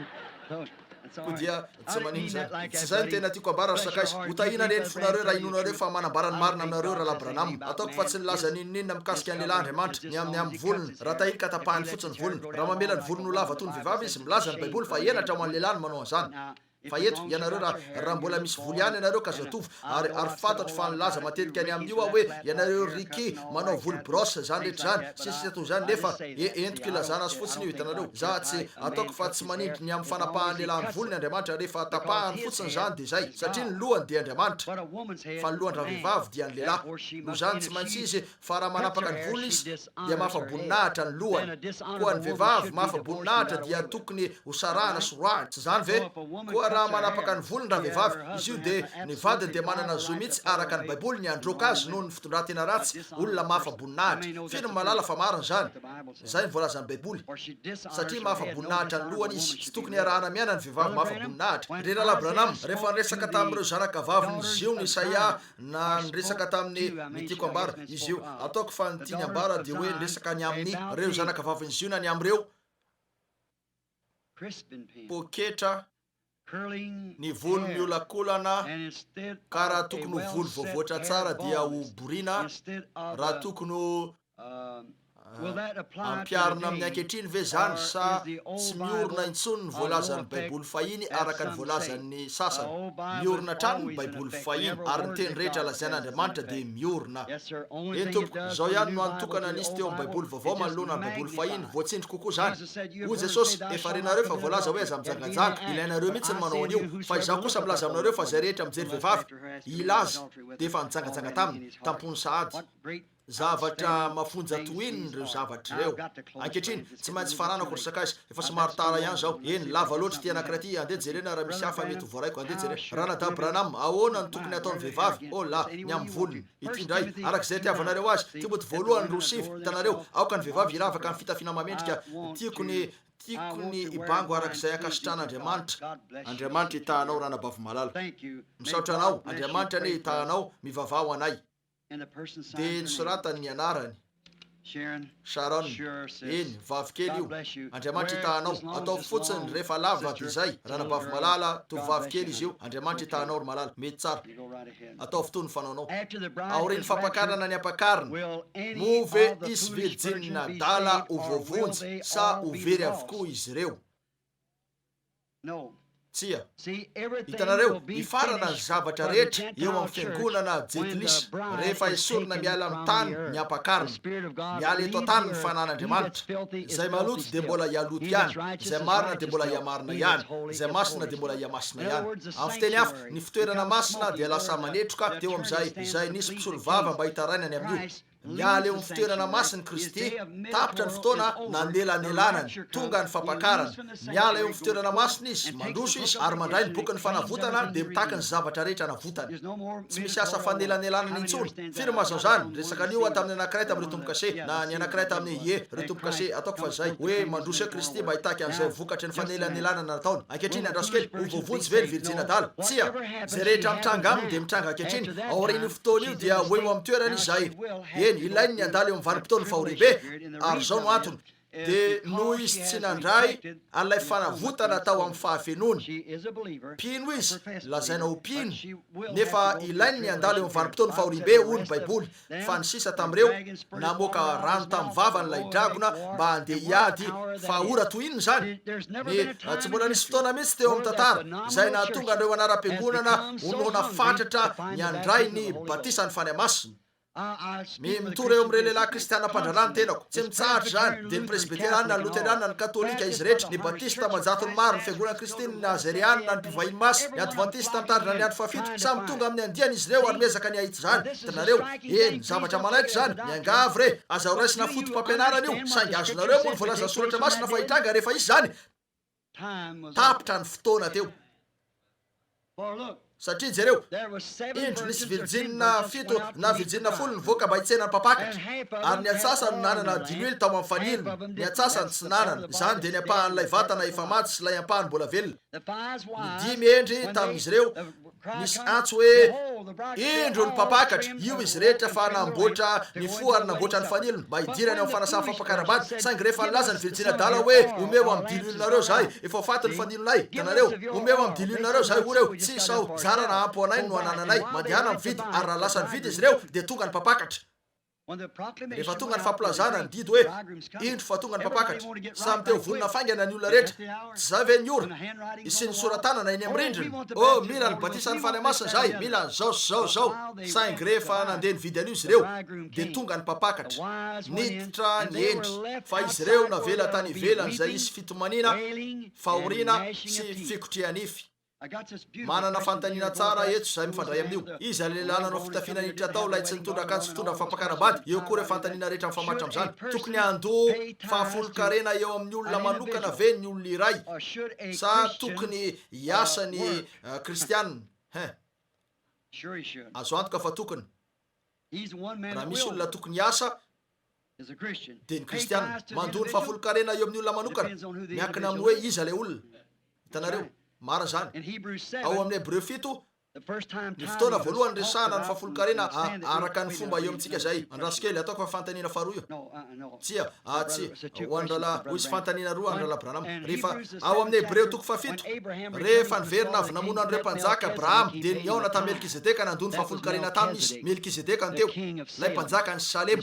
Koa dia tsy maninona izany. Tsy izay no tena tiako ambara ry sakaiza. Ho tahiana anie ny fonareo raha inoanareo fa manambara ny marina aminareo Rahalahy Branham. Ataoko fa tsy nilaza n'inon'inona mikasika ny lehilahy Andriamanitra, ny amin'ny amin'ny volony, raha tahiny ka tapahiny fotsiny ny volony. Raha mamela ny volony ho lava toy ny vehivavy izy, milaza ny Baiboly fa henatra ho an'ny lehilahy ny manao an'izany. Fa eto, ianareo, raha, raha mbola misy volo ihany ianareo ka zatovo, ary, ary fantatro fa nilaza matetika ny amin'io aho hoe, ianareo Ricky, manao volo brosse, izany rehetra izany, sy ny sisa toy izany, nefa, e, entiko ilazana azy fotsiny io, hitanareo. Za tsy, ataoko fa tsy manindry ny amin'ny fanapahan'ny lehilahy ny volony Andriamanitra, rehefa tapahany fotsiny izany dia izay, satria ny lohany dia Andriamanitra, fa ny lohan-dravehivavy dia ny lehilahy. Noho izany, tsy maintsy izy, Fa raha manapaka ny volony izy, dia mahafa-boninahitra ny lohany. Koa ny vehivavy mahafa-boninahitra dia tokony hosarahana sy roahina. Tsy izany ve? Koa raha manapaka ny volony ravehivavy, izy io dia, ny vadiny dia manana zo mihitsy araka ny Baiboly ny handroaka azy noho ny fitondran-tena ratsy, olona mahafa-boninahitra. Firy ny mahalala fa marina izany? Izay no voalazan'ny Baiboly. Satria mahafa-boninahitra ny lohany izy. Tsy tokony hiarahana miaina ny vehivavy mahafa-boninahitra. Ry Rahalahy Branham, rehefa niresaka tamin'ireo zanakavavin'i Ziona Isaia, Na niresaka tamin'ny, ny tiako ambara, izy io. Ataoko fa ny tiany ambara dia hoe niresaka ny amin'ny, ireo zanakavavin'i Ziona, ny amin'ireo, poketra, ny volo miolakolana, ka raha tokony ho volo voavoatra tsara dia ho borina, raha tokony ho. Ampiharina amin'ny ankehitriny ve izany sa tsy miorina intsony ny voalazan'ny Baiboly fahiny araka ny voalazan'ny sasany? Miorina hatrany ny Baiboly fahiny ary ny teny rehetra lazain'Andriamanitra dia miorina. Eny tompoko, izao ihany no hany tokana nisy teo amin'ny Baiboly vaovao manoloana ny Baiboly fahiny, voatsindry kokoa izany. Hoy Jesosy, Efa renareo fa voalaza hoe aza mijangajanga, ilainareo mihitsy ny manao an'io, fa Izaho kosa milaza aminareo fa izay rehetra mijery vehivavy hilaza dia efa nijangajanga taminy, tam-pony sahady. Zavatra mafonja tohininy ireo zavatra ireo. Ankehitriny, tsy maintsy faranako ry sakaiza. Efa somary tara ihany izao. Eny, lava loatra ity anankiray ity. Andeha jerena raha misy hafa mety ho voaraiko. Andeha jerena. Ranadahy Branham, ahoana no tokony hataon'ny vehivavy? Oh la, ny amin'ny volony. Ity indray. Araka izay itiavanareo azy. Timoty voalohany 2:9. Hitanareo? Aoka ny vehivavy hiravaka amin'ny fitafiana mamendrika. Tiako ny, tiako ny hibango araka izay ankasitrahan'Andriamanitra. Andriamanitra hitaha anao, ranabavy malala. Misaotra anao. Andriamanitra anie hitaha anao. Mivavaha ho anay. Dia nosoratany ny anarany. Sharon, Eny, vavy kely io. Andriamanitra hitaha anao. Ataovy fotsiny rehefa lava dia izay, ranabavy malala, tovovavy kely izy io. Andriamanitra hitaha anao ry malala. Mety tsara. Ataovy toy ny fanaonao. Aorian'ny fampakarana ny ampakarina, moa ve hisy virjinina adala ho voavonjy sa ho very avokoa izy ireo? Tsia. Hitanareo, hifarana ny zavatra rehetra eo amin'ny fiangonana jentilisa, rehefa esorina miala amin'ny tany ny ampakarina. Miala eto an-tany ny fanan'Andriamanitra. Izay maloto dia mbola hialoto ihany, izay marina dia mbola hihamarina ihany, izay masina dia mbola hihamasina ihany. Amin'ny fiteny hafa, ny fitoerana masina dia lasa manetroka teo amin'izay izay nisy mpisolovava mba hitarainany amin'io. Miala eo amin'ny fitoerana masin'i Kristy, tapitra ny fotoana nanelanelanany, tonga ny fampakarana. Miala eo amin'ny fitoerana masina Izy, mandroso Izy ary mandray ny bokin'ny fanavotana dia mitaky ny zavatra rehetra navotany. Tsy misy asa fanelanelanana intsony. Firy mazao izany? Niresaka an'io aho tamin'ny anankiray tamin'ireo tombokase, na ny anankiray tamin'ny, ie, ireo tombokase, ataoko fa izay, hoe mandroso eo Kristy mba hitaky an'izay vokatry ny fanelanelanana nataony. Ankehitriny, andraso kely, ho voavonjy ve ny virjiny adala? Tsia! Izay rehetra mitranga aminy dia mitranga ankehitriny. Aorian'io fotoana io dia ho eo amin'ny toerany izy izay, eny, ilainy ny handalo eo amin'ny vanim-potoan'ny fahoriambe, ary izao no antony, dia noho izy tsy nandray an'ilay fanavotana tao amin'ny fahafenoany. Mpino izy, lazaina ho mpino, nefa ilainy ny handalo eo amin'ny vanim-potoan'ny fahoriambe, hoy ny Baiboly. Fa ny sisa tamin'ireo, namoaka rano tamin'ny vavany ilay dragona mba handeha hiady, fa ora toy inona izany? Ny, tsy mbola nisy fotoana mihitsy teo amin'ny tantara izay nahatonga an'ireo anaram-piangonana ho noana fatratra ny handray ny batisan'ny Fanahy Masina. Mi, mitory eo amin'ireo lehilahy kristiana mpandraharaha ny tenako. Tsy mitsahatra izany, dia ny Presbyteriana, ny Loterana, ny Katolika, izy rehetra, ny Batista aman-jatony maro, ny Fiangonana Kristina, ny Azeriana, ny Mpivahiny Masina, ny Advantista mitandrina ny andro fahafito, samy tonga amin'ny andiany izy ireo ary miezaka ny hahita izany. Hitanareo? Eny, zavatra manaitra izany. Miangavy re! Aza horaisina foto-pampianarana io, saingy azonareo moa ny voalazan'ny Soratra Masina fa hitranga rehefa hisy izany. Tapitra ny fotoana teo. Satria, jereo, indro nisy virjinina fito na virjinina folo nivoaka mba hitsena ny mpampakatra, ary ny antsasany no nanana diloilo tao amin'ny fanilony, ny antsasany tsy nanana. Izany dia ny ampahan'ilay vatana efa maty sy ilay ampahany mbola velona. Ny dimy hendry tamin'izy ireo Nisy antso hoe, Indro ny mpampakatra! Io izy rehetra fa namboatra ny fo ary namboatra ny fanilony mba hidirany ao amin'ny fanasan'ny fampakaram-bady. Saingy rehefa nilaza ny virjiny adala hoe, Omeo amin'ny diloilonareo izahay, efa ho faty ny fanilonay. Hitanareo? Omeo amin'ny diloilonareo izahay, hoy ireo, Tsy sao zarana ampy ho anay no anananay. Mandehana mividy. Ary raha lasa nividy izy ireo, dia tonga ny mpampakatra. Rehefa tonga ny fampilazana ny didy hoe, Indro fa tonga ny mpampakatra, samy te ho vonona faingana ny olona rehetra. Tsy izay ve ny ora hisian'ny sora-tanana eny amin'ny rindrina? Oh, mila ny batisan'ny Fanahy Masina izahay, mila an'izao sy izao izao. Saingy rehefa nandeha nividy an'io izy ireo, dia tonga ny mpampakatra. Niditra ny hendry, fa izy ireo navela tany ivelany izay hisy fitomaniana, fahoriana sy fikotreha-nify. Manana fanontaniana tsara eto izay mifandray amin'io. Iza ilay lehilahy nanao fitafiana niditra tao, ilay tsy nitondra akanjo fitondra ny fampakaram-bady? Eo koa ireo fanontaniana rehetra mifamatotra amin'izany. Tokony handoa fahafolon-karena eo amin'ny olona manokana ve ny olona iray? Sa tokony hiasa ny Kristianina? Hein. Azo antoka fa tokony. Raha misy olona tokony hiasa, dia ny kristiana. Mandoa ny fahafolonkarena eo amin'ny olona manokana, miankina amin'ny hoe iza ilay olona. Hitanareo? Marina izany. Ao amin'ny Hebreo 7. Ny fotoana voalohany niresahana ny fahafolonkarena araka ny fomba eo amintsika izay. Andraso kely, ataoko fa fanontaniana faharoa io. Tsia, ah, tsia, ho an'ny rahalahy, hoy izy, fanontaniana roa an'ny rahalahy Branham. Rehefa, ao amin'ny Hebreo toko fahafito, rehefa niverina avy namono an'ireo mpanjaka Abrahama, dia nihaona tamin'i Melkizedeka nandoa ny fahafolonkarena taminy izy. Melkizedeka no teo, ilay mpanjakan'i Salema,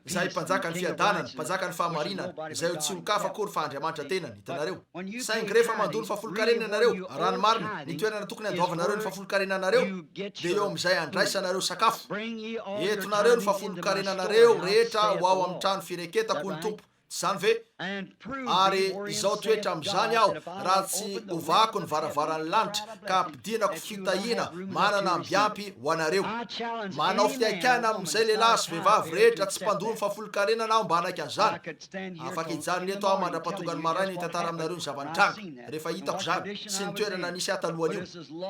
izay mpanjakan'ny fiadanana, mpanjakan'ny fahamarinana, izay tsy olon-kafa akory fa Andriamanitra tenany. Hitanareo? Saingy rehefa mandoa ny fahafolonkarena ianareo, raha ny marina, ny toerana tokony handoavanareo ny fahafolonkarenanareo dia eo amin'izay andraisanareo sakafo. Entonareo ny fahafolonkarenanareo rehetra ho ao amin'ny trano fireketako, hoy ny Tompo. Tsy izany ve? Ary izao toetra amin'izany aho, raha tsy ovako ny varavaran'ny lanitra, ka hampidinako fitahiana manana amby ampy ho anareo. Manao fihaikana amin'izay lehilahy sy vehivavy rehetra tsy mpandoa ny fahafolonkarenana aho mba hanaiky an'izany. Afaka hijanona eto aho mandra-pahatonga ny maraina hitantara aminareo ny zava-nitranga, rehefa hitako izany, sy ny toerana nisy ahy talohan'io.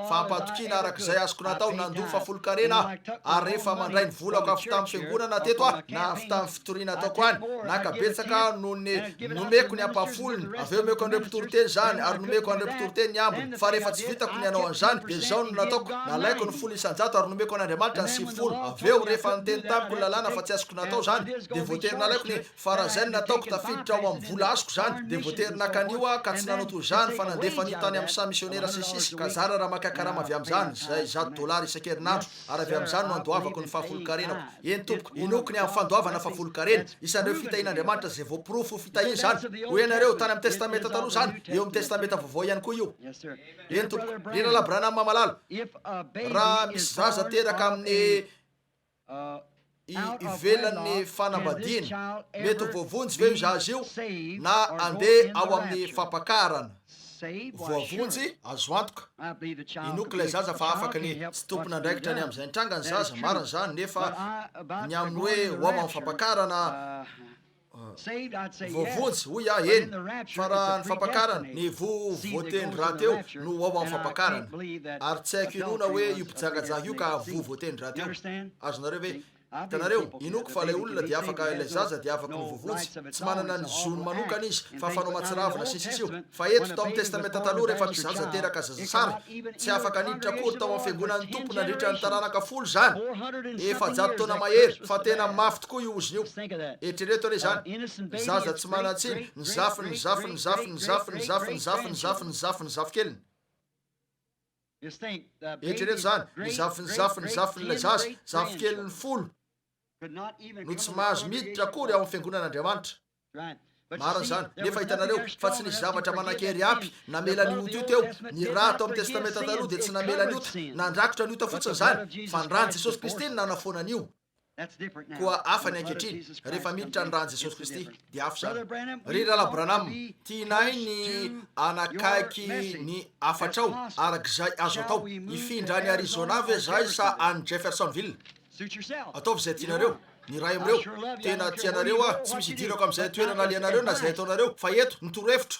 Fa am-pahatokiana araka izay azoko natao, nandoa fahafolonkarena aho, ary rehefa mandray ny volako avy tamin'ny fiangonana teto aho, na avy tamin'ny fitoriana ataoko any, naka betsaka aho noho ny nomeko ny ampahafolony, avy eo omeko an'ireo mpitoriteny izany, ary nomeko an'ireo mpitoriteny ny ambiny. Fa rehefa tsy vitako ny hanao an'izany, dia izao no nataoko, nalaiko ny 10%, ary nomeko an'Andriamanitra ny 90. Avy eo, rehefa niteny tamiko ny lalàna fa tsy azoko natao izany, dia voatery nalaiko ny. Fa raha izay no nataoko tafiditra ao amin'ny vola azoko izany dia voatery naka an'io aho ka tsy nanao toy izany fa nandefa an'io tany amin'ny saha misionera sy ny sisa ka zara raha maka karama avy amin'izany izay 100 dollars isan-kerinandro ary avy amin'izany no andoavako ny fahafolonkarenako. Eny tompoko, inoako ny amin'ny fandoavana fahafolonkarena. Isan'ireo fitahian'Andriamanitra izay voaporofo ho fitahiana izany. Hoy ianareo, tany amin'ny Testamenta Taloha izany, eo amin'ny Testamenta Vaovao ihany koa io. Eny tompoko. Ry Rahalahy Branham malala, raha misy zaza teraka amin'ny ivelan'ny fanambadiana. Mety ho voavonjy ve io zaza io na handeha ao amin'ny fampakarana? Voavonjy? Azo antoka. Inoako ilay zaza fa afaka ny tsy tompon'andraikitra ny amin'izay nitranga ny zaza, marina izany, nefa ny amin'ny hoe ho ao amin'ny fampakarana, Voavonjy, hoy aho, eny, fa raha ny fampakarana, ny voa voatendry rahateo no ho ao amin'ny fampakarana. Ary tsy haiko inoana hoe io mpijangajanga io ka voa voatendry rahateo. Azonareo ve? Hitanareo? Inoako fa ilay olona dia afaka, ilay zaza dia afaka ho voavonjy. Tsy manana ny zony manokana izy, fa fanao mahatsiravina sy ny sisa io. Fa eto, tao amin'ny Testamenta Taloha, rehefa misy zaza teraka zazasary, tsy afaka niditra akory tao amin'ny fiangonan'ny Tompo nandritra ny taranaka folo izany, 400 taona mahery, fa tena mafy tokoa io ozona io. Eritrereto anie izany, zaza tsy manan-tsiny, ny zafiny, ny zafiny, ny zafiny, ny zafiny, ny zafiny, ny zafiny, ny zafiny, ny zafiny, ny zafikeliny. Eritrereto izany, ny zafiny, zafiny, zafin'ilay zaza, zafikeliny folo no tsy mahazo miditra akory ao amin'ny fiangonan'Andriamanitra. Marina izany. Nefa hitanareo fa tsy nisy zavatra manan-kery ampy namela an'io ota io teo. Ny rà tao amin'ny Testamenta Taloha dia tsy namela ny ota. Nandrakotra ny ota fotsiny izany. Fa ny ràn'i Jesosy Kristy no nanafoana an'io. Koa hafa ny ankehitriny, rehefa miditra ny ràn'i Jesosy Kristy, dia hafa izany. Ry Rahalahy Branham, tianay ny hanakaiky ny hafatrao arak'izay azo atao. Hifindra any Arizona ve izahay sa any Jeffersonville? Ataovy izay tianareo. Ny iray amin'ireo. Tena tia anareo aho. Tsy misy idirako amin'izay toerana alehanareo na izay ataonareo. Fa eto, ny torohevitro.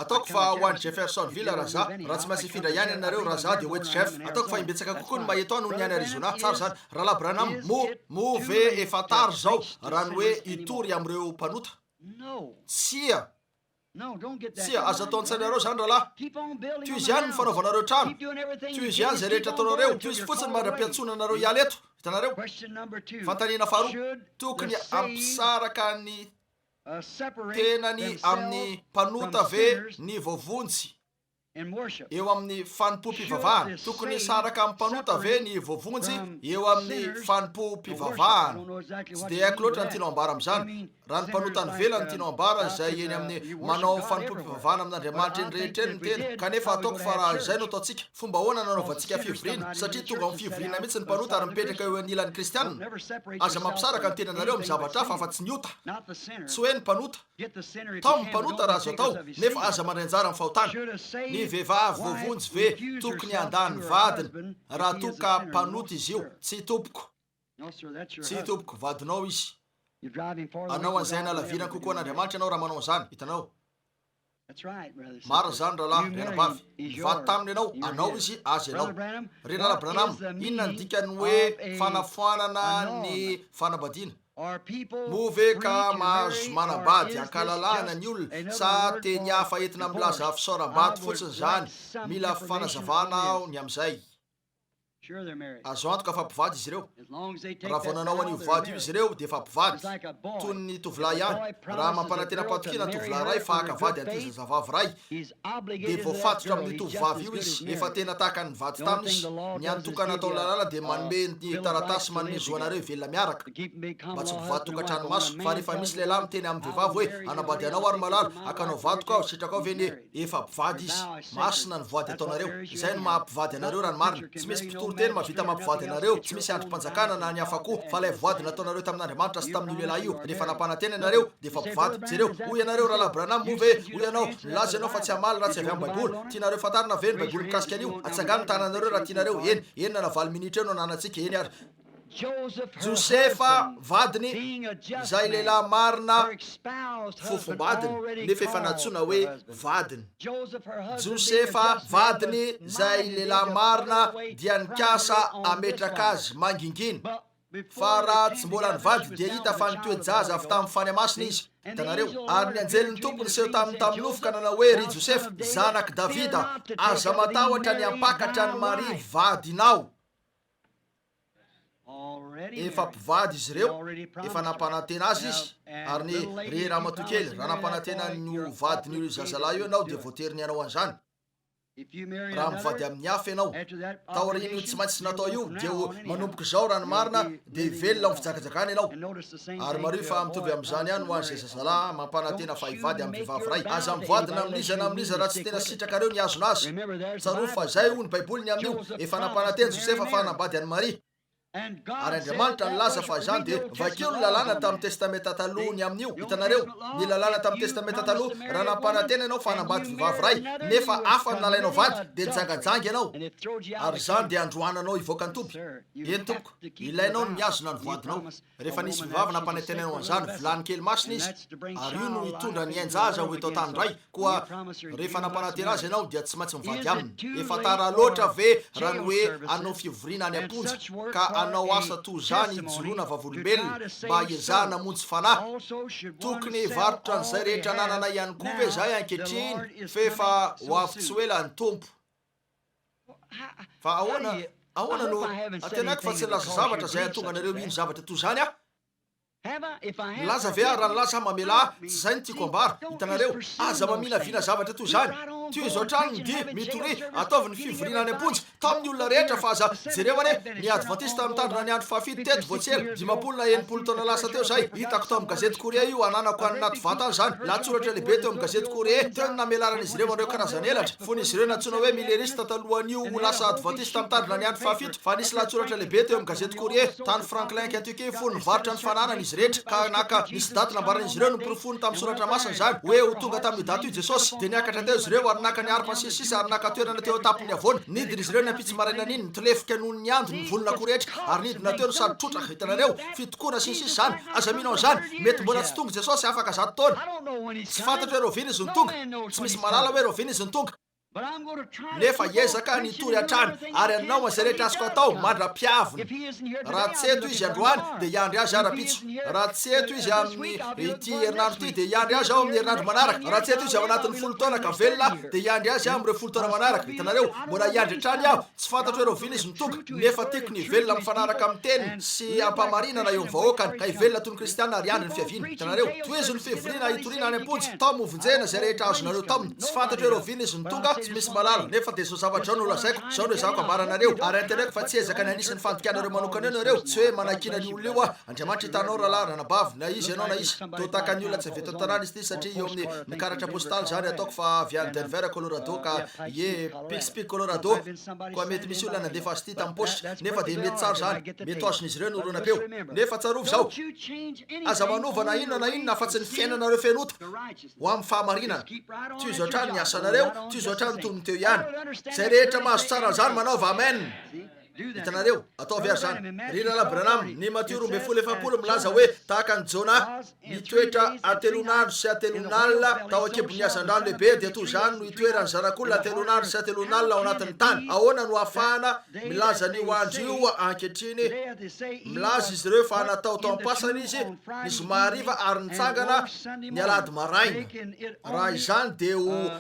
Ataoko fa ho any Jeffersonville raha za. Raha tsy maintsy hifindra ihany ianareo, raha za dia ho eto Jeff. Ataoko fa imbetsaka kokoa ny maha eto ahy noho ny any Arizona. Tsara izany. Rahalahy Branham, moa, moa ve efa tara izao raha ny hoe hitory amin'ireo mpanota? Tsia. Tsia, aza atao an-tsainareo izany, rahalahy. Tohizo ihany ny fanaovanareo trano. Tohizo ihany izay rehetra ataonareo. Tohizo fotsiny mandra-piantsoana anareo hiala eto. Hitanareo? Fanontaniana faharoa, Tokony hampisaraka ny tenany amin'ny mpanota ve ny voavonjy? Eo amin'ny fanompoam-pivavahana. Tokony hisaraka amin'ny mpanota ve ny voavonjy eo amin'ny fanompoam-pivavahana? Tsy dia haiko loatra ny tianao ambara amin'izany. Raha ny mpanota any ivelany no tianao ambara, izay eny amin'ny manao fanompoam-pivavahana amin'Andriamanitra eny rehetra eny ny tena. Kanefa ataoko fa raha izay no ataontsika, fomba ahoana no anaovantsika fivoriana? Satria tonga ao amin'ny fivoriana mihitsy ny mpanota ary mipetraka eo anilan'ny kristiana. Aza mampisaraka ny tenanareo amin'ny zavatra hafa afa-tsy ny ota. Tsy hoe ny mpanota. Tao ny mpanota raha azo atao, nefa aza mandray anjara amin'ny fahotana. Ny vehivavy voavonjy ve tokony handà ny vadiny raha toa ka mpanota izy io? Tsia tompoko. Tsia tompoko, vadinao izy. Hanao an'izay hanalavirany kokoa an'Andriamanitra ianao raha manao an'izany. Hitanao? Marina izany rahalahy, ry anabavy. Nivady taminy ianao, anao izy, azy ianao. Ry rahalahy Branham, inona ny dikan'ny hoe fanafoanana ny fanambadiana? Moa ve ka mahazo manambady ankalalahana ny olona sa teny hafa entina milaza fisaoram-bady fotsiny izany? Mila fanazavana aho ny amin'izay. Azo antoka fa mpivady izy ireo. Raha vao nanao an'io voady io izy ireo, dia efa mpivady. Toy ny tovolahy ihany, raha mampanantena am-patokiana ny tovolahy iray fa haka vady an'ity zazavavy iray, dia voafatotra amin'io tovovavy io izy, efa tena tahaka ny nivady taminy izy. Ny hany tokana ataon'ny lalàna dia manome ny taratasy manome zo anareo hivelona miaraka, mba tsy ho mpivady tokantrano maso. Fa rehefa misy lehilahy miteny amin'ny vehivavy hoe, Hanambady anao aho ry malala, hakanao vadiko aho, sitrakao ve ny. Efa mpivady izy. Masina ny voady ataonareo. Izay no maha mpivady anareo raha ny marina. Tsy misy mpitory teny mahavita mampivady anareo, tsy misy andrim-panjakana na ny hafa koa, fa ilay voady nataonareo tamin'Andriamanitra sy tamin'io lehilahy io, rehefa nampanantena ianareo, dia efa mpivady. Jereo. Hoy ianareo, Rahalahy Branham, moa ve, hoy ianao, nilaza ianao fa tsy hamaly raha tsy avy amin'ny Baiboly. Tianareo fantarina ve ny Baiboly mikasika an'io? Atsangano ny tananareo raha tianareo. Eny. Enina na valo minitra eo no ananantsika. Eny ary. Josefa vadiny, izay lehilahy marina fofombadiny, nefa efa nantsoina hoe vadiny. Josefa vadiny, izay lehilahy marina, dia nikasa hametraka azy mangingina. Fa raha tsy mbola nivady, dia hita fa nitoe-jaza avy tamin'ny Fanahy Masina izy. Hitanareo? Ary ny anjelin'ny Tompo niseho taminy tamin'ny nofy ka nanao hoe, Ry Josefa, zanak'i Davida, aza matahotra ny hampakatra an'i Maria vadinao. Efa mpivady izy ireo, efa nampanantena azy izy, ary ny, ry ramatoa kely, raha nampanantena ny ho vadin'io zazalahy io ianao dia voatery ny hanao an'izany. Raha mivady amin'ny hafa ianao, taorian'io tsy maintsy natao io, dia ho, manomboka izao, raha ny marina, dia hivelona amin'ny fijakajagana ianao. Ary mariho fa mitovy amin'izany ihany ho an'izay zazalahy mampanantena fa hivady amin'ny vehivavy iray. Aza mivady na amin'iza na amin'iza raha tsy tena sitrakareo ny hihazona azy. Tsarovy fa izay hoy ny Baiboly ny amin'io, efa nampanantena Josefa fa hanambady an'i Maria. Ary Andriamanitra nilaza fa izany dia, vakio ny lalàna tamin'ny Testamenta Taloha ny amin'io, hitanareo, ny lalàna tamin'ny Testamenta Taloha, raha nampanantena ianao fa hanambady vehivavy iray, nefa hafa no nalainao vady, dia nijangajanga ianao, ary izany dia handroahana anao hivoaka ny toby. Eny tompoko, ilainao ny mihazona ny voadinao. Rehefa nisy vehivavy nampanantenainao an'izany, vilany kely masina izy, ary io no hitondra ny ain-jaza ho eto an-tany indray, koa rehefa nampanantena azy ianao dia tsy maintsy mivady aminy. Efa tara loatra ve raha ny hoe hanao fivoriana any am-ponja, ka hanao asa toa izany hijoroana vavolombelona mba hiezahana hamonjy fanahy? Tokony hivarotra an'izay rehetra anananay ihany koa ve izahay ankehitriny f'efa ho avy tsy ho ela ny Tompo? Fa ahoana, ahoana no, antenaiko fa tsy nilaza zavatra izay hahatonga anareo hino zavatra toy izany aho. Nilaza ve aho? Raha nilaza aho, mamelà ahy. Tsy izay no tiako ambara. Hitanareo? Aza maminavina zavatra toy izany. Tohizo hatrany ny dia, mitoria, ataovy ny fivoriana any am-ponja, taomy ny olona rehetra fa aza, jereo anie, ny Advantista mitandrina ny andro fahafito teto vao tsy ela, 50 na 60 taona lasa teo izay, hitako tao amin'ny gazety Courrier io, ananako any anaty vata any izany, lahatsoratra lehibe teo amin'ny gazety Courrier, teo no namelaran'izy ireo an'ireo karazan'elatra. Fony izy ireo nantsoina hoe Millerista talohan'io ho lasa Advantista mitandrina ny andro fahafito, fa nisy lahatsoratra lehibe teo amin'ny gazety Courrier, tany Franklin, Kentucky, fony nivarotra ny fananany izy rehetra, ka naka, nisy daty nambaran'izy ireo noporofoiny tamin'ny Soratra Masina izany, hoe ho tonga tamin'io daty io Jesosy. Dia niakatra teo izy ireo ary naka ny harpa sy ny sisa ary naka toerana teo an-tampon'ny havoana. Nidina izy ireo ny ampitso marainan'iny, nitolefika noho ny ando ny volon'akoho rehetra, ary nidina teo no sady trotraka, hitanareo, fitokoana sy ny sisa izany. Aza mino an'izany. Mety mbola tsy tonga Jesosy afaka 100 taona. Tsy fantatro hoe rahoviana Izy no tonga. Tsy misy mahalala hoe rahoviana Izy no tonga. Nefa hiezaka ny hitory hatrany ary hanao an'izay rehetra azoko atao mandra-piaviny. Raha tsy eto Izy androany, dia hiandry Azy aho rahampitso. Raha tsy eto Izy amin'ny ity herinandro ity, dia hiandry Azy aho amin'ny herinandro manaraka. Raha tsy eto Izy ao anatin'ny folo taona ka velona aho, dia hiandry Azy aho amin'ireo folo taona manaraka. Hitanareo? Mbola hiandry hatrany aho. Tsy fantatro hoe rahoviana Izy no tonga, nefa tiako ny hivelona mifanaraka amin'ny Teniny sy am-pahamarinana eo amin'ny vahoakany, ka hivelona toy ny Kristiana ary hiandry ny fiaviany. Hitanareo? Tohizo ny fivoriana hitoriana any am-ponja, taomy hovonjena izay rehetra azonareo taomina. Tsy fantatro hoe rahoviana Izy no tonga, tsy misy mahalala, nefa dia izao zavatra izao no lazaiko, izao no ezahako ambara anareo, ary antenaiko fa tsy hiezaka ny hanisy ny fandikanareo manokana eo nareo, tsy hoe manakiana an'io olona io aho. Andriamanitra hitanao rahalahy, ranabavy, na iza ianao na iza. Toa tahaka ny olona tsy avy eto an-tanàna izy ity satria eo amin'ny ny karatra postaly izany, ataoko fa avy any Denver, Colorado, ka ie, Pikes Peak, Colorado, koa mety misy olona nandefa azy ity tamin'ny paositra, nefa dia mety tsara izany, mety ho azon'izy ireo ny horonam-peo. Nefa tsarovy izao, aza manova na inona na inona afa-tsy ny fiainanareo feno ota ho amin'ny fahamarinana. Tohizo hatrany ny asanareo, tohizo hatrany toy ny teo ihany. Izay rehetra mahazo tsara an'izany manaova Amen. Hitanareo? Ataovy ary izany. Ry Rahalahy Branham, ny Matio 12 40 milaza hoe, Tahaka an'i Jona, nitoetra hatelon'andro sy hatelon'alina tao an-kibon'ny hazandrano lehibe, dia toy izany no hitoeran'ny Zanak'olona hatelon'andro sy hatelon'alina ao anatin'ny tany. Ahoana no ahafahana milaza an'io andro io ankehitriny? Milaza izy ireo fa natao tao am-pasana izy ny zoma hariva ary nitsangana ny alahady maraina. Raha izany dia ho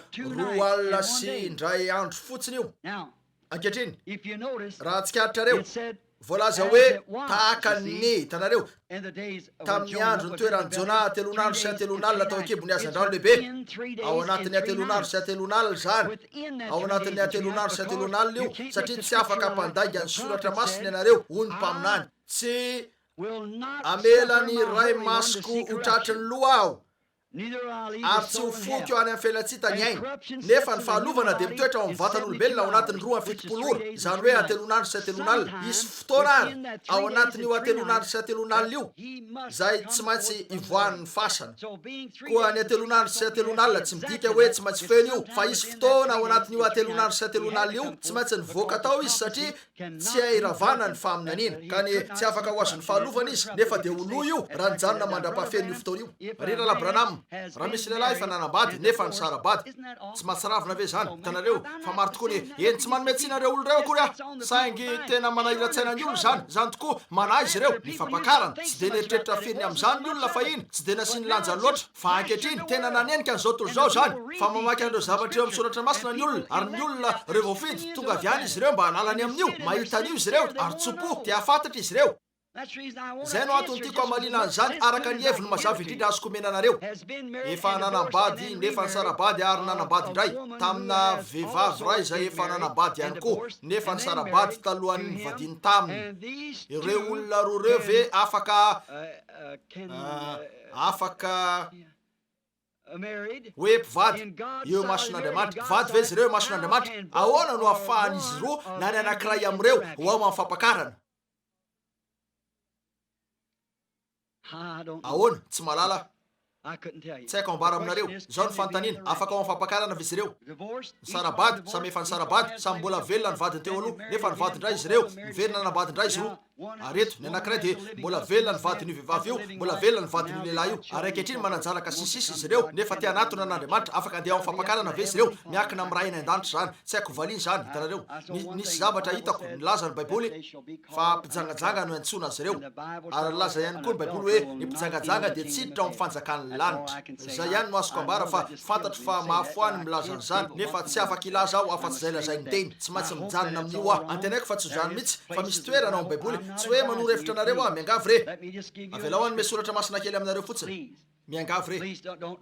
roa alina sy indray andro fotsiny io. Ankehitriny, raha tsikaritrareo, voalaza hoe tahaka ny, hitanareo, tamin'ny andro nitoeran'i Jona hatelon'andro sy hatelon'alina tao an-kibon'ny hazandrano lehibe. Ao anatin'ny hatelon'andro sy hatelon'alina izany. Ao anatin'ny hatelon'andro sy hatelon'alina io, satria tsy afaka hampandainga ny Soratra Masina ianareo, hoy ny mpaminany. Tsy hamela ny iray masoko ho tratry ny loha aho, ary tsy ho foiko any amin'ny felatsita ny ainy. Nefa ny fahalovana dia mitoetra ao amin'ny vatan'olombelona ao anatin'ny 72 ora, izany hoe hatelon'andro sy hatelon'alina. Hisy fotoana àry, ao anatin'io hatelon'andro sy hatelon'alina io, izay tsy maintsy hivoahan'ny fasana. Koa ny hatelon'andro sy hatelon'alina tsy midika hoe tsy maintsy feno io, fa hisy fotoana ao anatin'io hatelon'andro sy hatelon'alina io, tsy maintsy nivoaka tao izy satria Tsy hay ravana ny faminaniana, ka ny tsy afaka ho azon'ny fahalovana izy, nefa dia ho lo io raha nijanona mandra-pahafeno io fotoana io. Ry Rahalahy Branham, raha misy lehilahy efa nanambady nefa nisara-bady, tsy mahatsiravina ve izany? Hitanareo, fa maro tokoa ny, eny, tsy manome tsiny an'ireo olona ireo akory aho, saingy tena manahiran-tsaina ny olona izany, izany tokoa, manahy izy ireo, ny fampakarana, tsy dia nieritreritra firy ny amin'izany ny olona fahiny, tsy dia nasiany lanja loatra. Fa ankehitriny, tena nanenika an'izao tontolo izao izany, fa mamaky an'ireo zavatra ireo amin'ny Soratra Masina ny olona, ary ny olona, ireo voafidy, tonga avy any izy ireo mba hanala ny amin'io, mahita an'io izy ireo, ary tso-po, te hahafantatra izy ireo. Izay no antony tiako hamaliana an'izany araka ny heviny mazava indrindra azoko omena anareo. Efa nanambady, nefa nisara-bady ary nanambady indray, tamina vehivavy iray izay efa nanambady ihany koa, nefa nisara-bady talohan'ny nivadiany taminy. Ireo olona roa ireo ve afaka Afaka hoe mpivady eo imason'Andriamanitra. Mpivady ve izy ireo eo imason'Andriamanitra? Ahoana no ahafahan'izy roa na ny anankiray amin'ireo ho ao amin'ny fampakarana? Ahoana? Tsy mahalala aho. Tsy haiko ambara aminareo. Izao ny fanontaniana, afaka ao amin'ny fampakarana ve izy ireo? Nisara-bady, samy efa nisara-bady, samy mbola velona ny vadiny teo aloha, nefa nivady indray izy ireo, niverina nanambady indray izy roa. Ary eto, ny anankiray dia mbola velona ny vadin'io vehivavy io, mbola velona ny vadin'io lehilahy io. Ary ankehitriny manan-janaka sy sisa izy ireo, nefa te hanatona an'Andriamanitra. Afaka handeha ao amin'ny fampakarana ve izy ireo? Miankina amin'ny Ray any An-danitra izany. Tsy haiko hovaliana izany, hitanareo. Ni, nisy zavatra hitako, nilaza ny Baiboly fa mpijangajanga no iantsoana azy ireo. Ary nilaza ihany koa ny Baiboly hoe ny mpijangajanga dia tsy hiditra ao amin'ny fanjakan'ny lanitra. Izay ihany no azoko ambara fa fantatro fa mahafo ahy ny milaza an'izany, nefa tsy afaka hilaza aho afa-tsy izay lazain'ny Teny. Tsy maintsy mijanona amin'io aho. Antenaiko fa tsy ho izany mihitsy, fa misy toerana ao amin'ny Baiboly. Tsy hoe manoro hevitra anareo aho, miangavy re. Avelao hanome soratra masina kely aminareo fotsiny. Miangavy re.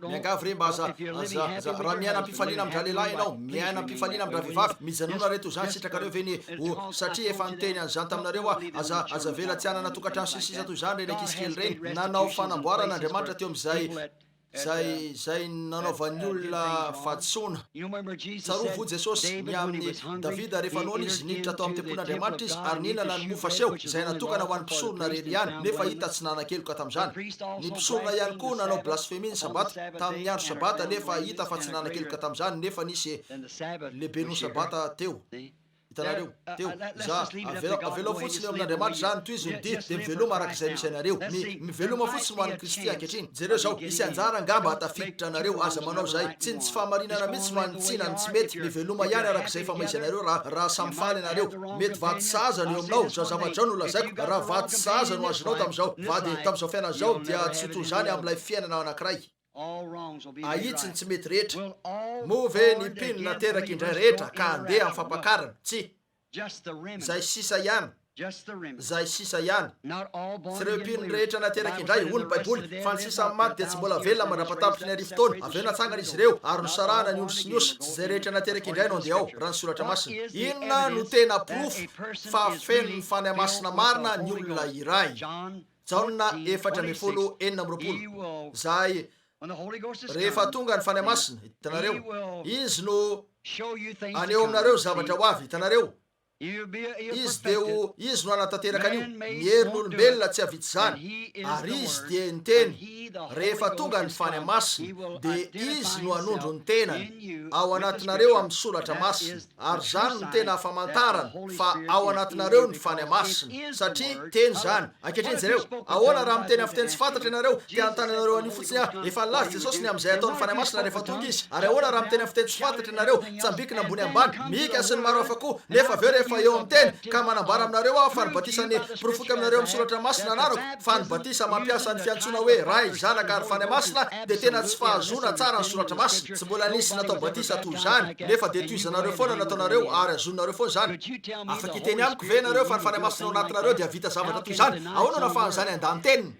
Miangavy re mba aza, aza, aza, raha miaina am-pifaliana amin-dralehilahy ianao, miaina am-pifaliana amin-dravehivavy, mijanona re toy izany, sitrakareo ve ny ho, satria efa niteny an'izany taminareo aho, aza, aza avela tsy hanana tokantrano sy ny sisa toy izany ireny ankizy kely ireny. Nanao fanamboarana Andriamanitra teo amin'izay, izay, izay nanaovan'ny olona fahadisoana. Tsarovy, hoy Jesosy, ny amin'i Davida, rehefa noana izy, niditra tao amin'ny tempolin'Andriamanitra izy ary nihinana ny mofo aseho, izay natokana ho an'ny mpisorona irery ihany, nefa hita tsy nanan-keloka tamin'izany. Ny mpisorona ihany koa nanao blasfemia ny Sabata, tamin'ny andro Sabata, nefa hita fa tsy nanan-keloka tamin'izany, nefa nisy lehibe noho Sabata teo. Hitanareo? Teo. Za, avelao, avelao fotsiny eo amin'Andriamanitra izany, tohizo ny dia, dia miveloma araka izay misy anareo. Mi, miveloma fotsiny ho an'i Kristy ankehitriny. Jereo izao, hisy anjara angamba hahatafiditra anareo, aza manao izay. Tsy ny tsy fahamarinana mihitsy no hanitsiana ny tsy mety, miveloma ihany araka izay efa maiza anareo raha, raha samy faly ianareo. Mety vady sahaza no eo aminao, izao zavatra izao no lazaiko, raha vady sahaza no azonao tamin'izao, vady, tamin'izao fiainana izao, dia tsy ho toy izany amin'ilay fiainana anankiray. Ahitsy ny tsy mety rehetra. Moa ve ny mpino nateraka indray rehetra ka handeha amin'ny fampakarana? Tsia. Izay sisa ihany. Izay sisa ihany. Tsy ireo mpino rehetra nateraka indray, hoy ny Baiboly, fa ny sisa amin'ny maty dia tsy mbola velona mandra-patapitry ny arivotaona. Avy eo natsangana izy ireo, ary nosarahana ny ondry sy ny osy. Tsy izay rehetra nateraka indray no handeha ao, raha ny Soratra Masina. Inona no tena porofo fa feno ny Fanahy Masina marina ny olona iray? Jaona 14, 26, Izay, rehefa tonga ny Fanahy Masina, hitanareo, Izy no haneho aminareo zavatra ho avy, hitanareo, Izy dia ho, Izy no hanatanteraka an'io, ny herin'olombelona tsy hahavita izany, ary Izy dia ny Teny, rehefa tonga ny Fanahy Masina, dia Izy no hanondro ny Tenany ao anatinareo amin'ny Soratra Masina. Ary izany no tena famantarana fa ao anatinareo ny Fanahy Masina, satria Teny izany. Ankehitriny jereo. Ahoana raha miteny amin'ny fiteny tsy fantatra ianareo? Te hanontany anareo an'io fotsiny aho. Efa nilaza Jesosy ny amin'izay hataon'ny Fanahy Masina rehefa tonga Izy. Ary ahoana raha miteny amin'ny fiteny tsy fantatra ianareo, tsambikina ambony ambany, mihika sy ny maro hafa koa, nefa avy eo rehefa. nefa eo amin'ny Teny, ka manambara aminareo aho fa ny batisan'ny porofoiko aminareo amin'ny Soratra Masina anarako fa ny batisa mampiasa ny fiantsoana hoe Ray, Zanaka ary Fanahy Masina dia tena tsy fahazoana tsara ny Soratra Masina. Tsy mbola nisy natao batisa toy izany, nefa dia tohizanareo foana ny ataonareo ary hazoninareo foana izany. Afaka hiteny amiko ve ianareo fa ny Fanahy Masina ao anatinareo dia hahavita zavatra toy izany? Ahoana no ahafahan'izany handà ny Teniny?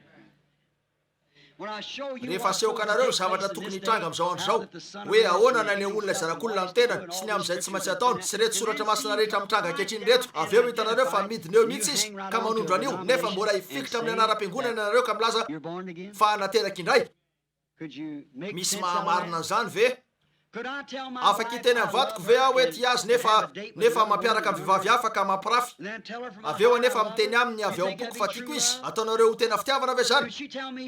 Rehefa asehoko anareo ny zavatra tokony hitranga amin'izao andro izao, hoe ahoana no anehoan'ilay Zanak'olona ny tenany, sy ny amin'izay tsy maintsy ataony, sy ireto Soratra Masina rehetra mitranga ankehitriny ireto, avy eo hitanareo fa midina eo mihitsy Izy ka manondro an'io, nefa mbola hifikitra amin'ny anaram-piangonana ianareo ka milaza fa nateraka indray. Misy mahamarina an'izany ve? Afaka hiteny amin'ny vadiko ve aho hoe tia azy nefa nefa mampiaraka amin'ny vehivavy hafa ka mampirafy? Avy eo anefa miteny aminy avy ao am-poko fa tiako izy. Ataonareo ho tena fitiavana ve izany?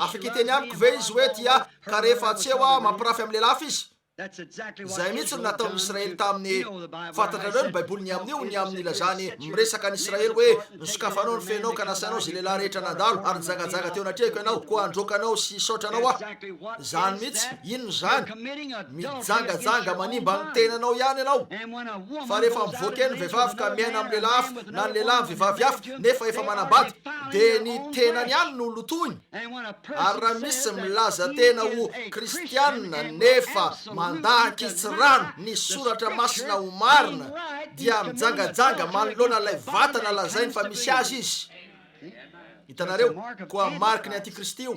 Afaka hiteny amiko ve izy hoe tia ahy ka rehefa tsy eo aho mampirafy amin'ny lehilahy hafa izy? Izay mihitsy no nataon'ny Israely tamin'ny Fantatrareo ny Baiboly ny amin'io, ny amin'ny ilazany miresaka an'i Israely hoe, Nosokafanao ny fenao ka nasainao izay lehilahy rehetra nandalo, ary nijangajanga teo anatrehako ianao, koa handroaka anao sy hisaotra anao aho. Izany mihitsy, inona izany? Mijangajanga manimba ny tenanao ihany ianao. Fa rehefa mivoaka eny ny vehivavy ka miaina amin'ny lehilahy hafa, na ny lehilahy amin'ny vehivavy hafa, nefa efa manambady, dia ny tenany ihany no lotoiny. Ary raha misy milaza tena ho kristiana nefa mandà ankitsirano ny soratra masina ho marina, dia mijangajanga manoloana ilay vatana lazainy fa misy azy izy. Hitanareo? Koa mariky ny antikristy io,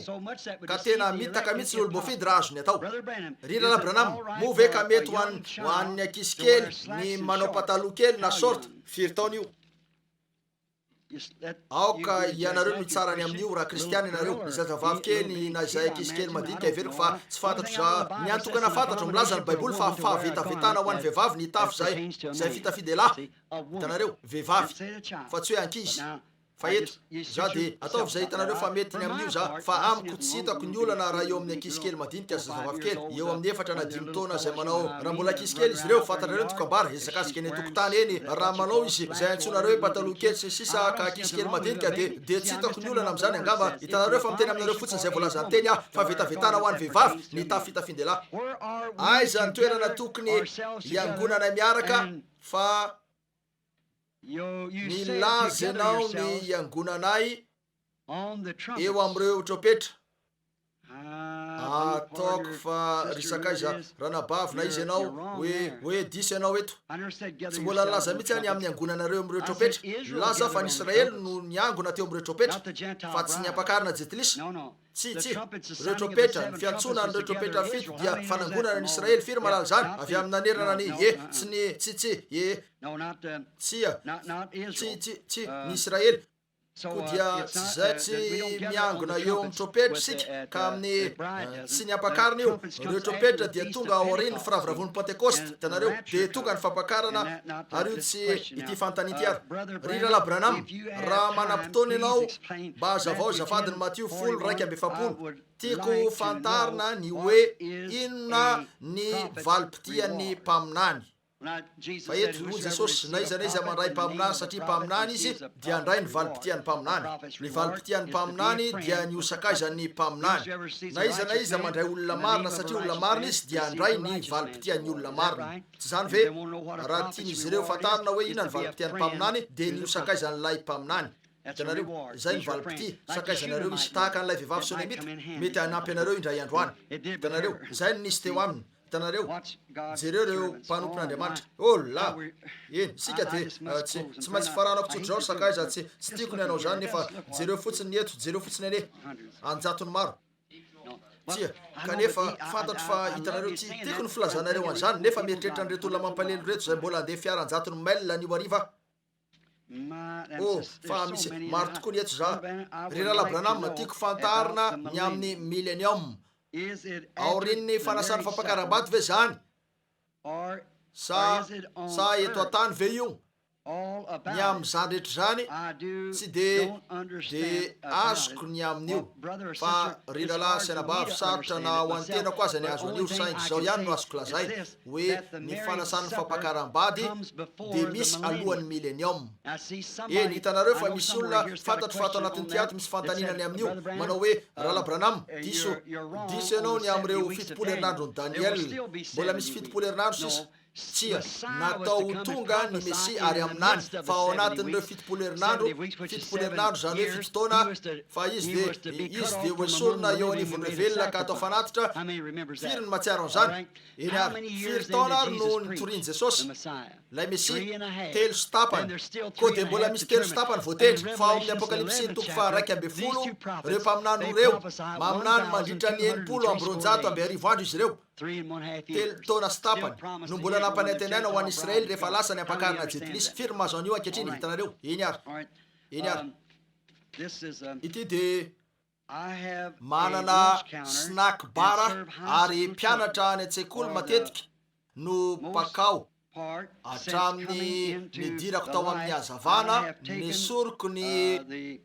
ka tena hamitaka mihitsy ny olom-boafidy raha azony atao. Ry Rahalahy Branham, moa ve ka mety ho an'ny, ho an'ny ankizy kely ny manao pataloha kely na short? Firy taona io? Aoka ianareo no hitsara ny amin'io, raha kristiana ianareo. Ny zazavavy kely na izay ankizy kely madinika, heveriko fa tsy fantatro za, ny antokana fantatro, milaza ny Baiboly fa fahavetavetana ho an'ny vehivavy ny hitafy izay, izay fitafian-dehilahy. Hitanareo? Vehivavy. Fa tsy hoe ankizy. Fa eto, za dia, ataovy izay hitanareo fa mety ny amin'io za, fa amiko tsy hitako ny olana raha eo amin'ny ankizy kely madinika sy zazavavy kely, eo amin'ny efatra na dimy taona izay manao, raha mbola ankizy kely izy ireo, fantatrareo ny tiako ambara, hezakazaka eny an-tokotany eny, raha manao izy izay antsoinareo hoe pataloha kely sy ny sisa ka ankizy kely madinika dia, dia tsy hitako ny olana amin'izany angamba, hitanareo fa miteny aminareo fotsiny izay voalazan'ny teny aho, fahavetavetana ho an'ny vehivavy ny hitafy fitafian-dehilahy. Aiza ny toerana tokony hiangonanay miaraka fa. Nilaza ianao ny hiangonanay eo amin'ireo trompetra. Ataoko fa ry sakaiza, ranabavy na iza ianao, hoe, hoe diso ianao eto. Tsy mbola nilaza mihitsy aho ny amin'ny hiangonanareo amin'ireo trompetra. Nilaza aho fa ny Israely no niangona teo amin'ireo trompetra, fa tsy ny ampakarina jentilisa. Tsia, tsia. Ireo trompetra, ny fiantsoana an'ireo trompetra fito dia fanangonana an'i Israely. Firy mahalala izany? Avy amin'ny nanerana ny, ie, tsy ny, tsia, tsia, ie, tsia, tsia, tsia, tsia, ny Israely. Koa dia tsy izay, tsy miangona eo amin'ny trompetra isika, ka amin'ny, tsy ny ampakarina io. Ireo trompetra dia tonga aorian'ny firavoravoan'ny Pentekosta, hitanareo, dia tonga ny fampakarana, ary io tsy ity fanontaniana ity ary. Ry Rahalahy Branham, raha manam-potoana ianao, Mba hazavao azafady ny Matio folo 41. Tiako fantarina ny hoe inona ny valim-pitian'ny mpaminany. Fa eto, hoy Jesosy, na iza na iza mandray mpaminany satria mpaminany izy, dia handray ny valim-pitian'ny mpaminany. Ny valim-pitian'ny mpaminany dia ny ho sakaizan'ny mpaminany. Na iza na iza mandray olona marina satria olona marina izy, dia handray ny valim-pitian'ny olona marina. Tsy izany ve? Raha tian'izy ireo fantarina hoe inona ny valim-pitian'ny mpaminany, dia ny ho sakaizan'ilay mpaminany. Hitanareo? Izay no valim-pitia. Sakaizanareo izy. Tahaka an'ilay vehivavy Sonemita, mety hanampy anareo indray andro any. Hitanareo? Izay no nisy teo aminy. Hitanareo? Jereo ireo mpanompon'Andriamanitra. Oh la! Eny, isika dia, tsy, tsy maintsy faranako tsotr'izao ry sakaiza, tsy, tsy tiako ny hanao izany, nefa jereo fotsiny ny eto, jereo fotsiny anie. An-jatony maro. Tsia, kanefa fantatro fa hitanareo, tsy tiako ny filazanareo an'izany, nefa mieritreritra an'ireto olona mampalahelo ireto izay mbola handeha fiara an-jatony mail anio hariva aho. Oh, fa misy maro tokoa ny eto za. Ry Rahalahy Branham, tiako fantarina ny amin'ny Millennium. Aorian'ny fanasan'ny fampakaram-bady ve zany? Sa, sa eto an-tany ve io? Ny amin'izany rehetra izany, tsy dia, dia azoko ny amin'io. Fa, ry rahalahy sy anabavy, sarotra na ho an'ny tenako aza ny hahazo an'io, saingy izao ihany no azoko lazaina, hoe ny fanasan'ny fampakaram-bady dia misy alohan'ny Milenioma. Eny, hitanareo fa misy olona, fantatro fa ato anatin'ity ato misy fanontaniana ny amin'io, manao hoe, Rahalahy Branham, diso, diso ianao ny amin'ireo 70 herinandron'i Daniela. Mbola misy 70 herinandro sisa. Tsia, natao ho tonga ny Mesia ary haminany, fa ao anatin'ireo 70 herinandro, 70 herinandro izany hoe fito taona, fa Izy dia, Izy dia hoesorina eo anivon'ireo velona ka hatao fanatitra, firy ny mahatsiaro an'izany? Eny ary, firy taona ary no nitorian'i Jesosy, ilay Mesia? Telo sy tapany. Koa dia mbola misy telo sy tapany voatendry, fa ao amin'ny Apokalypsy toko faha-11, ireo mpaminany roa ireo, maminany mandritra ny 260 andro izy ireo, telo taona sy tapany, no mbola nampanantenaina ho an'i Israely rehefa lasa ny ampakarina jentilisa. Firy no mahazo an'io ankehitriny? Hitanareo? Eny ary. Eny ary. Ity dia manana snack bar ary mpianatra any an-tsekoly matetika no mpakao. Hatramin'ny nidirako tao amin'ny hazavana, nesoriko ny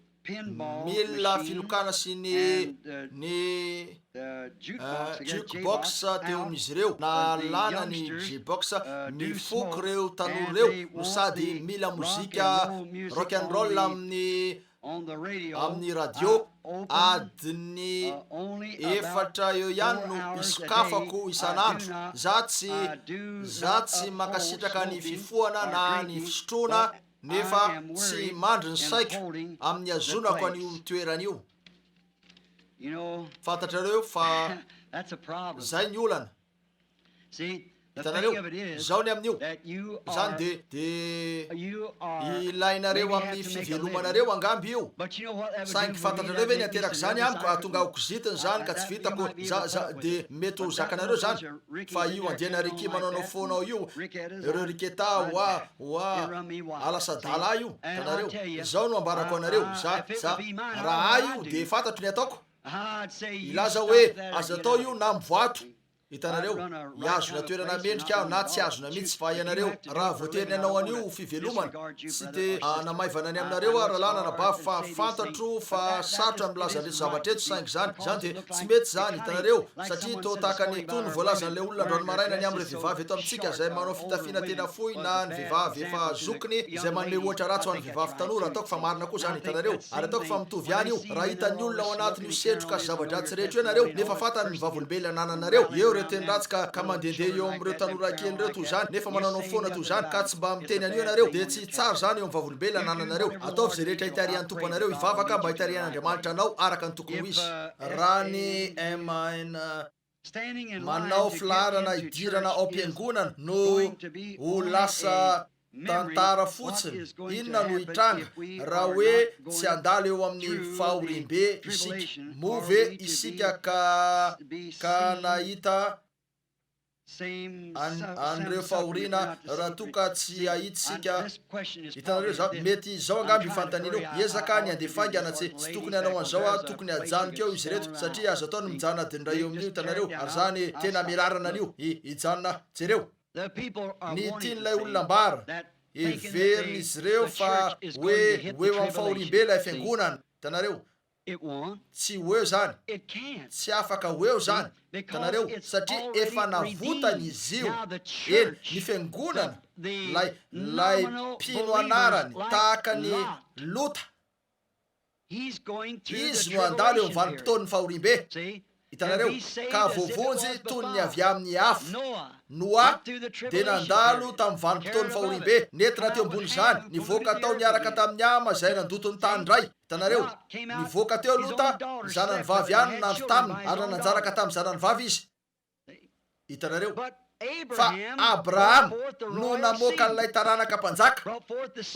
milina filokana sy ny ny jukebox teo amin'izy ireo. Nalana ny jukebox, mifoka ireo tanora ireo no sady mila mozika rock and roll amin'ny amin'ny radio, adiny efatra eo ihany no isokafako isan'andro. Za tsy, za tsy mankasitraka ny fifohana na ny fisotroana nefa tsy mandry ny saiko amin'ny hazonako an'io toerana io. Fantatrareo fa zay ny olana. Hitanareo? Izao ny amin'io. Izany dia, dia ilainareo amin'ny fivelomanareo angamba io. Saingy fantatrareo ve ny haterak'izany amiko? Hahatonga ahy ho kizitina izany ka tsy vitako. Za, za, dia mety ho zakanareo izany. Fa io andiana Ricky manaonao foana ao io, ireo Ricketta, oa, oa, alasadala ahy io. Hitanareo? Izao no ambarako anareo, za, za, raha ahy io, dia fantatro ny ataoko. Hilaza hoe, Aza atao io na mivoato. Hitanareo, hihazona toerana mendrika aho na tsy hihazona mihitsy. Fa ianareo, raha voatery ny hanao an'io ho fivelomana, tsy te hanamaivana ny aminareo aho rahalahy na anabavy, fa fantatro fa sarotra ny milaza an'ireto zavatra ireto, saingy izany, izany dia, tsy mety izany, hitanareo, satria toa tahaka ny, toy ny voalazan'ilay olona androany maraina ny amin'ireo vehivavy eto amintsika izay manao fitafiana tena fohy na ny vehivavy efa zokiny izay manome ohatra ratsy ho an'ny vehivavy tanora, ataoko fa marina koa izany, hitanareo. Ary ataoko fa mitovy ihany io, raha hitan'ny olona ao anatin'io setroka sy zava-dratsy rehetra io ianareo, nefa fantany ny vavolombelona anananareo, eo ireo teny ratsy ka, ka mandehandeha eo amin'ireo tanora kely ireo toy izany, nefa manaonao foana toy izany, ka tsy mba miteny an'io ianareo, dia tsy tsara izany eo amin'ny vavolombelona anananareo. Ataovy izay rehetra hitarihan'ny Tompo anareo hivavaka mba hitarihan'Andriamanitra anao araka ny tokony ho izy. Raha ny MAN. Manao filaharana hidirana ao am-piangonana no ho lasa tantara fotsiny. Inona no hitranga raha hoe tsy handalo eo amin'ny fahoriambe isika? Moa ve isika ka ka nahita an an'ireo fahoriana raha toa ka tsy hahita isika? Hitanareo za, mety izao angamba io fanontaniana io, hiezaka ny handeha faingana, tsy, tsy tokony hanao an'izao aho, tokony hajanoko eo izy ireto, satria azo atao ny mijanona adiny iray eo amin'io, hitanareo, ary izany, tena amelarana an'io, hi, hijanona aho. Jereo. Ny tian'ilay olona ambara, heverin'izy ireo fa hoe ho eo amin'ny fahoriambe ilay fiangonana, hitanareo, Tsy ho eo izany. Tsy afaka ho eo izany. Hitanareo? Satria efa navotany izy io. Eny, ny fiangonana, ilay, ilay mpino anarany, tahaka an'i Lota. Izy no handalo eo amin'ny vanim-potoan'ny fahoriambe. Hitanareo? Ka voavonjy toy ny avy amin'ny afo. Noa dia nandalo tamin'ny vanim-potoan'ny fahoriambe, nentina teo ambonin'izany, nivoaka tao niaraka tamin'ny ama izay nandoto ny tany indray. Hitanareo? Nivoaka teo Lota, ny zanany vavy ihany no nandry taminy, ary nanan-janaka tamin'ny zanany vavy izy. Hitanareo? Fa Abrahama no namoaka an'ilay taranaka mpanjaka,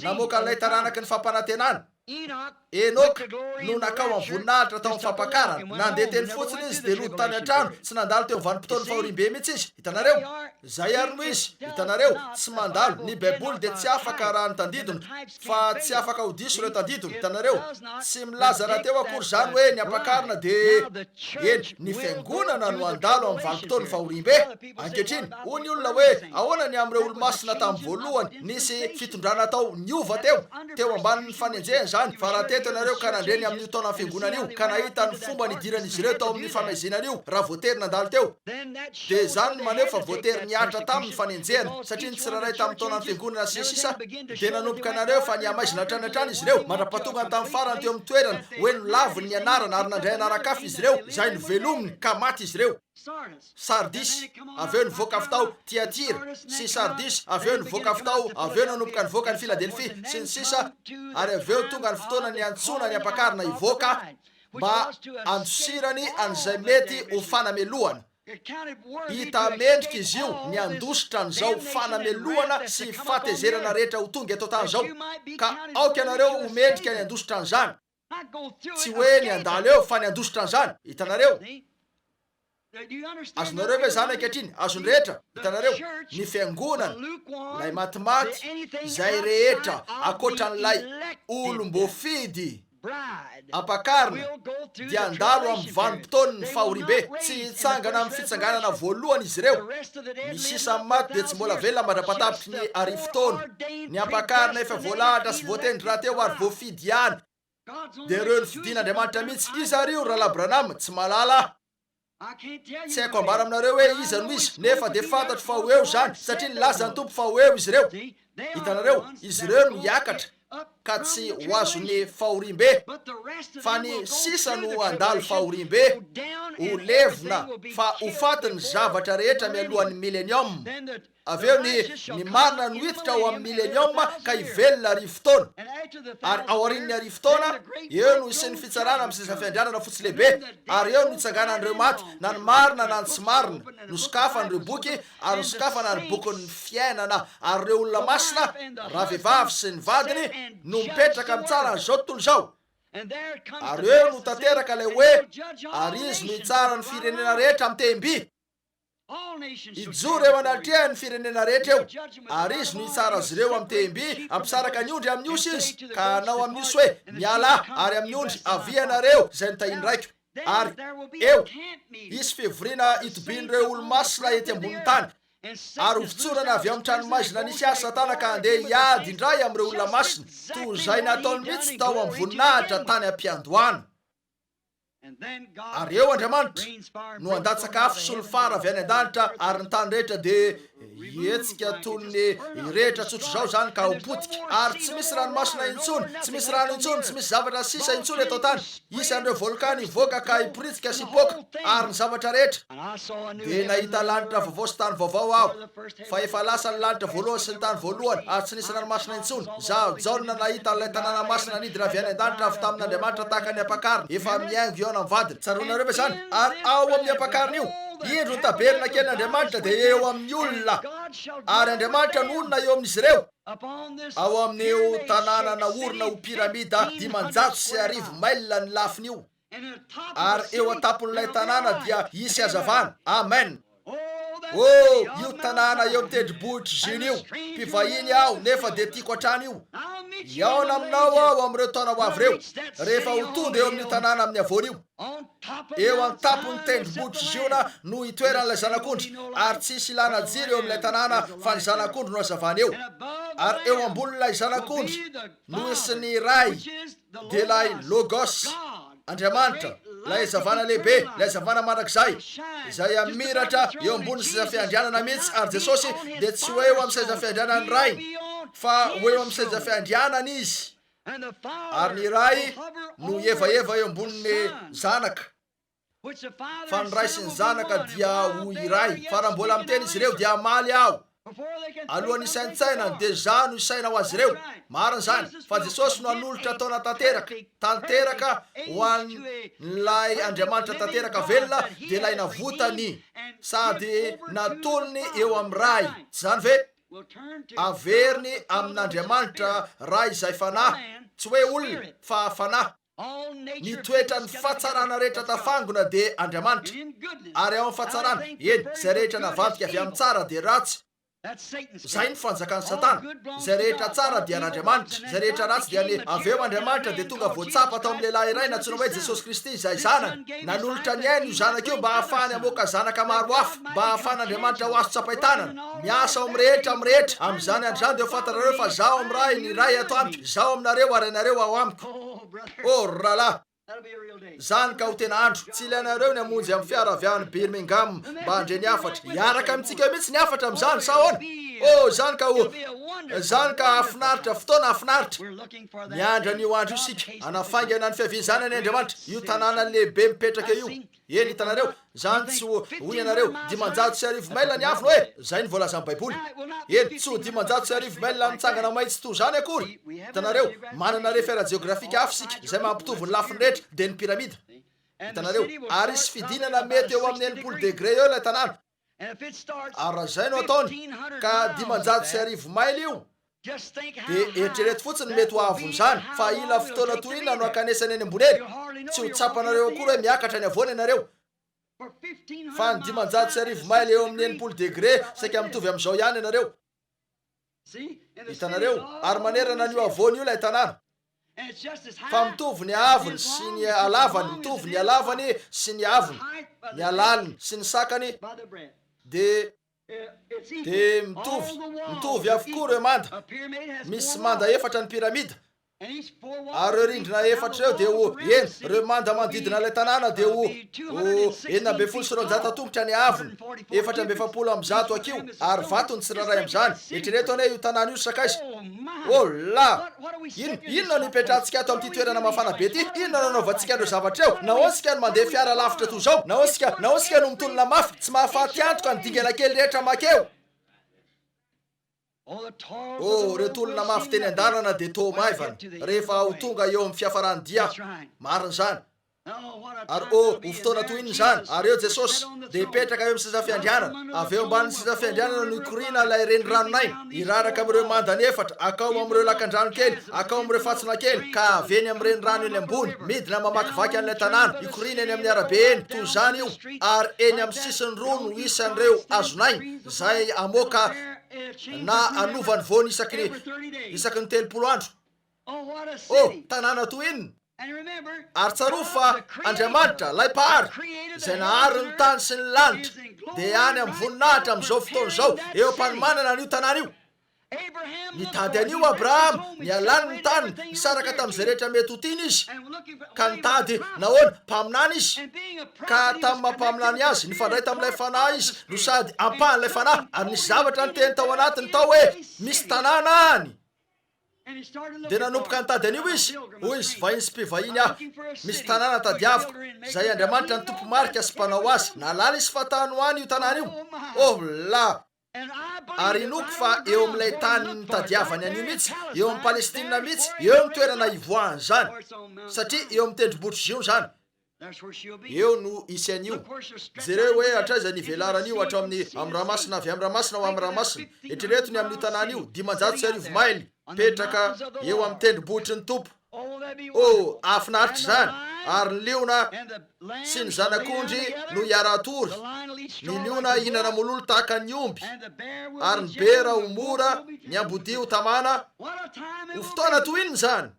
namoaka an'ilay taranaky ny fampanantenana. Enoka no nankao amin'ny voninahitra tao amin'ny fampakarana. Nandeha teny fotsiny izy dia nody tany an-trano. Tsy nandalo teo amin'ny vanim-potoan'ny fahoriambe mihitsy izy. Hitanareo? Izay ary no izy. Hitanareo? Tsy mandalo. Ny Baiboly dia tsy afaka raha ny tandidona, fa tsy afaka ho diso ireo tandidona. Hitanareo? Tsy milaza rahateo akory izany hoe ny ampakarina dia, eny, ny fiangonana no handalo amin'ny vanim-potoan'ny fahoriambe. Ankehitriny, hoy ny olona hoe, Ahoana ny amin'ireo olomasina tamin'ny voalohany? Nisy fitondrana tao niova teo, teo ambanin'ny fanenjehana izany. izany, fa raha teto ianareo ka nandre ny amin'io taonan'ny Fiangonana io, ka nahita ny fomba nidiran'izy ireo tao amin'io famaizinana io, raha voatery nandalo teo, dia izany no maneho fa voatery nihatra taminy ny fanenjehana, satria ny tsirairay tamin'ny taonan'ny Fiangonana sy ny sisa dia nanomboka naneho fa nihamaizina hatrany hatrany izy ireo, mandra-pahatongany tamin'ny farany teo amin'ny toerana hoe nolaviny ny anarana ary nandray anaran-kafa izy ireo, izay novelominy, ka maty izy ireo. Sardisy, avy eo nivoaka avy tao Tyatira, sy Sardisy, avy eo nivoaka avy tao, avy eo nanomboka nivoaka ny Filadelfia, sy ny sisa, ary avy eo tonga ny fotoana niantsoana ny Ampakarina hivoaka mba handosirany an'izay mety ho fanamelohana. Hita mendrika izy io ny handositra an'izao fanamelohana sy fahatezerana rehetra ho tonga eto an-tany izao, ka aoka ianareo ho mendrika ny handositra an'izany. Tsy hoe ny handalo eo, fa ny handositra an'izany. Hitanareo? Azonareo ve izany ankehitriny? Azon'ny rehetra? Hitanareo? Ny fiangonana, ilay matimaty, izay rehetra ankoatran'ilay olom-boafidy ampakarina, dia handalo amin'ny vanim-potoan'ny fahoriambe. Tsy hitsangana amin'ny fitsanganana voalohany izy ireo. Ny sisa amin'ny maty dia tsy mbola velona mandra-patapitry ny arivotaona. Ny ampakarina efa voalahatra sy voatendry rahateo ary voafidy ihany dia ireo nofidin'Andriamanitra mihitsy. Iza ary io, Rahalahy Branham? Tsy mahalala aho. Tsy haiko ambara aminareo hoe iza no izy, nefa dia fantatro fa ho eo izany, satria nilaza ny Tompo fa ho eo izy ireo. Hitanareo, izy ireo no hiakatra, ka tsy ho azon'ny fahoriambe, fa ny sisa no handalo fahoriambe, ho levona, fa ho faty ny zavatra rehetra mialohan'ny Milenioma. Avy eo ny ny marina no hiditra ao amin'ny Milenioma ka hivelona arivotaona. Ary aorian'ny arivotaona, eo no hisian'ny fitsarana amin'ny seza fiandrianana fotsy lehibe, ary eo no hitsanganan'ireo maty, na ny marina na ny tsy marina. Nosokafana ireo boky, ary nosokafana ny bokin'ny fiainana, ary ireo olona masina, ravehivavy sy ny vadiny, no mipetraka mitsara an'izao tontolo izao. Ary eo no tanteraka ilay hoe, Ary izy no hitsara ny firenena rehetra amin'ny tehim-by. Hijoro eo anatrehan' ny firenena rehetra eo, ary izy no hitsara azy ireo amin'ny tehim-by, hampisaraka ny ondry amin'ny osy izy, ka hanao amin'ny osy hoe, Mialà, ary amin'ny ondry, Avia ianareo, izay notahian'ny Raiko. Ary eo, hisy fivoriana hitobian'ireo olo-masina ety ambonin'ny tany, ary hovotsorana avy ao amin'ny tranomaizina nisy azy Satana ka handeha hiady indray amin'ireo olona masina, toy izay nataony mihitsy tao amin'ny voninahitra tany am-piandohana. Ary eo Andriamanitra no handatsaka afo solifara avy any an-danitra, ary ny tany rehetra dia hihetsika toy ny hirehitra tsotr'izao izany ka ho potika. Ary tsy misy ranomasina intsony, tsy misy rano intsony, tsy misy zavatra sisa intsony eto an-tany. Hisy an'ireo volkano hivoaka ka hiporitsika sy hipoaka, ary ny zavatra rehetra. Dia nahita lanitra vaovao sy tany vaovao aho. Fa efa lasa ny lanitra voalohany sy ny tany voalohany, ary tsy nisy ranomasina intsony. Izaho, Jaona, nahita an'ilay tanàna masina nidina avy any an-danitra avy tamin'Andriamanitra tahaka ny ampakarina, efa mihaingo hihaona amin'ny vadiny. Tsaroanareo ve izany? Ary ao amin'io ampakarina io, indro ny tabernakelin'Andriamanitra dia eo amin'ny olona, ary Andriamanitra no honina eo amin'izy ireo. Ao amin'io tanàna naorina ho pyramida 1500 maila ny lafiny io. Ary eo an-tampon'ilay tanàna dia hisy hazavana. Amen! Oh, io tanàna eo amin'ny tendrombohitr'i Ziona io! Mpivahiny aho, nefa dia tiako hatrany io. Hihaona aminao aho amin'ireo taona ho avy ireo, rehefa ho tonga eo amin'io tanàna amin'ny havoana io. Eo an-tampon'ny tendrombohitr'i Ziona no hitoeran'ilay Zanak'ondry, ary tsy hisy ilàna jiro eo amin'ilay tanàna, fa ny Zanak'ondry no hazavana eo. Ary eo ambonin'ilay Zanak'ondry no hisy ny Ray. dia ilay Logos, Andriamanitra, ilay Hazavana lehibe, ilay Hazavana mandrakizay, izay hamiratra eo ambonin'ny seza fiandrianana mihitsy, ary Jesosy dia tsy ho eo amin'ny seza fiandrianan'ny Ray, fa ho eo amin'ny seza fiandrianany Izy, ary ny Ray no hihevaheva eo ambonin'ny Zanaka. Fa ny Ray sy ny Zanaka dia ho iray. Fa raha mbola miteny izy ireo, dia hamaly Aho. Alohan'ny hisaintsainany, dia Izaho no hisaina ho azy ireo. Marina izany. Fa Jesosy no hanolotra taona tanteraka, tanteraka ho an'ilay Andriamanitra tanteraka velona, dia ilay navotany sady natolony eo amin'ny Ray. Tsy izany ve? Averiny amin'Andriamanitra Ray izay Fanahy, tsy hoe olona, fa Fanahy. Ny toetran'ny fahatsarana rehetra tafangona dia Andriamanitra, ary ao amin'ny fahatsarana, eny, izay rehetra navadika avy amin'ny tsara dia ratsy. Izay ny fanjakan'i Satana. Izay rehetra tsara dia an'Andriamanitra, izay rehetra ratsy dia ny. Avy eo Andriamanitra dia tonga voatsapa tao amin'ny lehilahy iray nantsoina hoe Jesosy Kristy izay Zanany. Nanolotra ny ainy io Zanaka io mba hahafahany hamoaka zanaka maro hafa, mba hahafahan'Andriamanitra ho azo tsapain-tanana. Miasa ao amin'ny rehetra amin'ny rehetra. Amin'izany andro izany dia ho fantatrareo fa Izaho amin'ny Ray, ny Ray ato amiko, Izaho aminareo ary ianareo ao amiko. Oh, ry rahalahy! Izany ka ho tena andro! Tsy ilainareo ny hamonjy amin'ny fiara avy any Birmingham mba handre ny hafatra. Hiaraka amintsika mihitsy ny hafatra amin'izany, sa ahoana? Oh, izany ka ho, izany ka hahafinaritra, fotoana hahafinaritra! Miandry an'io andro io isika. Hanafaingana ny fiavian'izany anie Andriamanitra, io tanàna lehibe mipetraka eo io. Eny, hitanareo, izany tsy ho, hoy ianareo, 1500 maila ny avony hoe? Izay no voalazan'ny Baiboly. Eny, tsy ho 1500 maila mitsangana mahitsy toy izany akory. Hitanareo, manana refy ara-jeografika hafa isika, izay mampitovy ny lafiny rehetra, dia ny pyramida. Hitanareo? Ary hisy fidinana mety eo amin'ny 60 degre eo ilay tanàna. Ary raha izay no ataony, ka 1500 maily io, dia eritrereto fotsiny ny mety ho haavon'izany, fa hila fotoana toy inona no hankanesana eny ambony eny? Tsy ho tsapanareo akory hoe miakatra ny havoana ianareo. Fa ny 1500 maily eo amin'ny 60 degre, saika mitovy amin'izao ihany ianareo. Hitanareo? Ary manerana an'io havoana io ilay tanàna. Fa mitovy ny haavony sy ny halavany, mitovy ny halavany sy ny haavony, ny halaliny sy ny sakany, dia, dia mitovy, mitovy avokoa ireo manda. Misy manda efatra ny pyramida. Ary ireo rindrina efatra ireo dia ho, eny, ireo manda manodidina ilay tanàna dia ho, ho 216 an-tongotra ny haavony, 144 hakiho, ary vato ny tsirairay amin'izany. Eritrereto anie io tanàna io ry sakaiza. Oh la! Inona, inona no ipetrahantsika ato amin'ity toerana mafana be ity? Inona no anaovantsika an'ireo zavatra ireo? Nahoana isika no mandeha fiara lavitra toy izao? Nahoana isika, nahoana isika no mitolona mafy, tsy mahafaty antoka ny dingana kely rehetra makeo? Oh, ireo tolona mafy teny an-dalana dia toa maivana rehefa ho tonga eo amin'ny fiafaran'ny dia. Marina izany. Ary oh, ho fotoana toy inona izany! Ary eo Jesosy, dia hipetraka eo amin'ny seza fiandrianana. Avy eo ambanin'ny seza fiandrianana no hikoriana ilay reniranon'aina, hiraraka amin'ireo mandany efatra, hakao amin'ireo lakandrano kely, hakao amin'ireo fantsona kely, ka avy eny amin'ny renirano eny ambony, midina mamakivaky an'ilay tanàna, hikoriana eny amin'ny arabe eny, toy izany io, ary eny amin'ny sisiny roa no isan'ireo hazon'aina, izay hamoaka na hanova ny voany isaky ny isaky ny 30 andro. Oh, tanàna toy inona! Ary tsarovy fa Andriamanitra, ilay Mpahary, izay nahary ny tany sy ny lanitra, dia any amin'ny voninahitra amin'izao fotoana izao, eo am-panomanana an'io tanàna io. Nitady an'io Abrahama, nialany ny taniny, nisaraka tamin'izay rehetra mety ho tiany izy, ka nitady, nahoana, mpaminany izy, ka tamin'ny maha mpaminany azy, nifandray tamin'ilay Fanahy izy, no sady ampahan'ilay Fanahy, ary nisy zavatra niteny tao anatiny tao hoe, Misy tanàna any. Dia nanomboka nitady an'io izy, hoy izy, Vahiny sy mpivahiny aho, misy tanàna tadiaviko, izay Andriamanitra no tompo-marika sy mpanao azy. Nahalala izy fa tany ho any io tanàna io. Oh la! Ary inoako fa eo amin'ilay tany nitadiavany an'io mihitsy, eo amin'i Palestina mihitsy, eo ny toerana hivoahan'izany, satria eo amin'ny tendrombohitr'i Ziona izany. Eo no hisy an'io. Jereo hoe hatraiza ny velaran'io hatrao amin'ny amin'ny ranomasina avy amin'ny ranomasina ho amin'ny ranomasina. Eritrereto ny amin'io tanàna io, 1500 maily, mipetraka eo amin'ny tendrombohitry ny Tompo. Oh, hahafinaritra izany! Ary ny liona sy ny zanak'ondry no hiara-hatory, ny liona hihinana mololo tahaka ny omby, ary ny bera ho mora, ny ambodia ho tamana. Ho fotoana toy inona izany!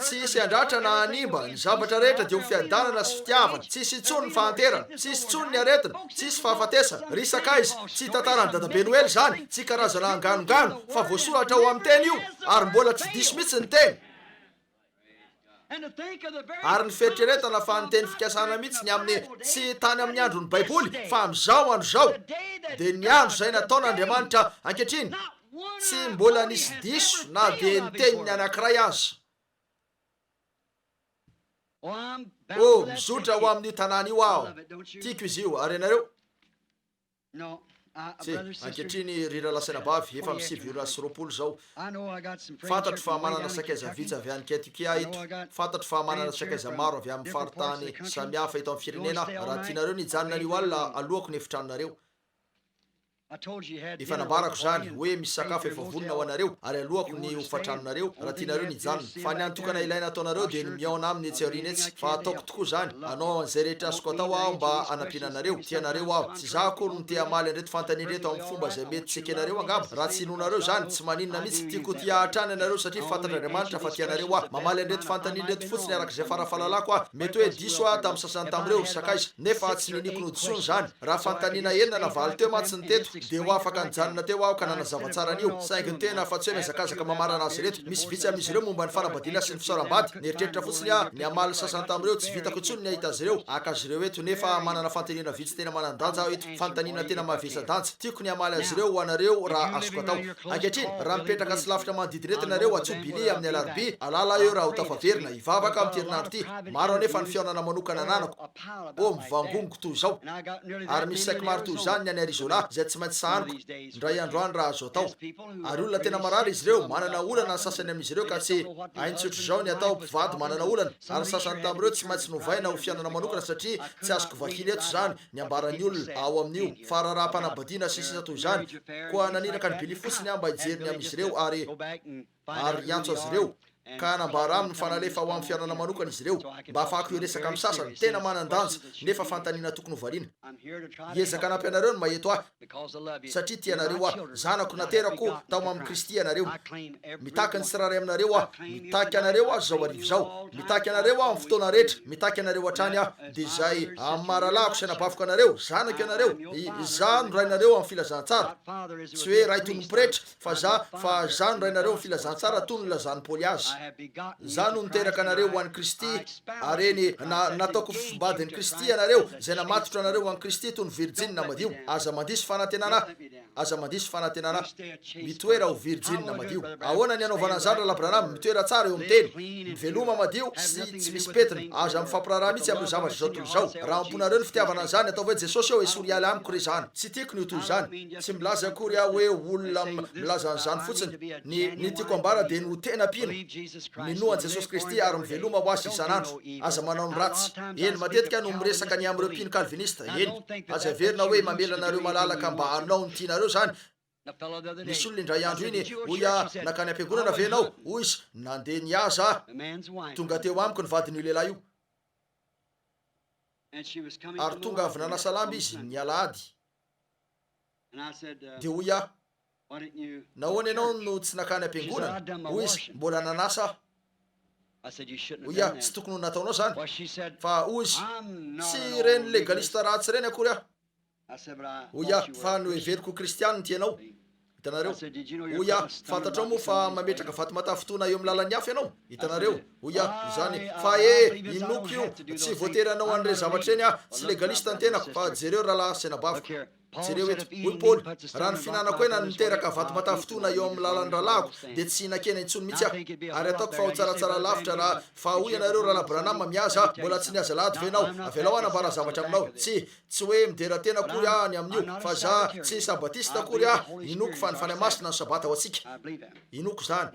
Tsy hisy handratra na hanimba, ny zavatra rehetra dia ho fiadanana sy fitiavana, tsy hisy intsony ny fahanterana, tsy hisy intsony ny aretina, tsy hisy fahafatesana. Ry sakaiza, tsy tantaran'i Dadabe Noely izany, tsy karazana anganongano, fa voasoratra ao amin'ny Teny io, ary mbola tsy diso mihitsy ny Teny. Ary ny fieritreretana fa ny teny fikasana mihitsy ny amin'ny, tsy tany amin'ny andron'ny Baiboly, fa amin'izao andro izao, dia ny andro izay nataon'Andriamanitra ankehitriny, Tsy mbola nisy diso na dia ny teniny anankiray aza. Oh, mizotra ho amin'io tanàna io aho. Tiako izy io. Ary ianareo? Tsia, ankehitriny, ry rahalahy sy anabavy, efa amin'ny 29 izao. Fantatro fa manana sakaiza vitsy avy any Kentucky aho eto. Fantatro fa manana sakaiza maro avy amin'ny faritany samihafa eto amin'ny firenena aho. Raha tianareo ny hijanona anio alina, aloako ny efitranonareo. Efa nambarako izany, hoe misy sakafo efa vonona ho anareo, ary aloako ny hofan-tranonareo, raha tianareo ny hijanona. Fa ny hany tokana ilaina ataonareo dia ny mihaona aminy etsy aoriana etsy. Fa hataoko tokoa izany. Hanao an'izay rehetra azoko atao aho mba hanampiana anareo. Tia anareo aho. Tsy izaho akory no te hamaly an'ireto fanontaniana ireto amin'ny fomba izay mety tsy ekenareo angamba. Raha tsy inoanareo izany, tsy maninona mihitsy. Tiako ho tia hatrany ianareo satria fantatr'Andriamanitra fa tia anareo aho. Mamaly an'ireto fanontaniana ireto fotsiny araka izay fara-fahalalako aho. Mety hoe diso aho tamin'ny sasany tamin'ireo, ry sakaiza. Nefa tsy niniako nodisoana izany. Raha fanontaniana enina na valo teo mantsy ny teto, dia ho afaka nijanona teo aho ka nanazava tsara an'io. Saingy ny tena fa tsy hoe mihazakazaka mamarana azy ireto. Misy vitsy amin'izy ireo momba ny fanambadiana sy ny fisaoram-bady. Nieritreritra fotsiny aho ny hamaly ny sasany tamin'ireo, tsy vitako intsony ny hahita azy ireo, haka azy ireo eto, nefa manana fanontaniana vitsy tena manan-danja aho eto, fanontaniana tena mavesa-danja. Tiako ny hamaly azy ireo ho anareo raha azoko atao. Ankehitriny, raha mipetraka tsy lavitra manodidina eto ianareo, antsoy Billy amin'ny alarobia, alala aho eo raha ho tafaverina, hivavaka amin'ity herinandro ity. Maro anefa ny fihaonana manokana ananako. Oh, mivangongo toy izao. Ary misy saiky maro toy izany ny any Arizona, izay tsy maintsy sahaniko, indray andro any raha azo atao. Ary olona tena marary izy ireo, manana olana ny sasany amin'izy ireo ka tsy hainy tsotr'izao ny atao, mpivady manana olana, ary ny sasany tamin'ireo tsy maintsy novaina ho fiainana manokana satria tsy azoko vakiana eto izany, ny ambaran'ny olona ao amin'io, fa raharaham-panambadiana sy ny sisa toy izany. Koa naniraka an'i Billy fotsiny aho mba hijery ny amin'izy ireo, ary. ary hiantso azy ireo, ka hanambara aminy fa nalefa ho amin'ny fihaonana manokana izy ireo, mba hahafahako hiresaka amin'ny sasany, tena manan-danja, nefa fanontaniana tokony hovaliana. Hiezaka hanampy anareo ny maha-eto ahy, satria tia anareo aho. Zanako naterako tao amin'i Kristy ianareo. Mitaky ny tsirairay aminareo aho. Mitaky anareo aho izao hariva izao. Mitaky anareo aho amin'ny fotoana rehetra. Mitaky anareo hatrany aho. Dia izay amin'ny maha-rahalahiko sy anabaviko anareo, zanako ianareo, izaho no rainareo amin'ny filazantsara. Tsy hoe ray toy ny pretra, Fa za, fa za no rainareo ny filazantsara toy ny nilazan'i Paoly azy. Za no niteraka anareo ho an'i Kristy, ary eny, na, nataoko fofombadin'i Kristy ianareo, izay namatotra anareo ho an'i Kristy toy ny virjinina madio. Aza mandiso fanantenana, aza mandiso fanantenana. Mitoera ho virjinina madio. Ahoana ny hanaovana an'izany, Rahalahy Branham? Mitoera tsara eo amin'ny Teny. Miveloma madio sy tsy misy pentina. Aza mifampiraharaha mihitsy amin'ireo zavatra izao tontolo izao. Raha am-ponareo ny fitiavana an'izany, ataovy hoe, Jesosy ô, esory hiala amiko re izany. Tsy tiako ny ho toy izany. Tsy milaza akory aho hoe olona milaza an'izany fotsiny. Ny, ny tiako ambara dia ny ho tena mpino. Minoa an'i Jesosy Kristy ary miveloma ho Azy isan'andro. Aza manao ny ratsy. Eny, matetika aho no miresaka ny amin'ireo mpino Kalvinista. Eny, aza heverina hoe mamela anareo malalaka mba hanao ny tianareo izany. Nisy olona indray andro iny, hoy aho, nankany am-piangonana ve ianao? Hoy izy, nandeha nihaza aho. Tonga teo amiko ny vadin'io lehilahy io. Ary tonga avy nanasa lamba izy, ny alahady. Dia hoy aho, Nahoana ianao no tsy nankany am-piangonana? Hoy izy, Mbola nanasa aho. Hoy aho, Tsy tokony ho nataonao izany. Fa hoy izy, Tsy ireny legalista ratsy ireny akory aho. Hoy aho, Fa noheveriko ho kristianina ity ianao. Hitanareo? Hoy aho, Fantatrao moa fa mametraka vato matafotoana eo amin'ny lalan'ny hafa ianao? Hitanareo? Hoy aho, Izany, fa ee, inoako io, tsy voatery hanao an'ireny zavatra ireny aho, tsy legalista ny tenako, fa jereo rahalahy sy anabaviko. Jereo eto. Hoy Paoly, Raha ny fihinanako hena no miteraka vato matafotoana eo amin'ny lalan'ny rahalahiko, dia tsy hihinan-kena intsony mihitsy aho. Ary ataoko fa ho tsaratsara lavitra raha, fa hoy ianareo, Rahalahy Branham, mihaza aho, mbola tsy nihaza alahady ve ianao? Avelao aho hanambara zavatra aminao. Tsia. Tsy hoe midera tena akory aho ny amin'io, fa za tsy sabatista akory aho, inoako fa ny Fanahy Masina no Sabata ho antsika. Inoako izany.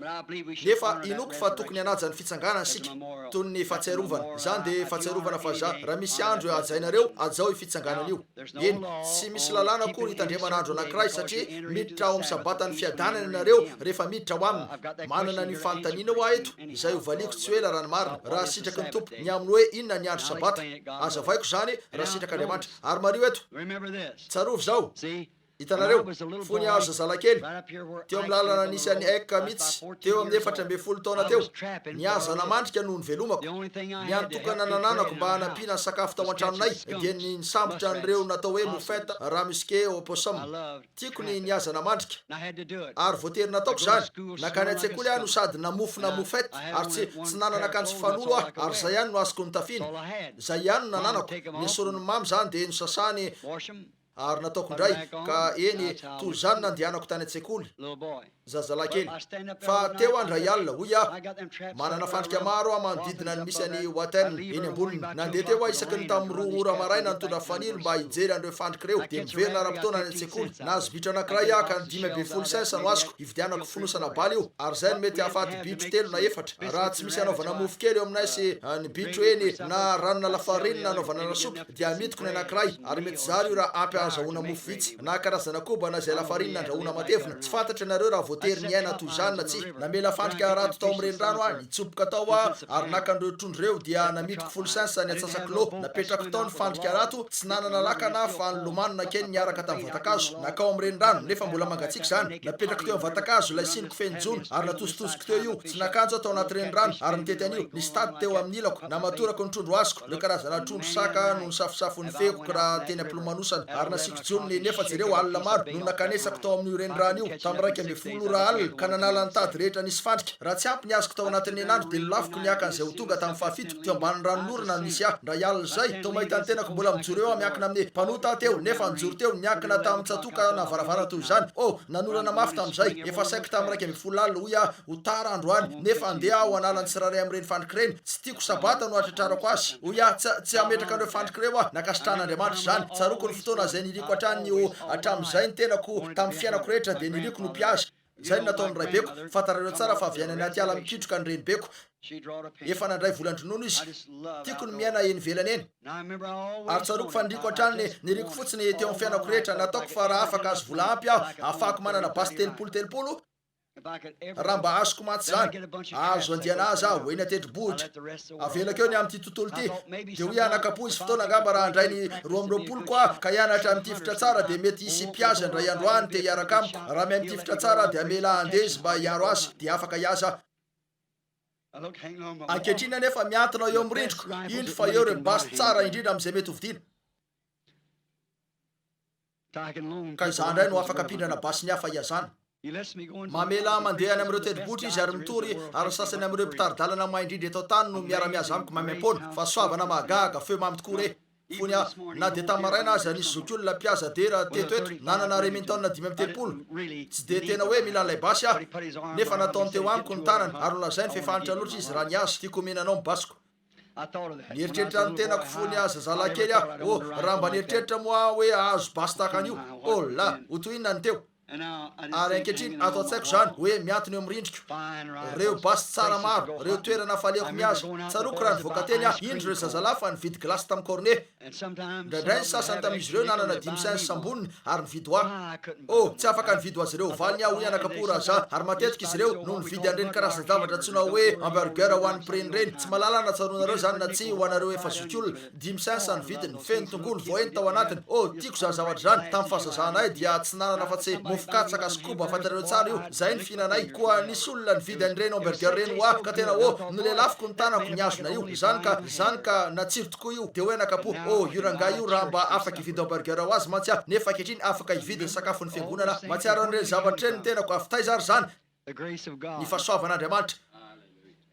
Nefa inoako fa tokony hanaja ny fitsanganana isika, toy ny fahatsiarovana. Izany dia fahatsiarovana fa za, raha misy andro hajainareo, hajao io fitsanganana io. Eny, tsy misy lalàna akory hitandremana andro anankiray, satria miditra ao amin'ny Sabatan'ny fiadanana ianareo rehefa miditra ao aminy. Manana an'io fanontaniana io aho eto, izay hovaliako tsy ho ela raha ny marina, raha sitraky ny Tompo, ny amin'ny hoe inona ny andro Sabata. Hazavaiko izany raha sitrak'Andriamanitra. Ary mariho eto. Tsarovy izao. Hitanareo, fony aho zazalahy kely, teo amin'ny lalana nisy an'i Eck mihitsy, teo amin'ny 14 taona teo, nihaza namandrika no nivelomako. Ny hany tokana nananako mba hanampiana ny sakafo tao an-tranonay dia ny nisambotra an'ireo natao hoe mouffette, ramusque, opossum. Tiako ny nihaza namandrika. Ary voatery nataoko izany. Nankany an-tsekoly aho no sady namofona mouffette, ary tsy, tsy nanana akanjo fanolo aho, ary izay ihany no azoko notafiana. Izay ihany no nananako. Nesorin'i Mamy izany dia nosasany ary nataoko indray, ka eny, toy izany nandehanako tany an-tsekoly. Zazalahy kely. Fa teo aho indray alina, hoy aho, manana fandrika maro aho manodidina ny misy an'i Watten, eny amboniny. Nandeha teo aho isaky ny tamin'ny 2 ora maraina nitondra fanilo mba hijery an'ireo fandrika ireo, dia miverina ara-potoana any an-tsekoly. Nahazo bitro anankiray aho ka ny 15 cents no azoko. Hividianako fonosana bala io, ary izay no mety hahafaty bitro telo na efatra. Raha tsy misy hanaovana mofo kely eo aminay sy ny bitro eny, na ranona lafarinina hanaovana lasopy, dia amidiko ny anankiray, ary mety zary io raha ampy. hahazahoana mofo vitsy, na karazana koba na izay lafarinina andrahoana matevina. Tsy fantatro ianareo raha voatery niaina toy izany na tsia. Namela fandrika harato tao amin'ny renirano aho, nitsoboka tao aho ary naka an'ireo trondro ireo, dia namidiko folo cents ny antsasa-kilao. Napetrako tao ny fandrika harato, tsy nanana lakana aho fa nilomano nankeny niaraka tamin'ny vatan-kazo. Nankao amin'ny renirano, nefa mbola mangatsiaka izany. Napetrako teo amin'ny vatan-kazo ilay siniko feno jono ary natositosiko teo io. Tsy nakanjo aho tao anaty renirano ary nitety an'io. Nisy tady teo amin'ny ilako. Namatorako ny trondro azoko, ireo karazana trondro saka no nisafosafo ny fehiko raha teny am-pilomanosana ary nasiako jono ny nefa jereo alina maro no nankanesako tao amin'io renirano io tamin'ny 11 ora alina ka nanala ny tady rehetra nisy fandrika. Raha tsy ampy ny azoko tao anatin'ny herinandro dia nolafiko ny haka an'izay ho tonga tamin'ny fahafito teo ambanin'ny ranonorana no nisy ahy. Indray alina izay, toa mahita ny tenako mbola mijoro eo aho miankina amin'ny mpanota aho teo nefa nijoro teo niankina tamin'ny tsatoka na varavarana toy izany. Oh! Nanorana mafy tamin'izay. Efa saiky tamin'ny 11 alina hoy aho ho tara androany nefa andeha aho hanala ny tsirairay amin'ireny fandrika ireny. Tsy tiako sabata no hatratrarako azy. Hoy aho, Tsy, tsy hametraka an'ireo fandrika ireo aho. Nankasitrahan'Andriamanitra izany. Tsaroako ny fotoana izay niriko hatrany ny ho hatramin'izay ny tenako tamin'ny fiainako rehetra dia niriko ny ho mpihaza. Izay no nataon'ny raibeko. Fantarareo tsara fa avy any anaty ala mikitroka ny renibeko. Efa nandray volan-dronono izy. Tiako ny miaina eny ivelany eny. Ary tsaroako fa niriko hatrany, niriko fotsiny teo amin'ny fiainako rehetra. Nataoko fa raha afaka azo vola ampy aho, ahafahako manana basy 30 30, Raha mba azoko mantsy izany, hahazo andiana aza aho eny an-tendrombohitra. Avelako eo ny amin'ity tontolo ity. Dia hoy anakapo izy fotoana angamba raha handray ny 22-ko aho ka hianatra mitifitra tsara dia mety hisy mpihaza indray andro any te hiaraka amiko. Raha mahay mitifitra tsara aho dia hamela ahy handeha izy mba hiaro azy dia afaka hihaza aho. Ankehitriny anefa mihantona eo amin'ny rindriko, indro fa eo ireo basy tsara indrindra amin'izay mety hovidiana. Ka izaho indray no afaka mpindrana basy ny hafa hihazana. Mamela ahy mandeha any amin'ireo tendrombohitra izy ary mitory, ary ny sasany amin'ireo mpitari-dalana mahay indrindra eto an-tany no miara-mihaza amiko maimaim-poana. Fahasoavana mahagaga, feo mamy tokoa re! Fony aho, na dia tamin'ny maraina aza, nisy zokiolona mpihaza dera teto eto, nanana Remington 35. Tsy dia tena hoe mila an'ilay basy aho, nefa nataony teo amiko ny tanany ary nolazainy fa efa antitra loatra izy raha nihaza. Tiako homena anao ny basiko. Nieritreritra ny tenako fony aho zazalahy kely aho, Oh, raha mba nieritreritra moa aho hoe hahazo basy tahaka an'io! Oh la! Ho toy inona ny teo! Ary ankehitriny, ato an-tsaiko izany, hoe mihantona eo amin'ny rindriko. Ireo basy tsara maro, ireo toerana falehako mihaza. Tsaroako raha nivoaka teny aho, indro ireo zazalahy fa nividy gilasy tamin'ny cornet. Indraindray ny sasany tamin'izy ireo nanana dimy cents amboniny ary nividy ho ahy. Oh, tsy afaka nividy ho azy ireo ho valiny aho, hoy anakapo Raja. Ary matetika izy ireo no nividy an'ireny karazan-javatra antsoina hoe hamburger ho an'ny mpireny ireny. Tsy mahalala na tsaroanareo izany na tsia, ho anareo efa zokiolona. Dimy cents ny vidiny, feno tongolo voaendy tao anatiny. Oh, tiako izany zavatra izany. Tamin'ny fahazazanay dia tsy nanana afa-tsy mofo katsaka sy koba, fantatrareo tsara io, izay ny fihinanay. Koa nisy olona nividy an'ireny hamburger ireny ho ahy, ka tena, oh, nolelafiko ny tanako nihazona io. Izany ka, izany ka natsiro tokoa io. Dia hoy anakapo, Oh, io rangahy io raha mba afaka hividy hamburger ho azy mantsy aho, nefa ankehitriny afaka hividy ny sakafon'ny fiangonana aho. Mahatsiaro an'ireny zavatra ireny ny tenako. Avy taiza ary izany? Ny fahasoavan'Andriamanitra.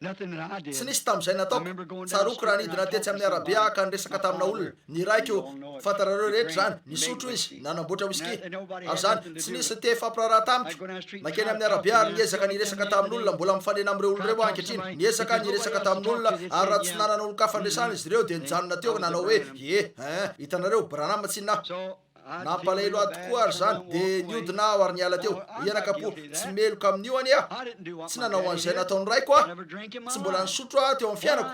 Tsy nisy tamin'izay nataoko. Tsaroako raha nidina tetsy amin'ny arabe aho ka niresaka tamina olona. Ny raiko, fantarareo rehetra izany, nisotro izy, nanamboatra whisky. Ary izany, tsy nisy te hifampiraharaha tamiko. Nankeny amin'ny arabe aho ary niezaka niresaka tamin'olona, mbola mifanena amin'ireo olona ireo aho ankehitriny. Niezaka niresaka tamin'olona, ary raha tsy nanana olon-kafa niresahana izy ireo, dia nijanona teo nanao hoe, Ie, eh, hitanareo, Branham tsinona aho. Nampalahelo ahy tokoa ary izany, dia nihodina aho ary niala teo. Hoy anakapo, Tsy meloka amin'io anie aho. Tsy nanao an'izay nataon'ny raiko aho. Tsy mbola nisotro aho teo amin'ny fiainako.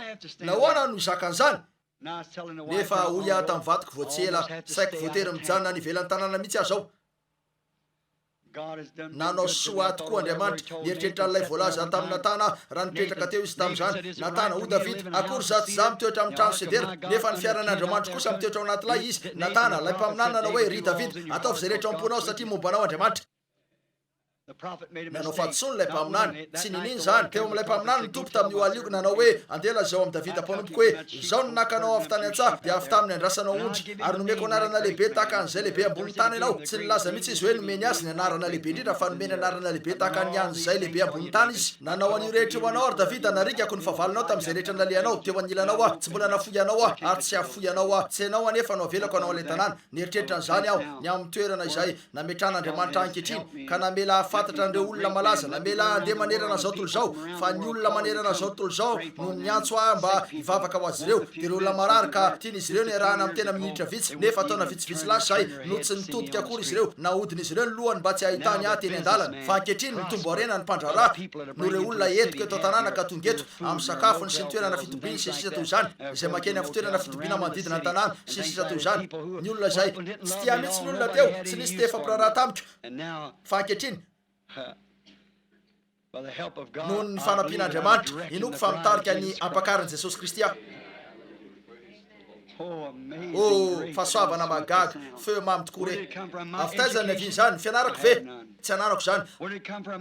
Nahoana aho no hizaka an'izany? Nefa hoy aho tamin'ny vadiko vao tsy ela, Saiky voatery mijanona any ivelan'ny tanàna mihitsy aho izao. Nanao soa ahy tokoa Andriamanitra. Nieritreritra an'ilay voalaza tamin'i Natana aho, raha nipetraka teo izy tamin'izany. Natana, Hoy Davida, Akory izaho tsy izaho mitoetra amin'ny trano sedera, nefa ny fiaran'Andriamanitro kosa mitoetra ao anaty lay izy. Natana, ilay mpaminany nanao hoe, Ry Davida, ataovy izay rehetra ao am-ponao, satria momba anao Andriamanitra. Nanao fahadisoana ilay mpaminany. Tsy niniana izany. Teo amin'ilay mpaminany ny Tompo tamin'io alina io, nanao hoe, Andeha lazao amin'i Davida mpanompoko hoe, Izaho no naka anao avy tany an-tsaha, dia avy tamin'ny andrasanao ondry, ary nomeko anarana lehibe tahaka an'izay lehibe ambonin'ny tany ianao. Tsy nilaza mihitsy izy hoe nomeny azy ny anarana lehibe indrindra, fa nomeny anarana lehibe tahaka ny an'izay lehibe ambonin'ny tany izy. Nanao an'io rehetra io ho anao aho, ry Davida, narikako ny fahavalonao tamin'izay rehetra nalehanao. Teo anilanao aho, tsy mbola nafoy anao aho, ary tsy hahafoy anao aho. Tsy ianao anefa no avelako hanao an'ilay tanàna. Nieritreritra an'izany aho, ny amin'ny toerana izay nametrahan'Andriamanitra ahy ankehitriny, ka namela ahy. nahafantatra an'ireo olona malaza, namela ahy handeha manerana an'izao tontolo izao, fa ny olona manerana an'izao tontolo izao no niantso ahy mba hivavaka ho azy ireo, dia ireo olona marary ka tian'izy ireo ny hiarahana amin'ny tena minitra vitsy, nefa taona vitsivitsy lasa izay no tsy nitodika akory izy ireo, nahodin'izy ireo ny lohany mba tsy hahitany ahy teny an-dalana. Fa ankehitriny, mitombo harena ny mpandraharaha noho ireo olona entiko eto an-tanàna ka tonga eto, amin'ny sakafony sy ny toerana fitobiany sy ny sisa toy izany, izay mankeny amin'ny fitoerana fitobiana manodidina ny tanàna, sy ny sisa toy izany. Ny olona izay. Tsy tia ahy mihitsy ny olona teo, tsy nisy te hifampiraharaha tamiko. Fa ankehitriny, noho ny fanampian'Andriamanitra, inoako fa mitarika ny Ampakarin'i Jesosy Kristy aho. Oh, fahasoavana mahagaga, feo mamy tokoa re. Avy taiza no niavian'izany? Ny fianarako ve? Tsy ananako izany.